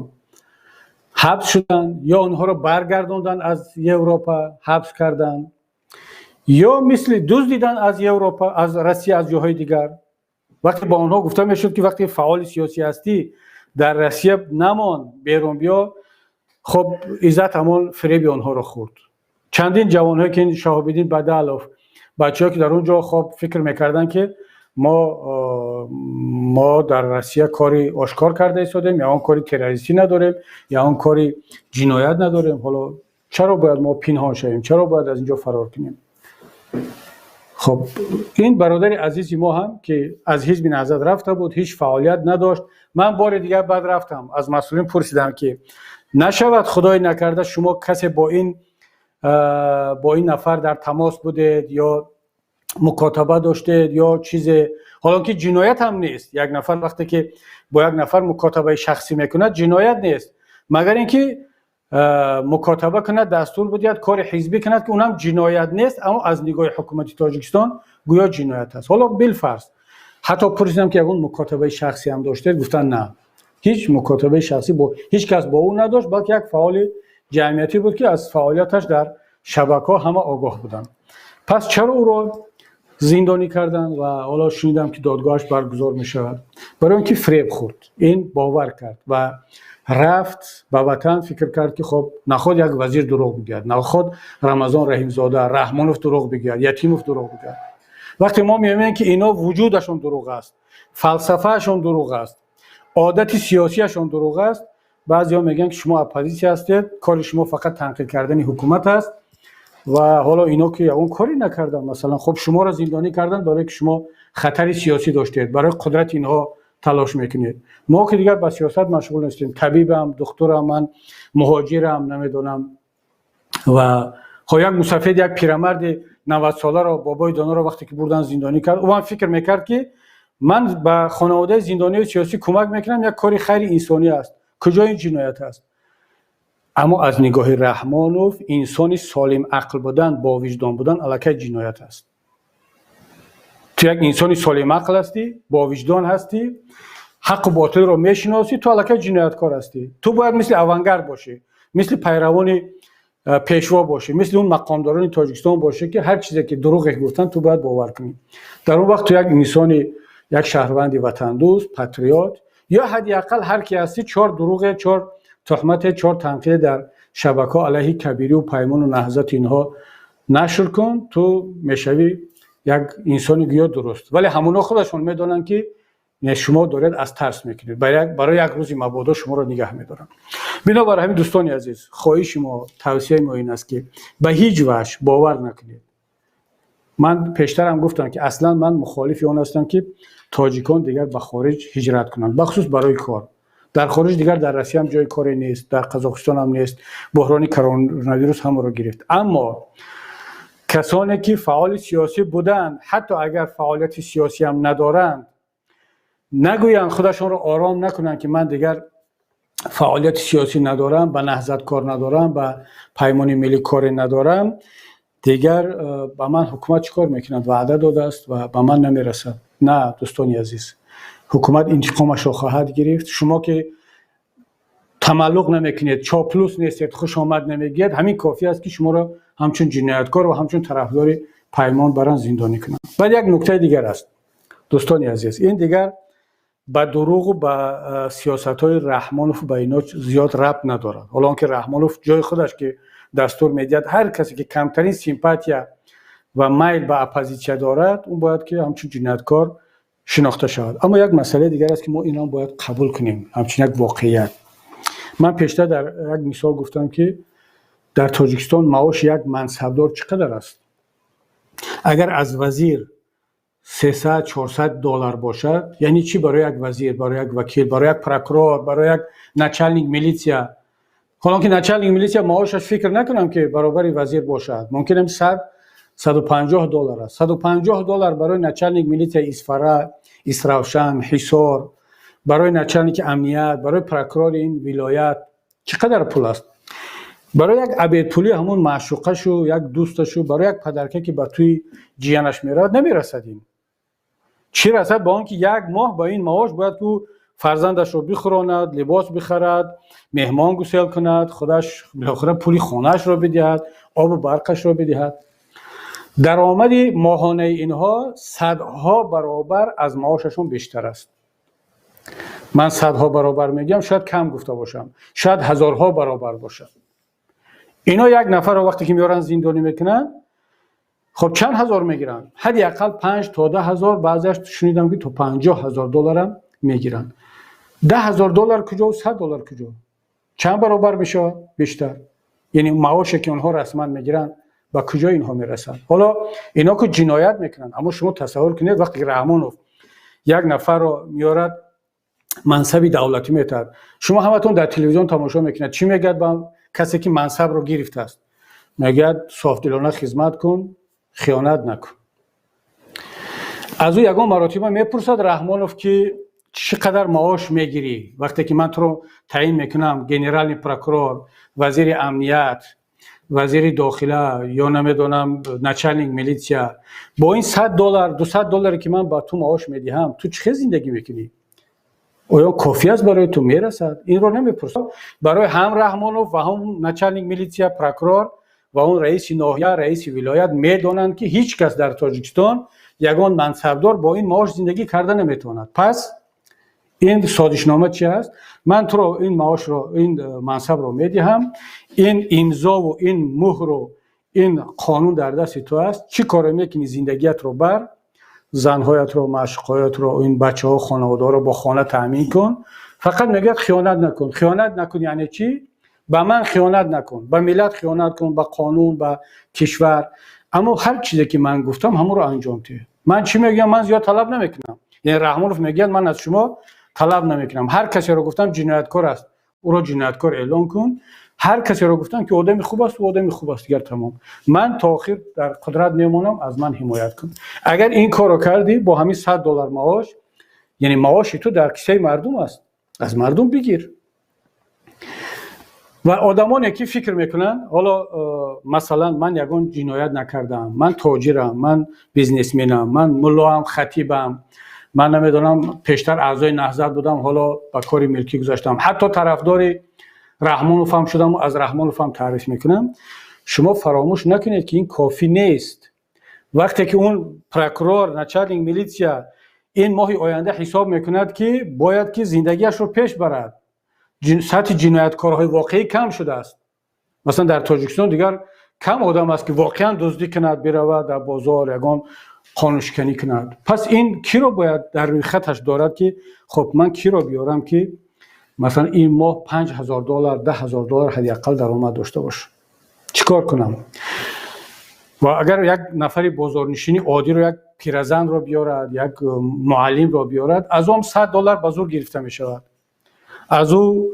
Speaker 1: ҳабс шуданд ё онҳоро баргардонданд аз Европа, ҳабс карданд ё мисли дуздидан аз Европа, аз Россия, аз ҷоҳои дигар. Вақте ба онҳо гуфта мешуд, ки вақте фаъоли сиёсӣ ҳастӣ, дар Россия намон, берун биё, хоб, иззат ҳамон фиреби онҳоро хӯрд. Чандин ҷавонҳое, ки Шаҳобиддин Бадалов, бачаҳое, ки дар он ҷо хоб фикр мекарданд, ки мо дар Россия кори ошкор карда истодем, ягон кори террористӣ надорем, ягон кори ҷиноят надорем, ҳоло чаро бояд мо пинҳон шавем, чаро бояд аз ин ҷо фарор кунем? Хоб, ин бародари азизи мо ҳам, ки аз Ҳизби Наҳзат рафта буд, ҳеҷ фаъолият надошт. Ман бори дигар баъд рафтам, аз масъулин пурсидам, ки нашавад, худое накарда, шумо касе бо ин нафар дар тамос будед ё мукотаба доштед ё чизе? Ҳоло ки ҷиноят ҳам нест. Як нафар вақте ки бо як нафар мукотабаи шахсӣ мекунад, ҷиноят нест, магар ин ки мукотаба кунад, дастур бидиҳад, кори ҳизбӣ кунад, ки унам ҷиноят нест, аммо аз нигоҳи ҳукумати Тоҷикистон гӯё ҷиноят аст. Ҳоло билфарз, ҳатто пурсидам, ки ягон мукотабаи шахсӣ ҳам доштед? Гуфтанд, на, ҳеҷ мукотабаи шахсӣ бо ҳеҷ кас бо ӯ надошт, балки як фаъоли ҷамъиятӣ буд, ки аз фаъолияташ дар шабакаҳо ҳама огоҳ буданд. Пас чаро ӯро Зиндонӣ карданд ва ҳоло шунидам, ки додгоҳаш баргузор мешавад, барои он ки фиреб хӯрд. Ин бовар кард ва рафт ба ватан, фикр кард, ки хоб, наход як вазир дурӯғ бигӯяд, наход Рамазон Раҳимзода, Раҳмонов дурӯғ бигӯяд, Ятимов дурӯғ бигӯяд. Вақте мо мебинем, ки ино вуҷудашон дурӯғ аст, фалсафаашон дурӯғ аст, одати сиёсиашон дурӯғ аст, баъзеҳо мегӯянд, ки шумо оппозитсия ҳастед, кори шумо фақат танқид кардани ҳукумат аст. Ва ҳоло ино ки ягон коре накарданд, масалан, хуб, шуморо зиндонӣ карданд, барое ки шумо хатари сиёсӣ доштед, барои қудрати инҳо талош мекунед. Мо ки дигар ба сиёсат машғул нестем. Табибам, духтурам, ман муҳоҷирам, намедонам. Ва хо як мусафед, як пирамарди 90-соларо, бобои доноро, вақте ки бурдан зиндонӣ кард, ӯ ҳам фикр мекард, ки ман ба хонаводаи зиндониҳои сиёсӣ кӯмак мекунам, як кори хайри инсонӣ аст, куҷо ин ҷиноят аст? Аммо аз нигоҳи Раҳмонов инсони солим ақл будан, бо виҷдон будан аллакай ҷиноят аст. Ту як инсони солимақл ҳастӣ, бо виҷдон ҳастӣ, ҳаққу ботилро мешиносӣ, ту аллакай ҷинояткор ҳастӣ. Ту бояд мисли авангард бошӣ, мисли пайравони пешво бошӣ, мисли он мақомдорони Тоҷикистон бошӣ, ки ҳар чизе ки дурӯғе гуфтанд, ту бояд бовар кунӣ. Дар он вақт ту як инсони, як шаҳрванди ватандӯст, патриот ё ҳадди ақал ҳар ки ҳастӣ, чор дурӯғе, чор туҳмате, чор танқиде дар шабакаҳо алайҳи Кабирию Паймону Наҳзату инҳо нашр кун, ту мешавӣ як инсони гӯё дуруст. Вале ҳамонҳо худашон медонанд, ки шумо доред аз тарс мекунед, барои як рӯзи мабодо шуморо нигаҳ медоранд. Бинобар ҳамин, дӯстони азиз, хоҳиши мо, тавсияи мо ин аст, ки ба ҳеҷ ваҷҳ бовар накунед. Ман пештарам гуфтам, ки аслан ман мухолифи он ҳастам, ки тоҷикон дигар ба хориҷ ҳиҷрат кунанд, бахусус барои кор. Дар хориҷ дигар, дар Россияам ҷои коре нест, дар Қазоқистонам нест, буҳрони коронавирус ҳамаро гирифт. Аммо касоне ки фаъоли сиёсӣ буданд, ҳатто агар фаъолияти сиёсиам надоранд, нагӯянд, худашонро ором накунанд, ки ман дигар фаъолияти сиёсӣ надорам, ба Наҳзат кор надорам, ба Паймони Миллӣ коре надорам, дигар ба ман ҳукумат чӣ кор мекунад, ваъда додааст ва ба ман намерасад. На, дӯстони азиз, ҳукумат интиқомашро хоҳад гирифт. Шумо ки тамаллуқ намекунед, чоплус нестед, хушомад намегӯед, ҳамин кофӣ аст, ки шуморо ҳамчун ҷинояткор ва ҳамчун тарафдори Паймон баран зиндонӣ кунанд. Баъд як нуктаи дигар аст, дӯстони азиз. Ин дигар ба дурӯғу ба сиёсатҳои Раҳмонов, ба ино зиёд рабт надорад. Ҳоло он ки Раҳмонов ҷои худаш, ки дастур медиҳад, ҳар касе ки камтарин симпатия ва майл ба оппозитсия дорад, ӯ бояд ки ҳамчун ҷинояткор шинохта шавад. Аммо як масъалаи дигар аст, ки мо инам бояд қабул кунем ҳамчун як воқеият. Ман пештар дар як мисол гуфтам, ки дар Тоҷикистон маоши як мансабдор чӣ қадар аст. Агар аз вазир 300, 400 доллар бошад, яъне чӣ барои як вазир, барои як вакил, барои як прокурор, барои як начальник милиция? Ҳолон ки начальник милиция маошаш, фикр накунам, ки баробари вазир бошад, мумкин 100, 150 доллар аст. 150 доллар барои начальник милиция Исфара, Истаравшан, Ҳисор, барои начальники амният, барои прокурори ин вилоят чӣ қадар пул аст? Барои як обедпулӣ ҳамон маъшуқашу, як дӯсташу, барои як подарка, ки ба тӯи ҷиянаш меравад, намерасад. Ин чӣ расад ба он ки як моҳ ба ин маош бояд ӯ фарзандашро бихӯронад, либос бихарад, меҳмон гусел кунад, худаш билохира пули хонаашро бидиҳад, обу барқашро бидиҳад. Даромади моҳонаи инҳо садҳо баробар аз маошашон бештар аст. Ман садҳо баробар мегӯям, шояд кам гуфта бошам, шояд ҳазорҳо баробар бошад. Ино як нафарро вақте ки меоранд, зиндонӣ мекунанд, хоб, чанд ҳазор мегиранд? Ҳадди ақал 5 то 10 ҳазор, баъзеаш шунидам, ки то 50 ҳазор долларам мегиранд. 10 ҳазор доллар куҷо, 100 доллар куҷо? Чанд баробар мешавад бештар? Яъне маоше ки онҳо расман мегиранд, ба куҷо инҳо мерасанд? Ҳоло ино ки ҷиноят мекунанд, аммо шумо тасаввур кунед, вақте ки Раҳмонов як нафарро меорад, мансаби давлатӣ метаҳад, шумо ҳаматон дар телевизион тамошо мекунед, чӣ мегӯяд ба касе ки мансабро гирифтааст? Мегӯяд: «Софдилона хизмат кун, хиёнат накун». Аз ӯ ягон маротиба мепурсад Раҳмонов, ки чӣ қадар маош мегирӣ, вақте ки ман туро таъин мекунам генеральный прокурор, вазири амният, вазири дохила ё намедонам, начальник милиция? Бо ин 100 доллар, 200 долларе ки ман ба ту маош медиҳам, ту чӣ хел зиндагӣ мекунӣ? Оё кофӣ аст барои ту, мерасад? Инро намепурсад. Барои ҳам Раҳмонов ва ҳам начальник милиция, прокурор ва он раиси ноҳия, раиси вилоят медонанд, ки ҳеҷ кас дар Тоҷикистон Ягон мансабдор бо ин маош зиндагӣ карда наметавонад. Пас ин созишнома чи аст? Ман туро ин маошро, ин мансабро медиҳам, ин имзову ин муҳру ин қонун дар дасти ту аст. Чӣ коре мекунӣ, зиндагиятро бар, занҳоятро, маъшуқҳоятро, ин бачаҳо, хонаводаҳоро бо хона таъмин кун. Фақат, мегӯяд, хиёнат накун. Хиёнат накун яъне чӣ? Ба ман хиёнат накун, ба миллат хиёнат кун, ба қонун, ба кишвар, аммо ҳар чизе ки ман гуфтам, ҳамонро анҷом диҳ. Ман чӣ мегӯям? Ман зиёд талаб намекунам. Яъне Раҳмонов мегӯяд: ман аз шумо талаб намекунам. Ҳар касеро гуфтам ҷинояткор аст, ӯро ҷинояткор эълон кун. Ҳар касеро гуфтам ки одами хуб аст, ӯ одами хуб аст. Дигар тамом. Ман то охир дар қудрат мемонам, аз ман ҳимоят кун. Агар ин корро кардӣ, бо ҳамин 100 доллар маош, яъне маоши ту дар кисаи мардум аст, аз мардум бигир. Ва одамоне ки фикр мекунанд, ҳоло масалан, ман ягон ҷиноят накардаам, ман тоҷирам, ман бизнесменам, ман муллоам, хатибам, ман намедонам, пештар аъзои Наҳзат будам, ҳоло ба кори милкӣ гузаштам, ҳатто тарафдори Раҳмоновам шудаму аз Раҳмоновам таъриф мекунам. Шумо фаромӯш накунед, ки ин кофӣ нест. Вақте ки он прокурор, начальник милиция ин моҳи оянда ҳисоб мекунад, ки бояд ки зиндагиашро пеш барад, сатҳи ҷинояткорҳои воқеӣ кам шудааст. Масалан, дар Тоҷикистон дигар кам одам аст, ки воқеан дуздӣ кунад, биравад дар бозор, ягон қонуншиканӣ кунад. Пас ин киро бояд дар рӯйхаташ дорад, ки хуб, ман киро биёрам, ки масалан ин моҳ 5000 доллар, 10 000 доллар ҳадди ақал даромад дошта бошад? Чӣ кор кунам? Ва агар як нафари бозорнишини оддиро, як пиразанро биёрад, як муаллимро биёрад, аз он 100 доллар ба зур гирифта мешавад, аз ӯ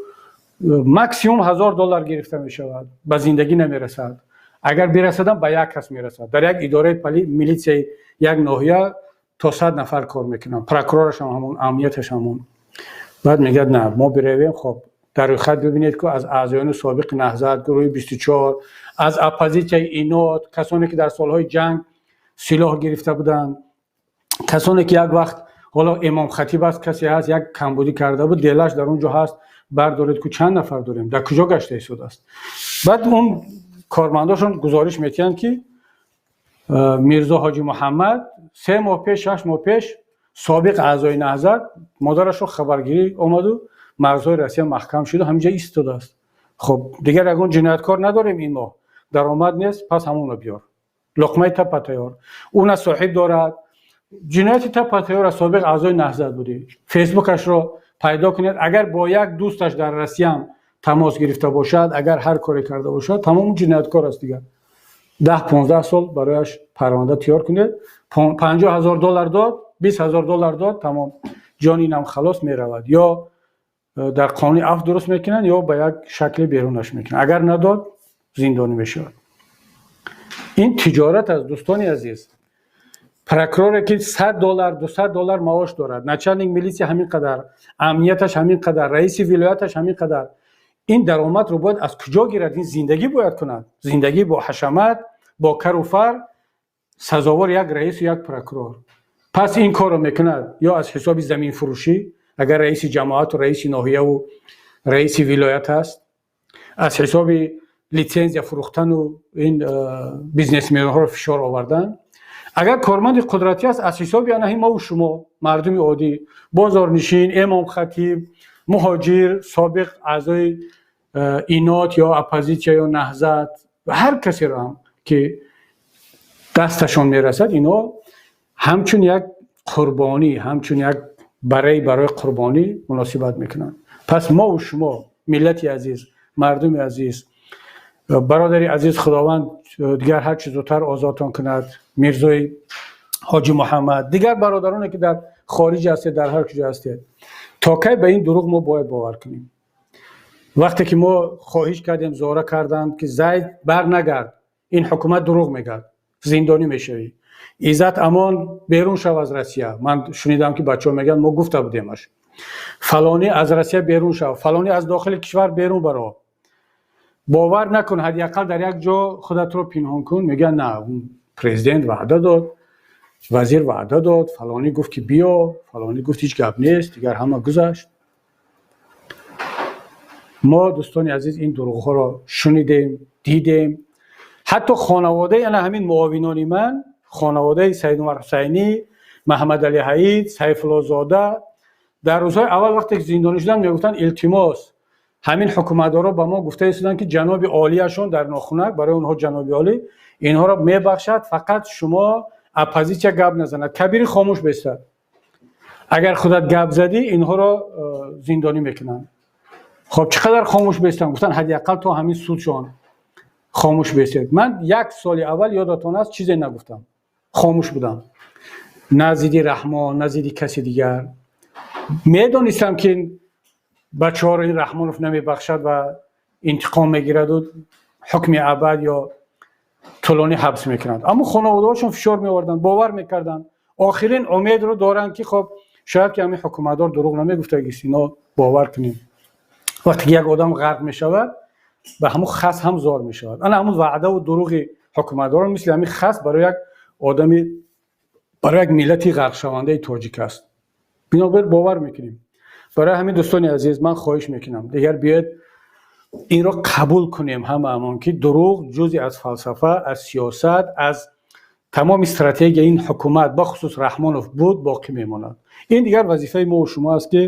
Speaker 1: максимум 1000 доллар гирифта мешавад, ба зиндагӣ намерасад. Агар бирасадам, ба як кас мерасад. Дар як идораи милитсияи як ноҳия то 100 нафар кор мекунанд, прокурорашам ҳамон, амнияташ ҳамон. Баъд мегӯяд: на, мо биравем, хоб, дар рӯйхат бибинед, ки аз аъзоёни собиқи Наҳзат, гурӯҳи 24, аз оппозитсияи Инот, касоне ки дар солҳои ҷанг силоҳ гирифта буданд, касоне ки як вақт, ҳоло имомхатиб аст, касе ҳаст, як камбудӣ карда буд, делаш дар он ҷо ҳаст, бардоред ку, чанд нафар дорем, дар куҷо гашта истодааст. Баъд он кормандошон гузориш метиҳанд, ки Мирзо Ҳоҷи Муҳаммад 3 моҳ пеш, 6 моҳ пеш собиқ аъзои Наҳзат, модарашро хабаргирӣ омаду марзҳои Россия маҳкам шуду ҳаминҷа истодааст. Хуб, дигар ягон ҷинояткор надорем, ин моҳ даромад нест, пас ҳамонро биёр, луқмаи тапа тайёр. Ӯ на соҳиб дорад, ҷинояти тапа тайёр, аз собиқ аъзои Наҳзат будӣ. Фейсбукашро пайдо кунед, агар бо як дӯсташ дар Россияам тамос гирифта бошад, агар ҳар коре карда бошад, тамому ҷинояткор аст. Дигар 10-15 сол барояш парванда тиёр кунед. 50 000 доллар дод, 20 000 доллар дод, тамом, ҷони инам халос, меравад. Ё дар қонуни афв дуруст мекунанд, ё ба як шакле берунаш мекунанд. Агар надод, зиндонӣ мешавад. Ин тиҷорат аст, дӯстони азиз. Прокуроре ки 100 доллар, 200 доллар маош дорад, начальник милитсия ҳамин қадар, амнияташ ҳамин қадар, раиси вилояташ ҳамин қадар, ин даромадро бояд аз куҷо гирад? Ин зиндагӣ бояд кунад, зиндагӣ бо ҳашамат, бо кару фар, сазовори як раису як прокурор. Пас ин корро мекунад ё аз ҳисоби заминфурӯшӣ, агар раиси ҷамоату раиси ноҳияву раиси вилоят аст, аз ҳисоби литсензия фурӯхтану ин бизнесменҳоро фишор овардан. Агар корманди қудратӣ аст, аз ҳисоби анаҳи мову шумо, мардуми оддӣ, бозорнишин, эмомхатиб, муҳоҷир, собиқ аъзои Инот ё оппозитсия ё Наҳзат ва ҳар касеро ҳам ки дасташон мерасад, инҳо ҳамчун як қурбонӣ, ҳамчун як барои қурбонӣ муносибат мекунанд. Пас мову шумо, миллати азиз, мардуми азиз, бародари азиз, Худованд дигар ҳар чӣ зудтар озодтон кунад, Мирзои Ҳоҷи Муҳаммад, дигар бародароне ки дар хориҷ ҳастед, дар ҳар куҷо ҳастед, то кай ба ин дурӯғ мо бояд бовар кунем? Вақте ки мо хоҳиш кардем, зора карданд, ки зайд бар нагард, ин ҳукумат дурӯғ мегӯяд, зиндонӣ мешавӣ, Иззат Амон, берун шав аз Россия. Ман шунидам, ки бачаҳо мегӯянд: мо гуфта будемаш, фалонӣ, аз Россия берун шав, фалонӣ, аз дохили кишвар берун баро, бовар накун, ҳадди ақал дар як ҷо худатро пинҳон кун. Мегӯянд: на, президент ваъда дод, вазир ваъда дод, фалонӣ гуфт, ки биё, фалонӣ гуфт, ҳеҷ гап нест, дигар ҳама гузашт. Мо, дӯстони азиз, ин дурӯғҳоро шунидем, дидем. Ҳатто хонаводаи ана ҳамин муовинони ман. Хонаводаи Саид Умар Ҳусайнӣ, Маҳаммадалӣ Ҳаид, Сайфуллозода дар рӯзҳои аввал, вақте ки зиндонӣ шуданд, мегуфтанд: «Илтимос, ҳамин ҳукуматдорон ба мо гуфта истоданд, ки ҷаноби олияшон дар нохунак, барои онҳо ҷаноби олӣ, инҳоро мебахшад, фақат шумо оппозитсия гап назанад, Кабирӣ хомӯш бистад. Агар худат гап задӣ, инҳоро зиндонӣ мекунанд». Хоб, чӣ қадар хомӯш бистам? Гуфтанд, ҳадди ақал то ҳамин судшон хомӯш бистед. Ман як соли аввал, ёдатон аст, чизе нагуфтам, хомӯш будам, на зидди Раҳмон, на зидди каси дигар. Медонистам, ки бачаҳоро ин Раҳмонов намебахшад ва интиқом мегираду ҳукми абад ё тӯлонӣ ҳабс мекунанд. Аммо хонаводаҳошон фишор меоварданд, бовар мекарданд, охирин умедро доранд, ки хоб, шояд ки ҳамин ҳукуматдор дурӯғ намегуфтагист, ино бовар кунем. Вақте ки як одам ғарқ мешавад, ба ҳамун хас ҳам зор мешавад. Ана ҳамун ваъдаву дурӯғи ҳукуматдорон мисли ҳамин хас барои як одами, барои як миллати ғарқшавандаи тоҷик аст. Бинобар бовар мекунем. Барои ҳамин, дӯстони азиз, ман хоҳиш мекунам, дигар биёед инро қабул кунем ҳамаамон, ки дурӯғ ҷузъе аз фалсафа, аз сиёсат, аз тамоми стратегияи ин ҳукумат, бахусус Раҳмонов, буд, боқӣ мемонад. Ин дигар вазифаи мо шумо аст, ки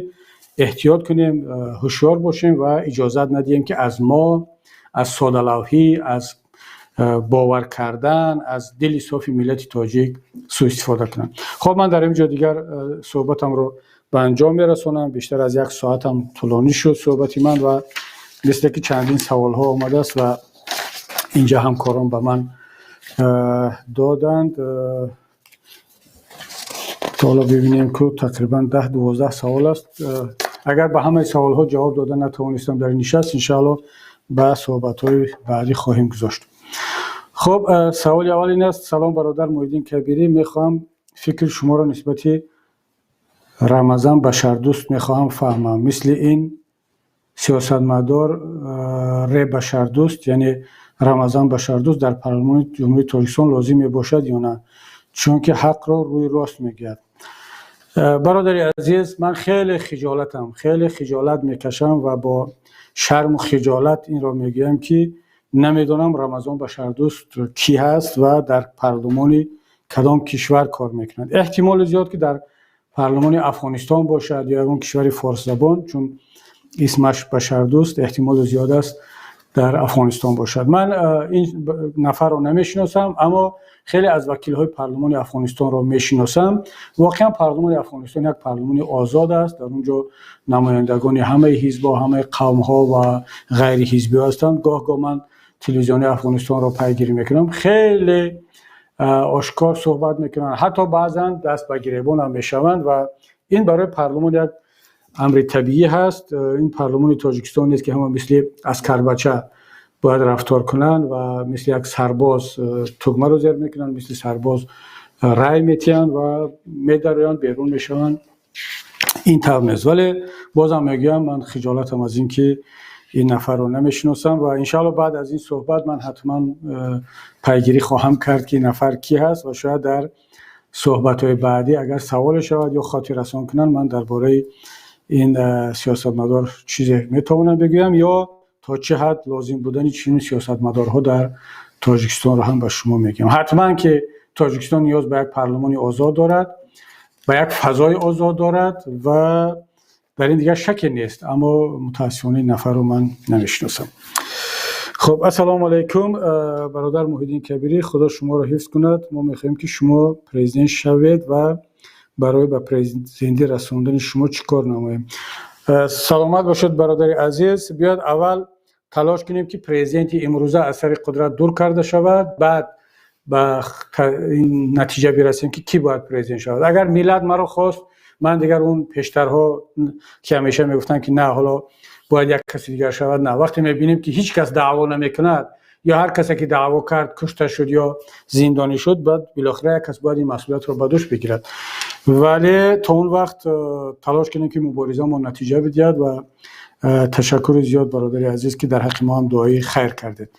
Speaker 1: эҳтиёт кунем, ҳушёр бошем ва иҷозат надиҳем, ки аз мо, аз содалавҳӣ, аз бовар кардан, аз дили софи миллати тоҷик сӯистифода кунанд. Хоб, ман дар ин ҷо дигар суҳбатамро ба анҷом мерасонам. Бештар аз як соатам тӯлонӣ шуд суҳбати ман ва мисле ки чандин саволҳо омадааст ва инҷа ҳамкорон ба ман доданд. То ҳоло бибинем, ку тақрибан 10-12 савол аст. Агар ба ҳамаи саволҳо ҷавоб дода натавонистам дар ин нишаст, иншаалло ба суҳбатҳои баъдӣ хоҳем гузошт. Хуб, саволи аввал ин аст: «Салом, бародар Муҳиддин Кабирӣ, мехоҳам фикри шуморо нисбати Рамазан Башардӯст мехоҳам фаҳмам. Мисли ин сиёсатмадор ре Башардӯст, яъне Рамазан Башардӯст, дар парлумони Ҷумҳурии Тоҷикистон лозим мебошад ё на? Чунки ҳақро рӯи рост мегӯяд». Бародари азиз, ман хеле хиҷолатам, хеле хиҷолат мекашам ва бо шарму хиҷолат инро мегӯям, ки намедонам Рамазон Башардӯст кӣ ҳаст ва дар парлумони кадом кишвар кор мекунад. Эҳтимоли зиёд, ки дар парлумони Афғонистон бошад ё ягон кишвари форсзабон, чун исмаш Башардӯст, эҳтимоли зиёд аст, дар Афғонистон бошад. Ман ин нафарро намешиносам, аммо хеле аз вакилҳои парлумони Афғонистонро мешиносам. Воқеан, парлумони Афғонистон як парлумони озод аст. Дар он ҷо намояндагони ҳамаи ҳизбҳо, ҳамаи қавмҳо ва ғайриҳизбиҳо ҳастанд. Гоҳ гоҳ ман телевизиони Афғонистонро пайгирӣ мекунам, хеле ошкор суҳбат мекунанд, ҳатто баъзан даст ба гиребон ҳам мешаванд ва ин барои парлумон як амри табиӣ ҳаст. Ин парлумони Тоҷикистон нест, ки ҳама мисли аскарбача бояд рафтор кунанд ва мисли як сарбоз тугмаро зер мекунанд, мисли сарбоз рай метиҳанд ва медароянд, берун мешаванд. Ин тавр нест. Вале бозам мегӯям, ман хиҷолатам аз ин ки ин нафарро намешиносам ва иншаалло баъд аз ин суҳбат ман ҳатман пайгирӣ хоҳам кард, ки ин нафар кӣ ҳаст, ва шояд дар суҳбатҳои баъдӣ, агар саволе шавад ё хотиррасон кунанд, ман дар бораи ин сиёсатмадор чизе метавонам бигӯям ё то чӣ ҳад лозим будани чунин сиёсатмадорҳо дар Тоҷикистонро ҳам ба шумо мегӯям. Ҳатман ки Тоҷикистон ниёз ба як парлумони озод дорад, ба як фазои озод дорад ва дар ин дигар шаке нест, аммо мутаассифона ин нафарро ман намешиносам. Хуб, «Ассалому алайкум, бародар Муҳиддин Кабирӣ, Худо шуморо ҳифз кунад. Мо мехоҳем, ки шумо президент шавед ва барои ба президентӣ расондани шумо чӣ кор намоем?» Саломат бошед, бародари азиз. Биёед, аввал талош кунем, ки президенти имрӯза аз сари қудрат дур карда шавад, баъд ба ин натиҷа бирасем, ки кӣ бояд президент шавад. Агар миллат маро хост, ман дигар он пештарҳо, ки ҳамеша мегуфтанд, ки на, ҳоло бояд як каси дигар шавад, на. Вақте мебинем, ки ҳеҷ кас даъво намекунад ё ҳар касе ки даъво кард, кушта шуд ё зиндонӣ шуд, баъд билохира як кас бояд ин масъулиятро ба дӯш бигирад. Вале то он вақт талош кунем, ки муборизаамон натиҷа бидиҳад. Ва ташаккури зиёд, бародари азиз, ки дар ҳаққи мо ҳам дуои хайр кардед.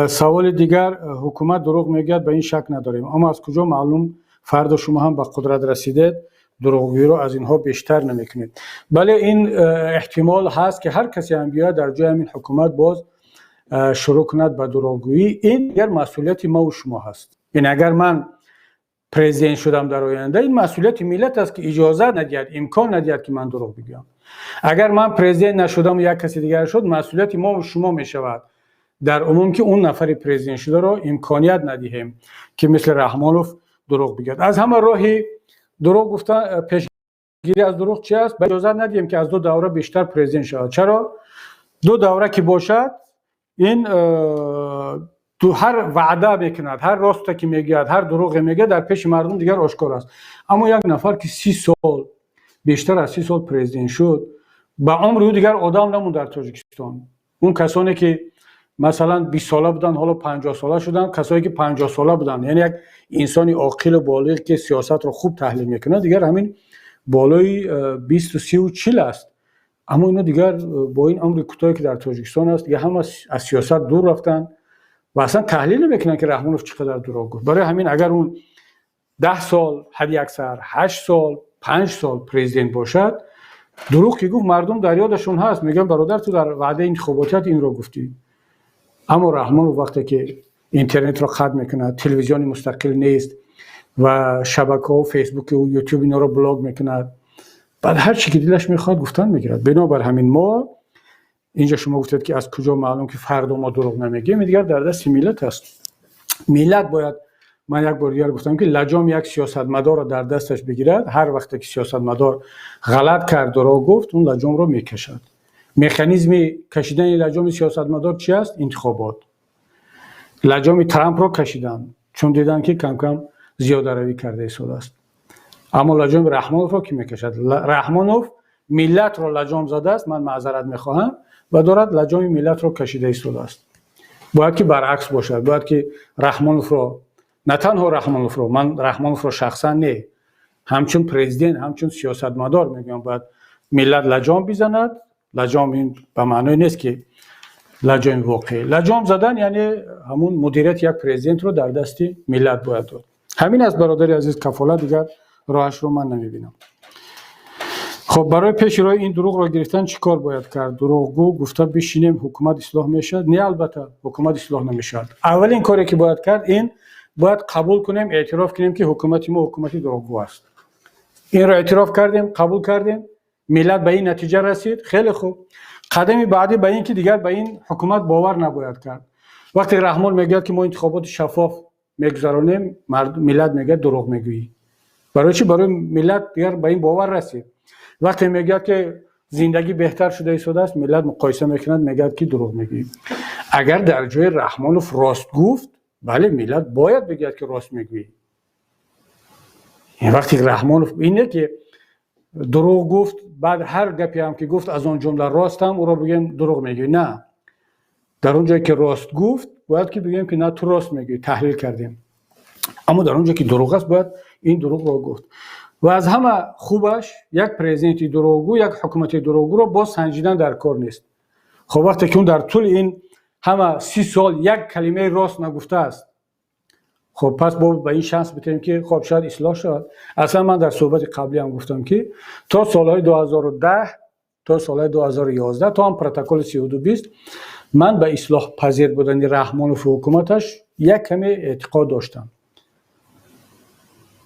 Speaker 1: Саволи дигар: «Ҳукумат дурӯғ мегӯяд, ба ин шак надорем, аммо аз куҷо маълум, фардо шумо ҳам ба қудрат расидед, дурӯғгӯиро аз инҳо бештар намекунед?» Бале, ин эҳтимол ҳаст, ки ҳар касе ҳам биёяд, дар ҷои ҳамин ҳукумат боз шурӯъ кунад ба дурӯғгӯӣ. Ин дигар масъулияти мову шумо ҳаст. Яъне агар ман президент шудам дар оянда, ин масъулияти миллат аст, ки иҷозат надиҳад, имкон надиҳад, ки ман дурӯғ бигӯям. Агар ман президент нашудам, як каси дигар шуд, масъулияти мо шумо мешавад дар умум, ки он нафари президент шударо имконият надиҳем, ки мисли Раҳмонов дурӯғ бигӯяд. Аз ҳама роҳи дурӯғ гуфтан, пешгирӣ аз дурӯғ чи аст? Иҷозат надиҳем, ки аз ду давра бештар президент шавад. Чаро? Ду давра ки бошад, ин ҳар ваъда мекунад, ҳар росте ки мегӯяд, ҳар дурӯғе мегӯяд, дар пеши мардум дигар ошкор аст. Аммо як нафар ки 30 сол, бештар аз 30 сол президент шуд, ба умри ӯ дигар одам намонд дар Тоҷикистон. Он касоне ки масалан 20сола буданд, ҳоло 50сола шуданд, касое ки 50сола буданд, яъне як инсони оқилу болиғ, ки сиёсатро хуб таҳлил мекунад, дигар ҳамин болои 20-у 30-у 40 аст. Аммо ино дигар бо ин умри кӯтоҳе, ки дар Тоҷикистон аст, дигар ҳама аз сиёсат дур рафтанд ва аслан таҳлил намекунанд, ки Раҳмонов чӣ қадар дурӯғ гуфт. Барои ҳамин агар он 10 сол ҳадди аксар, 8 сол, 5 сол президент бошад, дурӯғ ки гуфт, мардум дар ёдашон ҳаст, мегӯянд: «Бародар, ту дар ваъдаи интихоботият инро гуфтӣ». Аммо Раҳмонов вақте ки интернетро қатъ мекунад, телевизиони мустақил нест ва шабакаҳо, Фейсбуку Ютуб инҳоро блок мекунад, баъд ҳар чӣ ки дилаш мехоҳад, гуфтан мегирад. Бинобар ҳамин мо инҷо, шумо гуфтед, ки аз куҷо маълум, ки фардо мо дурӯғ намегӯем, дигар дар дасти миллат аст. Миллат бояд, ман як бор дигар гуфтам, ки лаҷоми як сиёсатмадорро дар дасташ бигирад, ҳар вақте ки сиёсатмадор ғалат кард, дурӯғ гуфт, он лаҷомро мекашад. Механизми кашидани лаҷоми сиёсатмадор чи аст? Интихобот. Лаҷоми Трампро кашиданд, чун диданд, ки камкам зиёдаравӣ карда истодааст. Аммо лаҷоми Раҳмоновро кӣ мекашад? Раҳмонов миллатро лаҷом задааст, ман маъзарат мехоҳам, ва дорад лаҷоми миллатро кашида истодааст. Бояд ки баръакс бошад. Бояд ки Раҳмоновро, на танҳо Раҳмоновро, ман Раҳмоновро шахсан не, ҳамчун президент, ҳамчун сиёсатмадор мегӯям, бояд миллат лаҷом бизанад. Лаҷом ин ба маъное нест, ки лаҷоми воқеӣ. Лаҷом задан яъне ҳамун мудирияти як президентро дар дасти миллат бояд дод. Ҳамин аст, бародари азиз, кафолат, дигар роҳашро ман намебинам. Хоб, барои пеши роҳи ин дурӯғро гирифтан чӣ кор бояд кард? Дурӯғгӯ гуфта бишинем, ҳукумат ислоҳ мешавад? Не, албатта, ҳукумат ислоҳ намешавад. Аввалин коре, ки бояд кард, ин бояд қабул кунем, эътироф кунем, ки ҳукумати мо ҳукумати дурӯғгӯ аст. Инро эътироф кардем, қабул кардем, миллат ба ин натиҷа расид, хеле хуб. Қадами баъдӣ ба ин ки дигар ба ин ҳукумат бовар набояд кард. Вақте Раҳмон мегӯяд, ки мо интихоботи шаффоф мегузаронем, миллат мегӯяд: «Дурӯғ мегӯӣ». Барои чӣ? Барои миллат дигар ба ин бовар расид. Вақте мегӯяд, ки зиндагӣ беҳтар шуда истодааст, миллат муқоиса мекунад, мегӯяд, ки дурӯғ мегӯӣ. Агар дар ҷои Раҳмонов рост гуфт, бале, миллат бояд бигӯяд, ки рост мегӯӣ. Вақте Раҳмонов ине ки дурӯғ гуфт, баъд ҳар гапе ҳам ки гуфт, аз он ҷумла ростам, ӯро бигӯем: «Дурӯғ мегӯӣ». На, дар он ҷое ки рост гуфт, бояд ки бигӯем, ки на, ту рост мегӯӣ, таҳлил кардем. Аммо дар он ҷое ки дурӯғ аст, бояд ин дурӯғро гуфт. Ва аз ҳама хубаш, як президенти дурӯғгӯ, як ҳукумати дурӯғгӯро боз санҷидан дар кор нест. Хоб, вақте ки он дар тӯли ин ҳама 30 сол як калимаи рост нагуфтааст, хоб, пас бо ба ин шанс битем, ки хоб, шояд ислоҳ шавад. Аслан ман дар суҳбати қаблӣ ҳам гуфтам, ки то солҳои 2010, то солҳои 2011, то ҳам протоколи 3220, ман ба ислоҳпазир будани Раҳмонову ҳукуматаш як каме эътиқод доштам.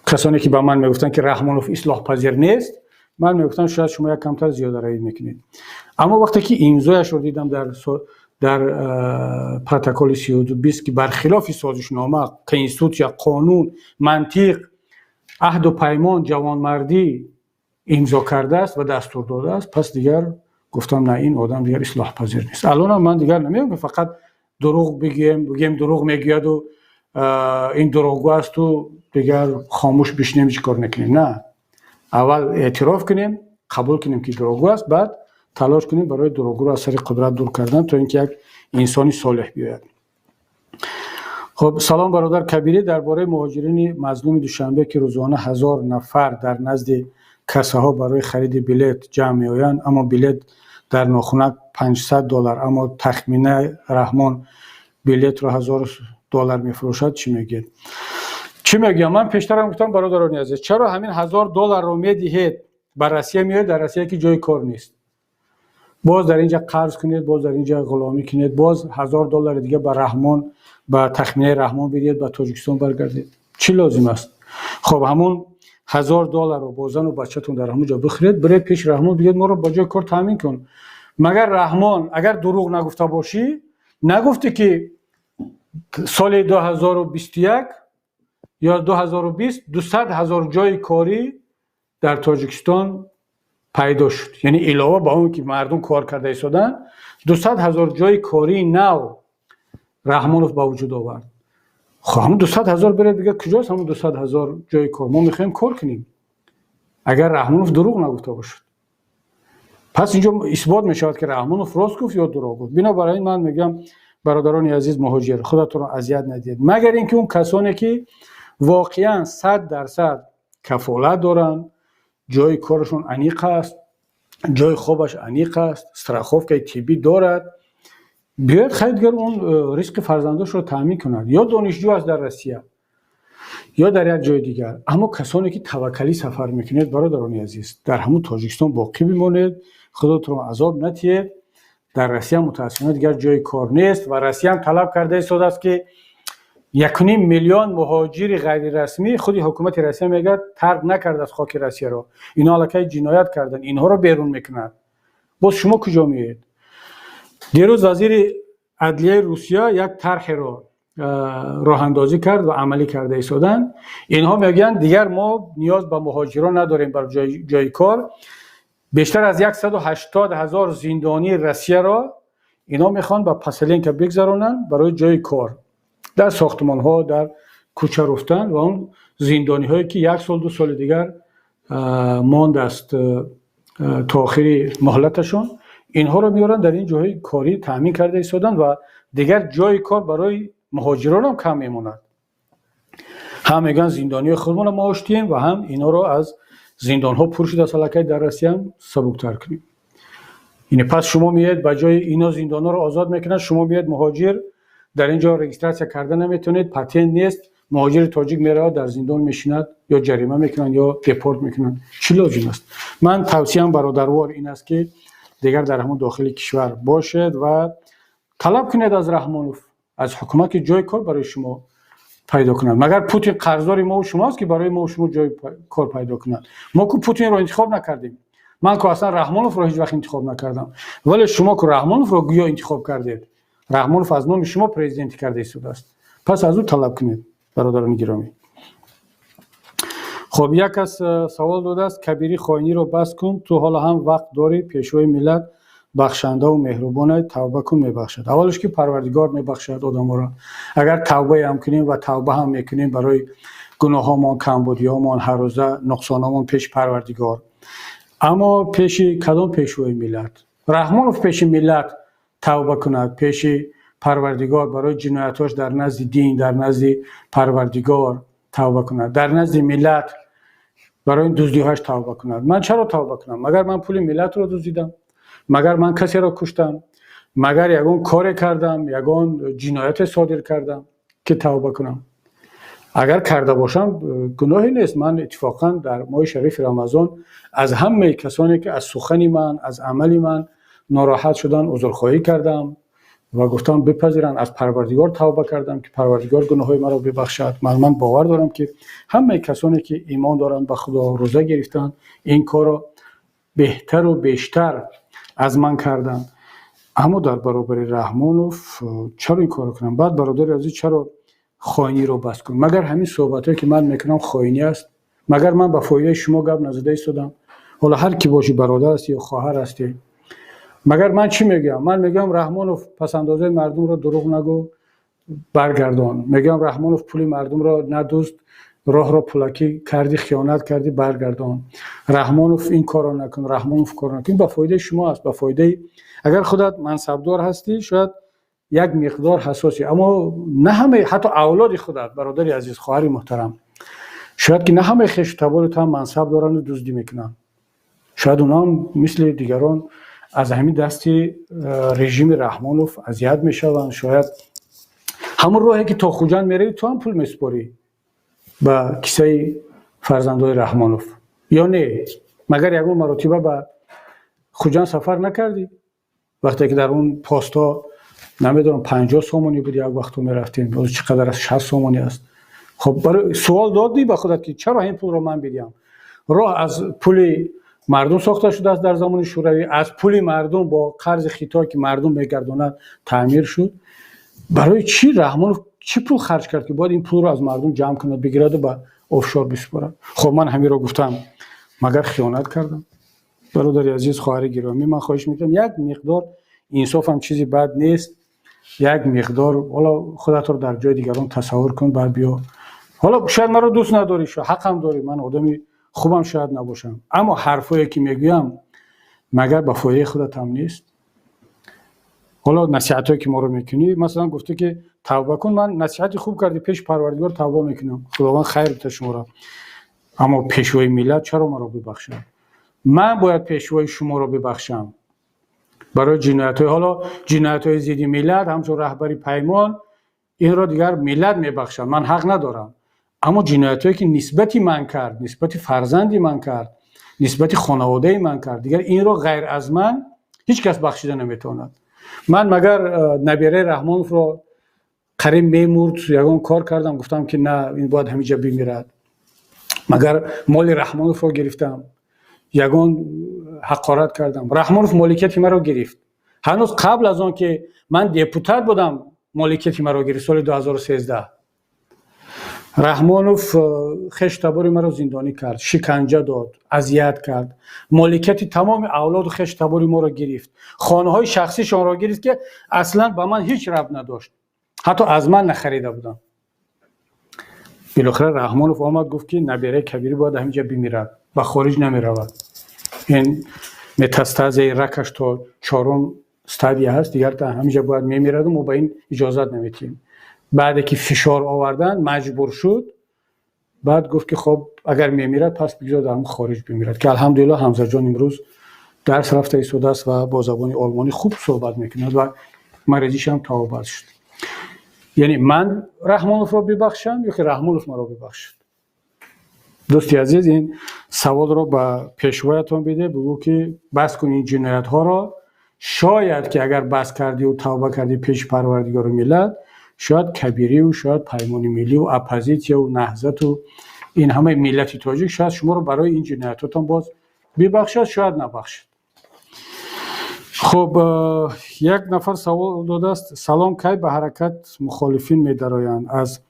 Speaker 1: Касоне ки ба ман мегуфтанд, ки Раҳмонов ислоҳпазир нест, ман мегуфтам: «Шояд шумо як камтар зиёдаравӣ мекунед». Аммо вақте ки имзояшро дидам дар протоколи 3220, ки бархилофи созишнома, конститутсия, қонун, мантиқ, аҳду паймон, ҷавонмардӣ имзо кардааст ва дастур додааст, пас дигар гуфтам: «На, ин одам дигар ислоҳпазир нест». Алонам ман дигар намегӯям, ки фақат дурӯғ бигӯем, бигӯем дурӯғ мегӯяду ин дурӯғгӯ асту дигар хомӯш бишинем, ҳеҷ кор накунем. На, аввал эътироф кунем, қабул кунем, ки дурӯғгӯ аст, баъд талош кунем барои дурӯғгӯро аз сари қудрат дур кардан, то ин ки як инсони солеҳ биёяд. Хоб, салом, бародар Кабирӣ. Дар бораи муҳоҷирини мазлуми Душанбе, ки рӯзона 1000 нафар дар назди кассаҳо барои хариди билет ҷамъ меоянд, аммо билет дар нохунак 500 доллар, аммо тахмина Раҳмон билетро 1000 доллар мефурӯшад, чӣ мегӯед? Чӣ мегӯям? Ман пештарам гуфтам, бародарони азиз, чаро ҳамин 1000 долларро медиҳед, ба Россия меоед, дар Россия ки ҷои кор нест? Боз дар инҷа қарз кунед, боз дар инҷа ғуломӣ кунед, боз 1000 доллари дига ба Раҳмон, ба тахминаи Раҳмон бидиҳед, ба Тоҷикистон баргардед. Чӣ лозим аст? Хоб, ҳамун 1000 долларро бо зану бачатон дар ҳамун ҷо бихӯред, биред пеши Раҳмон, бигӯед: «Моро ба ҷои кор таъмин кун». Магар Раҳмон, агар дурӯғ нагуфта бошӣ, нагуфтӣ, ки соли 2021 ё 2020 200 000 ҷои корӣ дар Тоҷикистон пайдо шуд? Яъне илова ба он ки мардум кор карда истоданд, 200 000 ҷои кории нав Раҳмонов ба вуҷуд овард. Хоб, ҳамун 200 000, биред бигӯед, куҷост ҳамун 200 000 ҷои кор, мо мехоҳем кор кунем. Агар Раҳмонов дурӯғ нагуфта бошад, пас инҷо исбот мешавад, ки Раҳмонов рост гуфт ё дурӯғ гуфт. Бинобар ин ман мегӯям, бародарони азиз, муҳоҷир, худатонро азият надиҳед, магар ин ки он касоне ки воқеан 100% кафолат доранд, ҷои корашон аниқ аст, ҷои хобаш аниқ аст, страховкаи тиббӣ дорад, биёяд, хайр, дигар он ризқи фарзандошро таъмин кунад, ё донишҷӯ аст дар Россия ё дар як ҷои дигар. Аммо касоне ки таваккалӣ сафар мекунед, бародарони азиз, дар ҳамун Тоҷикистон боқӣ бимонед, худотонро азоб натиҳед. Дар Россия мутаассифона дигар ҷои кор нест ва Россияам талаб карда истодааст, ки 1,5 миллион муҳоҷири ғайрирасмӣ, худи ҳукумати Россия мегӯяд, тарк накардааст хоки Россияро, инҳо аллакай ҷиноят карданд, инҳоро берун мекунад. Боз шумо куҷо меоед? Дирӯз вазири адлияи Русия як тарҳеро роҳандозӣ кард ва амалӣ карда истоданд. Инҳо мегӯянд, дигар мо ниёз ба муҳоҷирон надорем бар ҷои кор. Бештар аз 180 000 зиндонии Россияро инҳо мехоҳанд ба поселенка бигзаронанд барои ҷои кор дар сохтмонҳо, дар кӯча руфтан. Ва он зиндониҳое ки як сол, 2 соли дигар мондааст то охири муҳлаташон, инҳоро меоранд, дар ин ҷоҳои корӣ таъмин карда истоданд ва дигар ҷои кор барои муҳоҷиронам кам мемонад. Ҳам мегӯянд, зиндониҳои худмонро маош диҳем ва ҳам инҳоро аз зиндонҳо пур шудааст аллакай дар Россияам, сабуктар кунем. Яъне пас шумо меоед, ба ҷои ино зиндонҳоро озод мекунанд, шумо меоед, муҳоҷир, дар ин ҷо регистрация карда наметавонед, патент нест. Муҳоҷири тоҷик меравад, дар зиндон мешинад, ё ҷарима мекунанд, ё депорт мекунанд. Чӣ лозим аст? Ман тавсияам бародарвор ин аст, ки дигар дар ҳамон дохили кишвар бошед ва талаб кунед аз Раҳмонов, аз ҳукумат, ки ҷои кор барои шумо пайдо кунад. Магар Путин қарздори мову шумоаст, ки барои мову шумо ҷои кор пайдо кунад? Мо ку Путинро интихоб накардем. Ман ку аслан Раҳмоновро ҳеҷ вақт интихоб накардам, вале шумо ку Раҳмоновро гӯё интихоб кардед. Раҳмонов аз номи шумо президентӣ карда истодааст. Пас аз ӯ талаб кунед, бародарони гиромӣ. Хоб, як кас савол додааст: «Кабирӣ, хоиниро бас кун, ту ҳоло ҳам вақт дорӣ. Пешвои миллат бахшандаву меҳрубонай, тавба кун, мебахшад». Аввалаш ки Парвардигор мебахшад одаморо, агар тавбаам кунем, ва тавба ҳам мекунем барои гуноҳомон, камбудиҳомон, ҳаррӯза нуқсонҳомон пеши Парвардигор. Аммо пеши кадом пешвои миллат? Раҳмонов пеши миллат тавба кунад, пеши Парвардигор барои ҷиноятҳош, дар назди дин, дар назди Парвардигор тавба кунад, дар назди миллат барои дуздиҳояш тавба кунад. Ман чаро тавба кунам? Магар ман пули миллатро дуздидам? Магар ман касеро куштам? Магар ягон коре кардам, ягон ҷинояте содир кардам, ки тавба кунам? Агар карда бошам, гуноҳе нест. Ман иттифоқан дар моҳи шарифи Рамазон аз ҳамаи касоне ки аз сухани ман, аз амали ман нороҳат шуданд, узрхоҳӣ кардам ва гуфтам, бипазиранд. Аз Парвардигор тавба кардам, ки Парвардигор гуноҳҳои маро бибахшад. Ман бовар дорам, ки ҳамаи касоне ки имон доранд ба Худо, рӯза гирифтанд, ин корро беҳтару бештар аз ман карданд. Аммо дар баробари Раҳмонов чаро ин корро кунам? Баъд, бародари азиз, чаро хоиниро бас кун? Магар ҳамин суҳбатҳое ки ман мекунам, хоинӣ аст? Магар ман ба фоидаи шумо гап назада истодам? Ҳоло ҳар кӣ бошӣ, бародар ҳастӣ ё хоҳар ҳастӣ, магар ман чӣ мегӯям? Ман мегӯям: «Раҳмонов, пасандозҳои мардумро дурӯғ нагӯ, баргардон». Мегӯям: «Раҳмонов, пули мардумро надузд, роҳро пулакӣ кардӣ, хиёнат кардӣ, баргардон». «Раҳмонов, ин корро накун», «Раҳмонов, корро накун». Ба фоидаи шумо аст, ба фоидаи агар худат мансабдор ҳастӣ, шояд як миқдор ҳассосӣ, аммо на ҳамаи, ҳатто авлоди худат. Бародари азиз, хоҳари муҳтарам, шояд ки на ҳамаи хешу таборат ҳам мансаб доранду дуздӣ мекунанд. Шояд онҳам мисли дигарон аз ҳамин дасти режими Раҳмонов азият мешаванд. Шояд ҳамон роҳе ки то Хуҷанд меравӣ, ту ҳам пул месупорӣ ба кисаи фарзандои Раҳмонов ё не? Магар ягон маротиба ба Хуҷанд сафар накардӣ? Вақте ки дар он постҳо, намедонам, 50 сомонӣ буд, як вақту мерафтем, ҳозир чӣ қадар аст? 60 сомонӣ аст. Хоб, барои суол додӣ ба худат, ки чаро ин пулро ман бидиҳам? Роҳ аз пули мардум сохта шудааст дар замони Шӯравӣ, аз пули мардум бо қарзи Хитой, ки мардум мегардонад, таъмир шуд. Барои чӣ Раҳмонов чӣ пул харҷ кард, ки бояд ин пулро аз мардум ҷамъ кунад, бигираду ба офшор бисупорад? Хоб, ман ҳаминро гуфтам, магар хиёнат кардам? Бародари азиз, хоҳари гиромӣ, ман хоҳиш мекунам, як миқдор инсоф ҳам чизи бад нест. Як миқдор ҳоло худатро дар ҷои дигарон тасаввур кун, баъд биё. Ҳоло шояд маро дӯст надорӣ, ҳақам дорӣ, ман одами хубам шояд набошам, аммо ҳарфое ки мегӯям, магар ба фоидаи худатам нест? Ҳоло насиҳатҳое ки моро мекунӣ, масалан, гуфтӣ, ки тавба кун. Ман насиҳати хуб кардӣ, пеши Парвардигор тавба мекунам, Худованд хайр бита шуморо. Аммо пешвои миллат чаро маро бибахшад? Ман бояд пешвои шуморо бибахшам барои ҷиноятҳои, ҳоло ҷиноятҳои зидди миллат, ҳамчун раҳбари Паймон инро дигар миллат мебахшад, ман ҳақ надорам. Аммо ҷиноятҳое ки нисбати ман кард, нисбати фарзанди ман кард, нисбати хонаводаи ман кард, дигар инро ғайр аз ман ҳеҷ кас бахшида наметавонад. Ман магар набираи Раҳмоновро қариб мемурд, ягон кор кардам, гуфтам, ки на, ин бояд ҳаминҷа бимирад? Магар моли Раҳмоновро гирифтам, ягон ҳақорат кардам? Раҳмонов моликияти маро гирифт. Ҳанӯз қабл аз он ки ман депутат будам, моликияти маро гирифт, соли 2013. Раҳмонов хештабори маро зиндонӣ кард, шиканҷа дод, азият кард, моликияти тамоми авлоду хештабори моро гирифт, хонаҳои шахсишонро гирифт, ки аслан ба ман ҳеҷ рабт надошт, ҳатто аз ман нахарида будам. Билохира Раҳмонов омад, гуфт, ки набираи Кабирӣ бояд ҳаминҷа бимирад, ба хориҷ намеравад, ин метастазаи ракаш то чорум стадия ҳаст, дигар ҳаминҷа бояд мемираду мо ба ин иҷозат наметиҳем. Баъде ки фишор овардан, маҷбур шуд, баъд гуфт, ки хоб, агар мемирад, пас бигзор дар ҳамн хориҷ бимирад, ки алҳамдулилло, Ҳамзаҷон имрӯз дарс рафта истодааст ва бо забони олмонӣ хуб суҳбат мекунад ва маризишам табобат шуд. Яъне ман Раҳмоновро бибахшам ё ки Раҳмонов маро бибахшад? Дӯсти азиз, ин саволро ба пешвоятон биде, бигӯ, ки бас кун ин ҷиноятҳоро. Шояд ки агар бас кардиу тавба кардӣ пеши Парвардигору миллат, шояд Кабириву шояд Паймони миллию оппозитсияву Наҳзату ин ҳамаи миллати тоҷик шояд шуморо барои ин ҷиноятотон боз бибахшад, шояд набахшад. Хуб, як нафар савол додааст: «Салом, кай ба ҳаракат мухолифин медароянд? Аз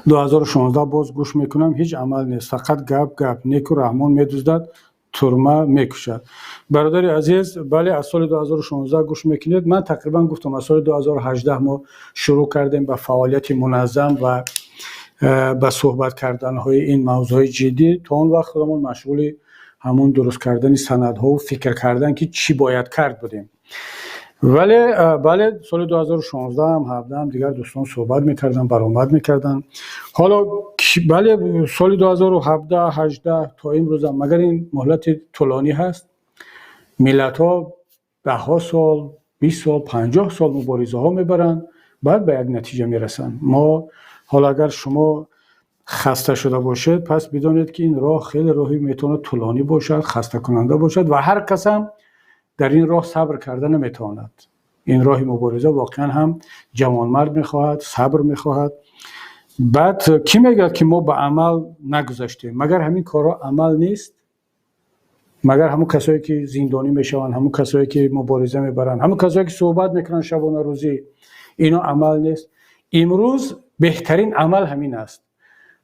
Speaker 1: 2016 боз гӯш мекунам, ҳеҷ амал нест, фақат гап гап. Неку Раҳмон медуздад, турма мекушад». Бародари азиз, бале, аз соли 2016 гӯш мекунед. Ман тақрибан гуфтам, аз соли 2018 мо шурӯъ кардем ба фаъолияти муназзам ва ба суҳбат карданҳои ин мавзӯъҳои ҷиддӣ. То он вақт худамон машғули ҳамун дуруст кардани санадҳову фикр кардан, ки чӣ бояд кард, будем. Вале бале, соли 2016, 17 дигар дӯстон суҳбат мекарданд, баромад мекарданд. Ҳоло бале, соли 2017, 18 то имрӯзам, магар ин муҳлати тӯлонӣ ҳаст? Миллатҳо даҳҳо сол, 20 сол, 50 сол муборизаҳо мебаранд, баъд ба як натиҷа мерасанд. Мо ҳоло, агар шумо хаста шуда бошед, пас бидонед, ки ин роҳ хеле роҳи метавонад тӯлонӣ бошад, хастакунанда бошад ва ҳар касам дар ин роҳ сабр карда наметавонад. Ин роҳи мубориза воқеан ҳам ҷавонмард мехоҳад, сабр мехоҳад. Баъд кӣ мегӯяд, ки мо ба амал нагузаштем? Магар ҳамин корҳо амал нест? Магар ҳамун касое ки зиндонӣ мешаванд, ҳамун касое ки мубориза мебаранд, ҳамун касое ки суҳбат мекунанд шабонарӯзӣ, ино амал нест? Имрӯз беҳтарин амал ҳамин аст.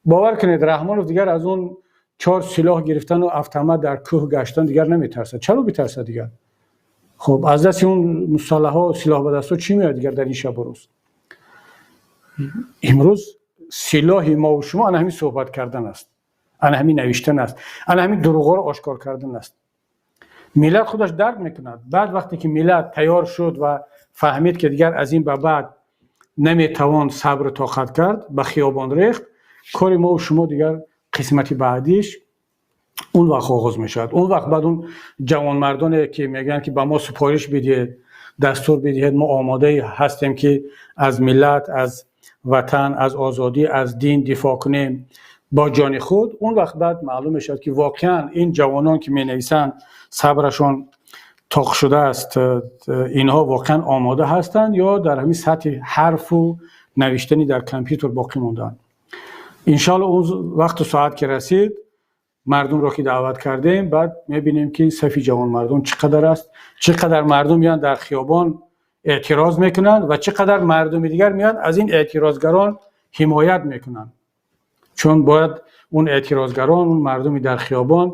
Speaker 1: Бовар кунед, Раҳмонов дигар аз он чор силоҳ гирифтану автомат дар кӯҳ гаштан дигар наметарсад. Чаро битарсад дигар? Хуб, аз дасти он мусаллаҳо, силоҳбадастҳо чӣ меояд дигар дар ин шабу рӯз? Имрӯз силоҳи мову шумо ана ҳамин суҳбат кардан аст, ана ҳамин навиштан аст, ана ҳамин дурӯғҳоро ошкор кардан аст. Миллат худаш дарк мекунад. Баъд вақте ки миллат тайёр шуд ва фаҳмид, ки дигар аз ин ба баъд наметавон сабру тоқат кард, ба хиёбон рехт, кори мову шумо дигар қисмати баъдиш он вақт оғоз мешавад. Он вақт баъд он ҷавонмардоне ки мегӯянд, ки ба мо супориш бидиҳед, дастур бидиҳед, мо омода ҳастем, ки аз миллат, аз ватан, аз озодӣ, аз дин дифоъ кунем бо ҷони худ, он вақт баъд маълум мешавад, ки воқеан ин ҷавонон, ки менависанд, сабрашон тоқ шудааст, инҳо воқеан омода ҳастанд ё дар ҳамин сатҳи ҳарфу навиштани дар компютер боқӣ мондаанд. Иншоалло, он вақту соат ки расид, мардумро ки даъват кардем, баъд мебинем, ки сафи ҷавонмардон чӣ қадар аст, чӣ қадар мардум меянд, дар хиёбон эътироз мекунанд ва чӣ қадар мардуми дигар меянд, аз ин эътирозгарон ҳимоят мекунанд. Чун бояд он эътирозгарон, он мардуми дар хиёбон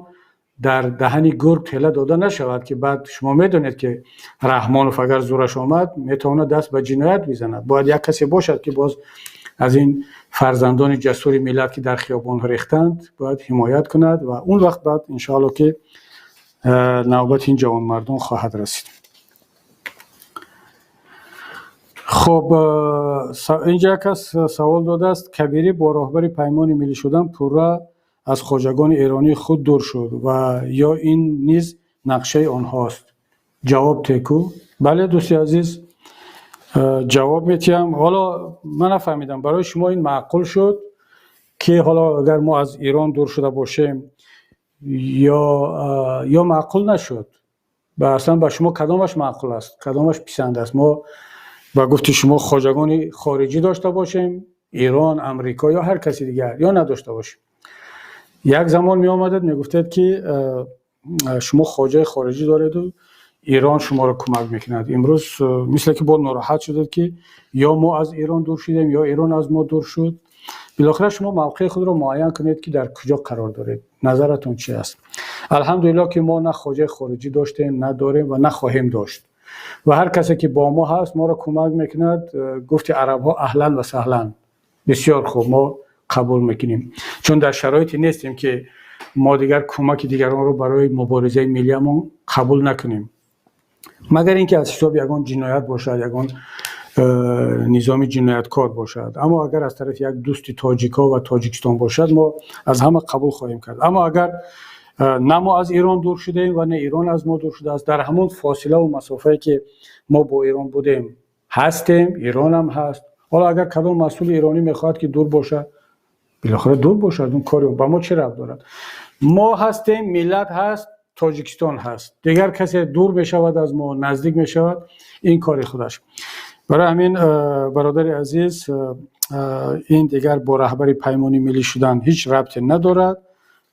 Speaker 1: дар даҳани гург тела дода нашавад, ки баъд шумо медонед, ки Раҳмонов агар зӯраш омад, метавонад даст ба ҷиноят бизанад. Бояд як касе бошад, ки боз аз ин фарзандони ҷасури миллат, ки дар хиёбонҳо рехтанд, бояд ҳимоят кунад. Ва он вақт баъд, иншоалло, ки навбати ин ҷавонмардон хоҳад расид. Хуб, инҷа як кас савол додааст: Кабирӣ бо роҳбари Паймони миллӣ шудан пурра аз хоҷагони эронии худ дур шуд ва ё ин низ нақшаи онҳост? Ҷавоб теку. Бале, дӯсти азиз, ҷавоб метиҳам. Ҳоло ман нафаҳмидам, барои шумо ин маъқул шуд, ки ҳоло агар мо аз Ирон дур шуда бошем ё маъқул нашуд? Аслан ба шумо кадомаш маъқул аст, кадомаш писанд аст? Мо ба гуфти шумо хоҷагони хориҷӣ дошта бошем, Ирон, Амрико ё ҳар каси дигар, ё надошта бошем? Як замон меомадед, мегуфтед, ки шумо хоҷаи хориҷӣ дореду Ирон шуморо кӯмак мекунад. Имрӯз мисле ки боз нороҳат шудед, ки ё мо аз Ирон дур шудем, ё Ирон аз мо дур шуд. Билохира шумо мавқеи худро муайян кунед, ки дар куҷо қарор доред, назаратон чи аст. Алҳамдулилло, ки мо на хоҷаи хориҷӣ доштем, на дорем ва нахоҳем дошт. Ва ҳар касе ки бо мо ҳаст, моро кӯмак мекунад, гуфти арабҳо, أهلا وسهلا, бисёр хуб, мо қабул мекунем, чун дар шароите нестем, ки мо дигар кӯмаки дигаронро барои муборизаи миллиямон қабул накунем, магар ин ки аз ҳисоби ягон ҷиноят бошад, ягон низоми ҷинояткор бошад. Аммо агар аз тарафи як дӯсти тоҷикҳо ва Тоҷикистон бошад, мо аз ҳама қабул хоҳем кард. Аммо агар на мо аз Ирон дур шудаем ва на Ирон аз мо дур шудааст, дар ҳамон фосилаву масофае, ки мо бо Ирон будем, ҳастем, Иронам ҳаст. Ҳоло агар кадом масъули иронӣ мехоҳад, ки дур бошад, билохира дур бошад, он кори ба мо чӣ рабт дорад? Мо ҳастем, миллат ҳаст, Тоҷикистон ҳаст. Дигар касе дур мешавад аз мо, наздик мешавад, ин кори худаш. Барои ҳамин, бародари азиз, ин дигар бо раҳбари Паймони миллӣ шудан ҳеҷ рабте надорад,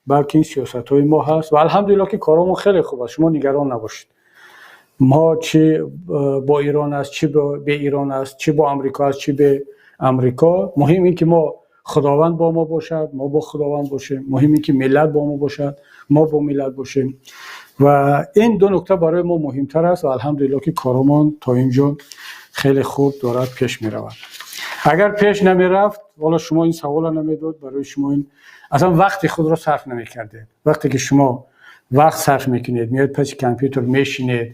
Speaker 1: балки ин сиёсатҳои мо ҳаст. Ва алҳамдулилло, ки коромон хеле хуб аст, шумо нигарон набошед. Мо чӣ бо Ирон аст, чӣ бе Ирон аст, чӣ бо Амрико аст, чӣ бе Амрико, муҳим ин ки мо Худованд бо мо бошад, мо бо Худованд бошем. Муҳим ин ки миллат бо мо бошад, мо бо миллат бошем. Ва ин ду нукта барои мо муҳимтар аст. Ва алҳамдулилло, ки коромон то ин ҷо хеле хуб дорад пеш меравад. Агар пеш намерафт, ҳоло шумо ин саволро намедод, барои шумо ин аслан вақти худро сарф намекардед. Вақте ки шумо вақт сарф мекунед, меоед, паси компютер мешинед,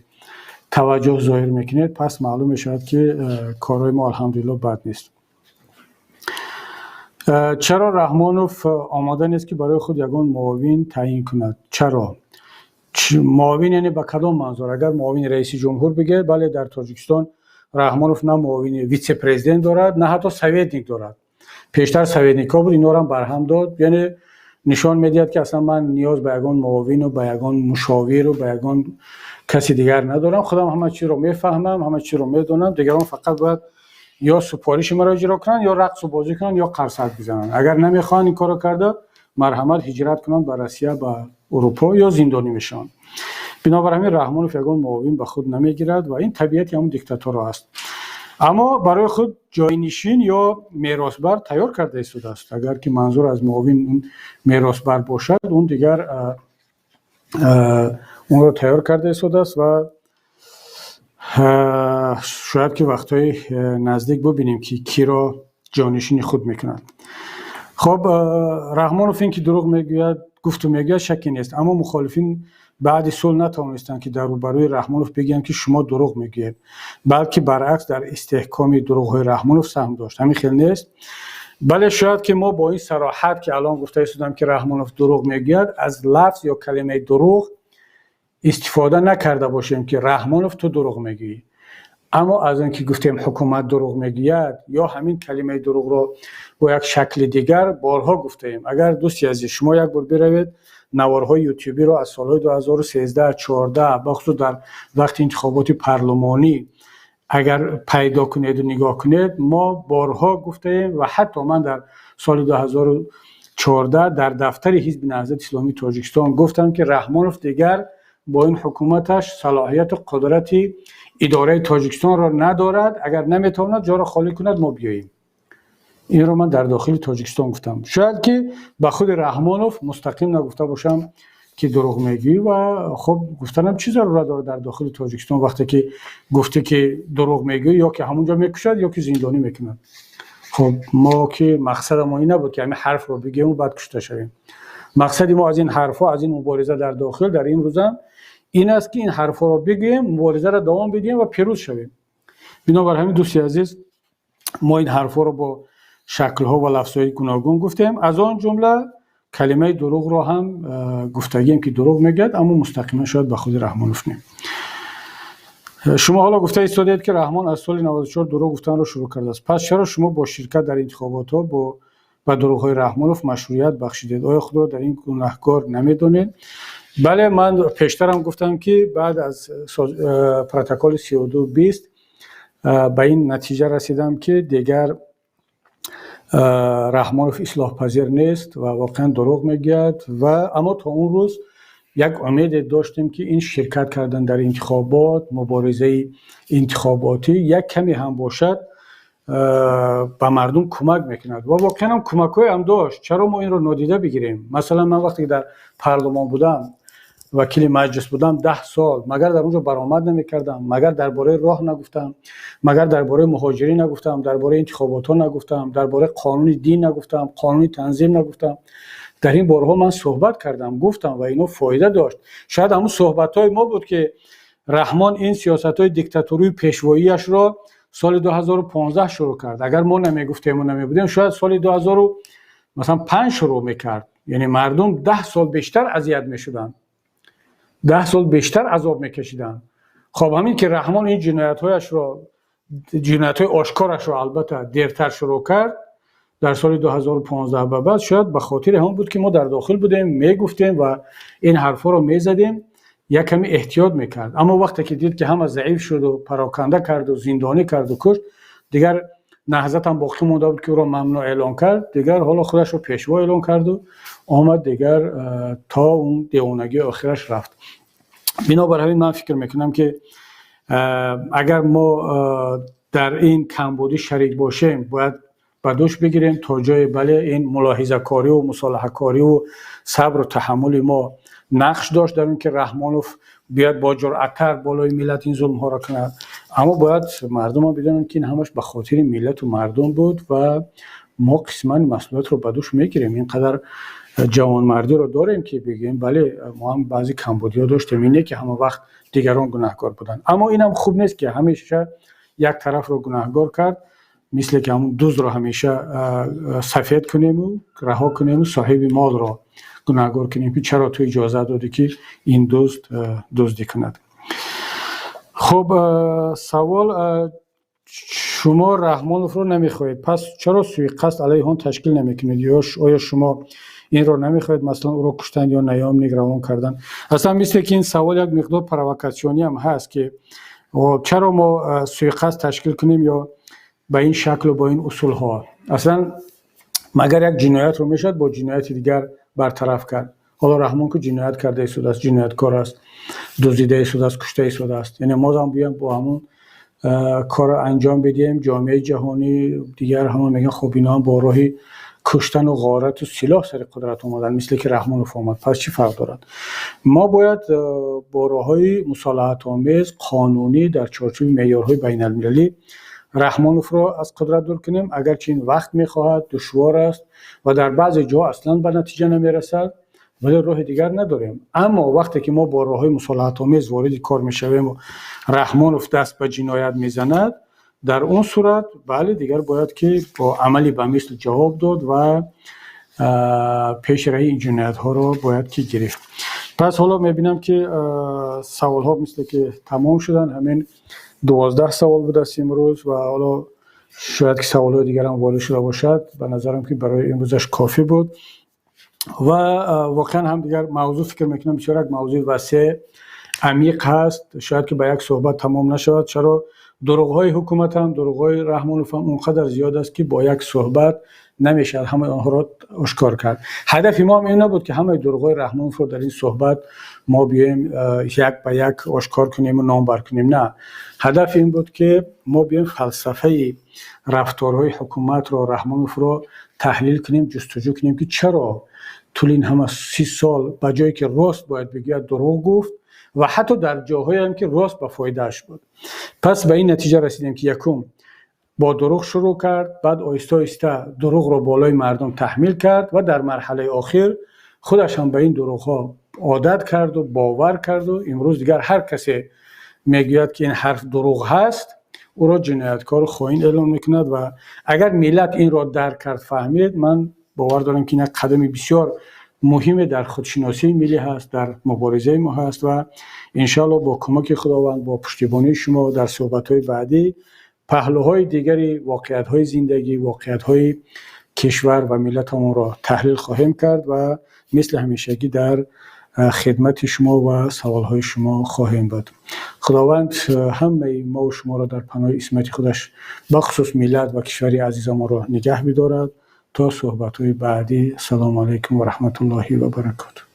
Speaker 1: таваҷҷӯҳ зоҳир мекунед, пас маълум мешавад, ки корҳои мо, алҳамдулилло, бад нест. Чаро Раҳмонов омода нест, ки барои худ ягон муовин таъйин кунад? Чаро муовин? Яъне ба кадом манзур? Агар муовини раиси ҷумҳур бигӯяд, бале, дар Тоҷикистон Раҳмонов на муовини вице-президент дорад, на ҳатто советник дорад. Пештар советникҳо буд, инҳоро барҳам дод. Яъне нишон медиҳад, ки аслан ман ниёз ба ягон муовину ба ягон мушовиру ба ягон каси дигар надорам, худам ҳама чизро мефаҳмам, ҳама чизро медонам. Дигарон фақат бояд ё супориши маро иҷро кунанд, ё рақсу бозӣ кунанд, ё қарсак бизананд. Агар намехоҳанд ин корро карда, марҳамат, ҳиҷрат кунанд ба Россия, ба Урупо ё зиндонӣ мешаванд. Бинобар ҳамин Раҳмонов ягон муовин ба худ намегирад ва ин табиати ҳамон диктаторо аст. Аммо барои худ ҷойнишин ё меросбар тайёр карда истодааст. Агар ки манзур аз муовин меросбар бошад, он дигар онро тайёр карда истодааст ва шояд ки вақтҳои наздик бубинем, ки киро ҷонишини худ мекунад. Хоб, Раҳмонов ин ки дурӯғ мегӯяд, гуфту мегӯяд, шакке нест. Аммо мухолифин баъди сулҳ натавонистанд, ки дар рӯбарӯи Раҳмонов бигӯянд, ки шумо дурӯғ мегӯед, балки баръакс дар истеҳкоми дурӯғҳои Раҳмонов саҳм дошт. Ҳамин хел нест? Бале, шояд ки мо бо ин сароҳат, ки алон гуфта истодам, ки Раҳмонов дурӯғ мегӯяд, аз лафз ё калимаи дурӯғ истифода накарда бошем, ки Раҳмонов, ту дурӯғ мегӯӣ. Аммо аз он ки гуфтем, ҳукумат дурӯғ мегӯяд, ё ҳамин калимаи дурӯғро бо як шакли дигар борҳо гуфтаем. Агар, дӯсти азиз, шумо як бор биравед Наворҳои ютюбиро аз солҳои 2013, 14, бахусус дар вақти интихоботи парлумонӣ, агар пайдо кунеду нигоҳ кунед, мо борҳо гуфтаем ва ҳатто ман дар соли 2014 дар дафтари Ҳизби Наҳзати Исломии Тоҷикистон гуфтам, ки Раҳмонов дигар бо ин ҳукуматаш салоҳияту қудрати идораи Тоҷикистонро надорад. Агар наметавонад, ҷоро холӣ кунад, мо биёем. Инро ман дар дохили Тоҷикистон гуфтам. Шояд ки ба худи Раҳмонов мустақим нагуфта бошам, ки дурӯғ мегӯӣ. Ва хуб, гуфтанам чӣ зарурат дорад дар дохили Тоҷикистон? Вақте ки гуфтӣ, ки дурӯғ мегӯӣ, ё ки ҳамунҷо мекушад, ё ки зиндонӣ мекунад. Хуб, мо ки мақсадамо ин набуд, ки ҳамин ҳарфро бигӯем, баъд кушта шавем. Мақсади мо аз ин ҳарфҳо, аз ин мубориза дар дохил дар ин рӯзам ин аст, ки ин ҳарфҳоро бигӯем, муборизаро давом бидиҳем ва пирӯз шавем. Бинобар ҳамин, дӯсти азиз, мо ин ҳарфҳоро бо шаклҳо ва лафзҳои гуногун гуфтем, аз он ҷумла калимаи дурӯғро ҳам гуфтагием, ки дурӯғ мегӯяд, аммо мустақиман шояд ба худи Раҳмонов не. Шумо ҳоло гуфта истодаед, ки Раҳмон аз соли 94 дурӯғ гуфтанро шурӯъ кардааст. Пас чаро шумо бо ширкат дар интихоботҳо ба дурӯғҳои Раҳмонов машрӯият бахшидед? Оё худро дар ин гунаҳкор намедонед? Бале, ман пештарам гуфтам, ки баъд аз протоколи 3220 ба ин натиҷа расидам, ки дигар Раҳмонов ислоҳпазир нест ва воқеан дурӯғ мегӯяд. Ва аммо то он рӯз як умеде доштем, ки ин ширкат кардан дар интихобот, муборизаи интихоботӣ як каме ҳам бошад, ба мардум кӯмак мекунад. Ва воқеан ҳам кӯмакҳоеам дошт. Чаро мо инро нодида бигирем? Масалан, ман вақте ки дар парлумон будам, вакили маҷлис будам 10 сол, магар дар он ҷо баромад намекардам? Магар дар бораи роҳ нагуфтам? Магар дар бораи муҳоҷирӣ нагуфтам? Дар бораи интихоботҳо нагуфтам? Дар бораи қонуни дин нагуфтам? Қонуни танзим нагуфтам? Дар ин борҳо ман суҳбат кардам, гуфтам ва ино фоида дошт. Шояд ҳамун суҳбатҳои мо буд, ки Раҳмон ин сиёсатҳои диктатурии пешвоияшро соли 2015 шурӯъ кард. Агар мо намегуфтему намебудем, шояд соли 2000, масалан, 5 шурӯъ мекард. Яъне мардум 10 сол бештар азият мешуданд, 10 сол бештар азоб мекашиданд. Хоб, ҳамин ки Раҳмон ин ҷиноятҳояшро, ҷиноятҳои ошкорашро, албатта, дертар шурӯъ кард, дар соли 2015 ба баъд, шояд ба хотири ҳамон буд, ки мо дар дохил будем, мегуфтем ва ин ҳарфҳоро мезадем, як каме эҳтиёт мекард. Аммо вақте ки дид, ки ҳама заиф шуду пароканда карду зиндонӣ карду кушт, дигар Наҳзатам боқӣ монда буд, ки ӯро мамнӯъ эълон кард. Дигар ҳоло худашро пешво эълон карду омад, дигар то он девонагии охираш рафт. Бинобар ҳамин ман фикр мекунам, ки агар мо дар ин камбудӣ шарик бошем, бояд ба дӯш бигирем то ҷое. Бале, ин мулоҳизакориву мусолиҳакориву сабру таҳаммули мо нақш дошт дар он ки Раҳмонов биёяд, бо ҷуръаттар болои миллат ин зулмҳоро кунад. Аммо бояд мардумам бидонанд, ки ин ҳамаш ба хотири миллату мардум буд ва мо қисман масъулиятро ба дӯш мегирем. Ин қадар ҷавонмардиро дорем, ки бигӯем: бале, мо ҳам баъзе камбудиҳо доштем. Ин не ки ҳама вақт дигарон гунаҳкор буданд. Аммо инам хуб нест, ки ҳамеша як тарафро гунаҳгор кард, мисле ки ҳамун дуздро ҳамеша сафед кунему раҳо кунему соҳиби молро гунаҳгор кунем, ки чаро ту иҷозат додӣ, ки ин дузд дуздӣ кунад. Хуб, савол: шумо Раҳмоновро намехоҳед, пас чаро суиқасд алайҳи он ташкил намекунед? Ё оё шумо инро намехоҳед, масалан, ӯро куштан ё наёмник равон кардан? Аслан, мисле ки ин савол як миқдор провокатсионӣ ҳам ҳаст, ки чаро мо суиқасд ташкил кунем ё ба ин шаклу бо ин усулҳо. Аслан, магар як ҷиноятро мешавад бо ҷинояти дигар бартараф кард? Ҳоло Раҳмон ку ҷиноят карда истодааст, ҷинояткор аст, дуздида истодааст, кушта истодааст. Яъне мо ҳам биёем, бо ҳамун корро анҷом бидиҳем, ҷомеаи ҷаҳонӣ дигар ҳама мегӯян: хуб, ино ҳам бо роҳи куштану ғорату силоҳ сари қудрат омаданд, мисле ки Раҳмонов омад. Пас чӣ фарқ дорад? Мо бояд бо роҳҳои мусолиҳатомез, қонунӣ, дар чорчӯби меъёрҳои байналмилалӣ Раҳмоновро аз қудрат дур кунем. Агарчи ин вақт мехоҳад, душвор аст ва дар баъзе ҷоҳо аслан ба натиҷа намерасад, вале роҳи дигар надорем. Аммо вақте ки мо бо роҳҳои мусолиҳатомез вориди кор мешавему Раҳмонов даст ба ҷиноят мезанад, дар он сурат, бале, дигар бояд ки бо амали ба мисл ҷавоб дод ва пеши раҳи ин ҷиноятҳоро бояд ки гирифт. Пас ҳоло мебинам, ки саволҳо мисле ки тамом шуданд. Ҳамин 12 савол будааст имрӯз ва ҳоло шояд ки саволҳои дигарам ворид шуда бошад. Ба назарам, ки барои имрӯзаш кофӣ буд. Ва воқеан ҳам дигар мавзӯъ, фикр мекунам, бисёр як мавзӯи васеъ, амиқ ҳаст, шояд ки ба як суҳбат тамом нашавад. Чаро дурӯғҳои ҳукумат ҳам, дурӯғҳои Раҳмонов ҳам он қадар зиёд аст, ки бо як суҳбат намешавад ҳамаи онҳоро ошкор кард. Ҳадафи мо ҳам ин набуд, ки ҳамаи дурӯғҳои Раҳмоновро дар ин суҳбат мо биёем, як ба як ошкор кунем ва номбар кунем. На, ҳадаф ин буд, ки мо биёем, фалсафаи рафторҳои ҳукуматро, Раҳмоновро таҳлил кунем, ҷустуҷӯ кунем, ки чаро тӯли ин ҳама 30 сол ба ҷое ки рост бояд бигӯяд, дурӯғ гуфт ва ҳатто дар ҷоҳоеам ки рост ба фоидааш буд. Пас ба ин натиҷа расидем, ки якум, бо дурӯғ шурӯъ кард, баъд оҳиста оҳиста дурӯғро болои мардум таҳмил кард ва дар марҳалаи охир худаш ҳам ба ин дурӯғҳо одат карду бовар карду имрӯз дигар ҳар касе мегӯяд, ки ин ҳарф дурӯғ ҳаст, ӯро ҷинояткору хоин эълон мекунад. Ва агар миллат инро дарк кард, фаҳмид, ман бовар дорам, ки ин як қадами бисёр муҳиме дар худшиносии миллӣ ҳаст, дар муборизаи мо ҳаст. Ва иншоалло бо кӯмаки Худованд, бо пуштибонии шумо, дар суҳбатҳои баъдӣ паҳлӯҳои дигари воқеиятҳои зиндагӣ, воқеиятҳои кишвар ва миллатамонро таҳлил хоҳем кард ва мисли ҳамешагӣ дар хидмати шумо ва саволҳои шумо хоҳем буд. Худованд ҳамаи мову шуморо дар паноҳи исмати худаш, бахусус миллат ва кишвари азизамонро нигаҳ бидорад. То суҳбатҳои баъдӣ, ассалому алайкум ва раҳматуллоҳи ва баракоту.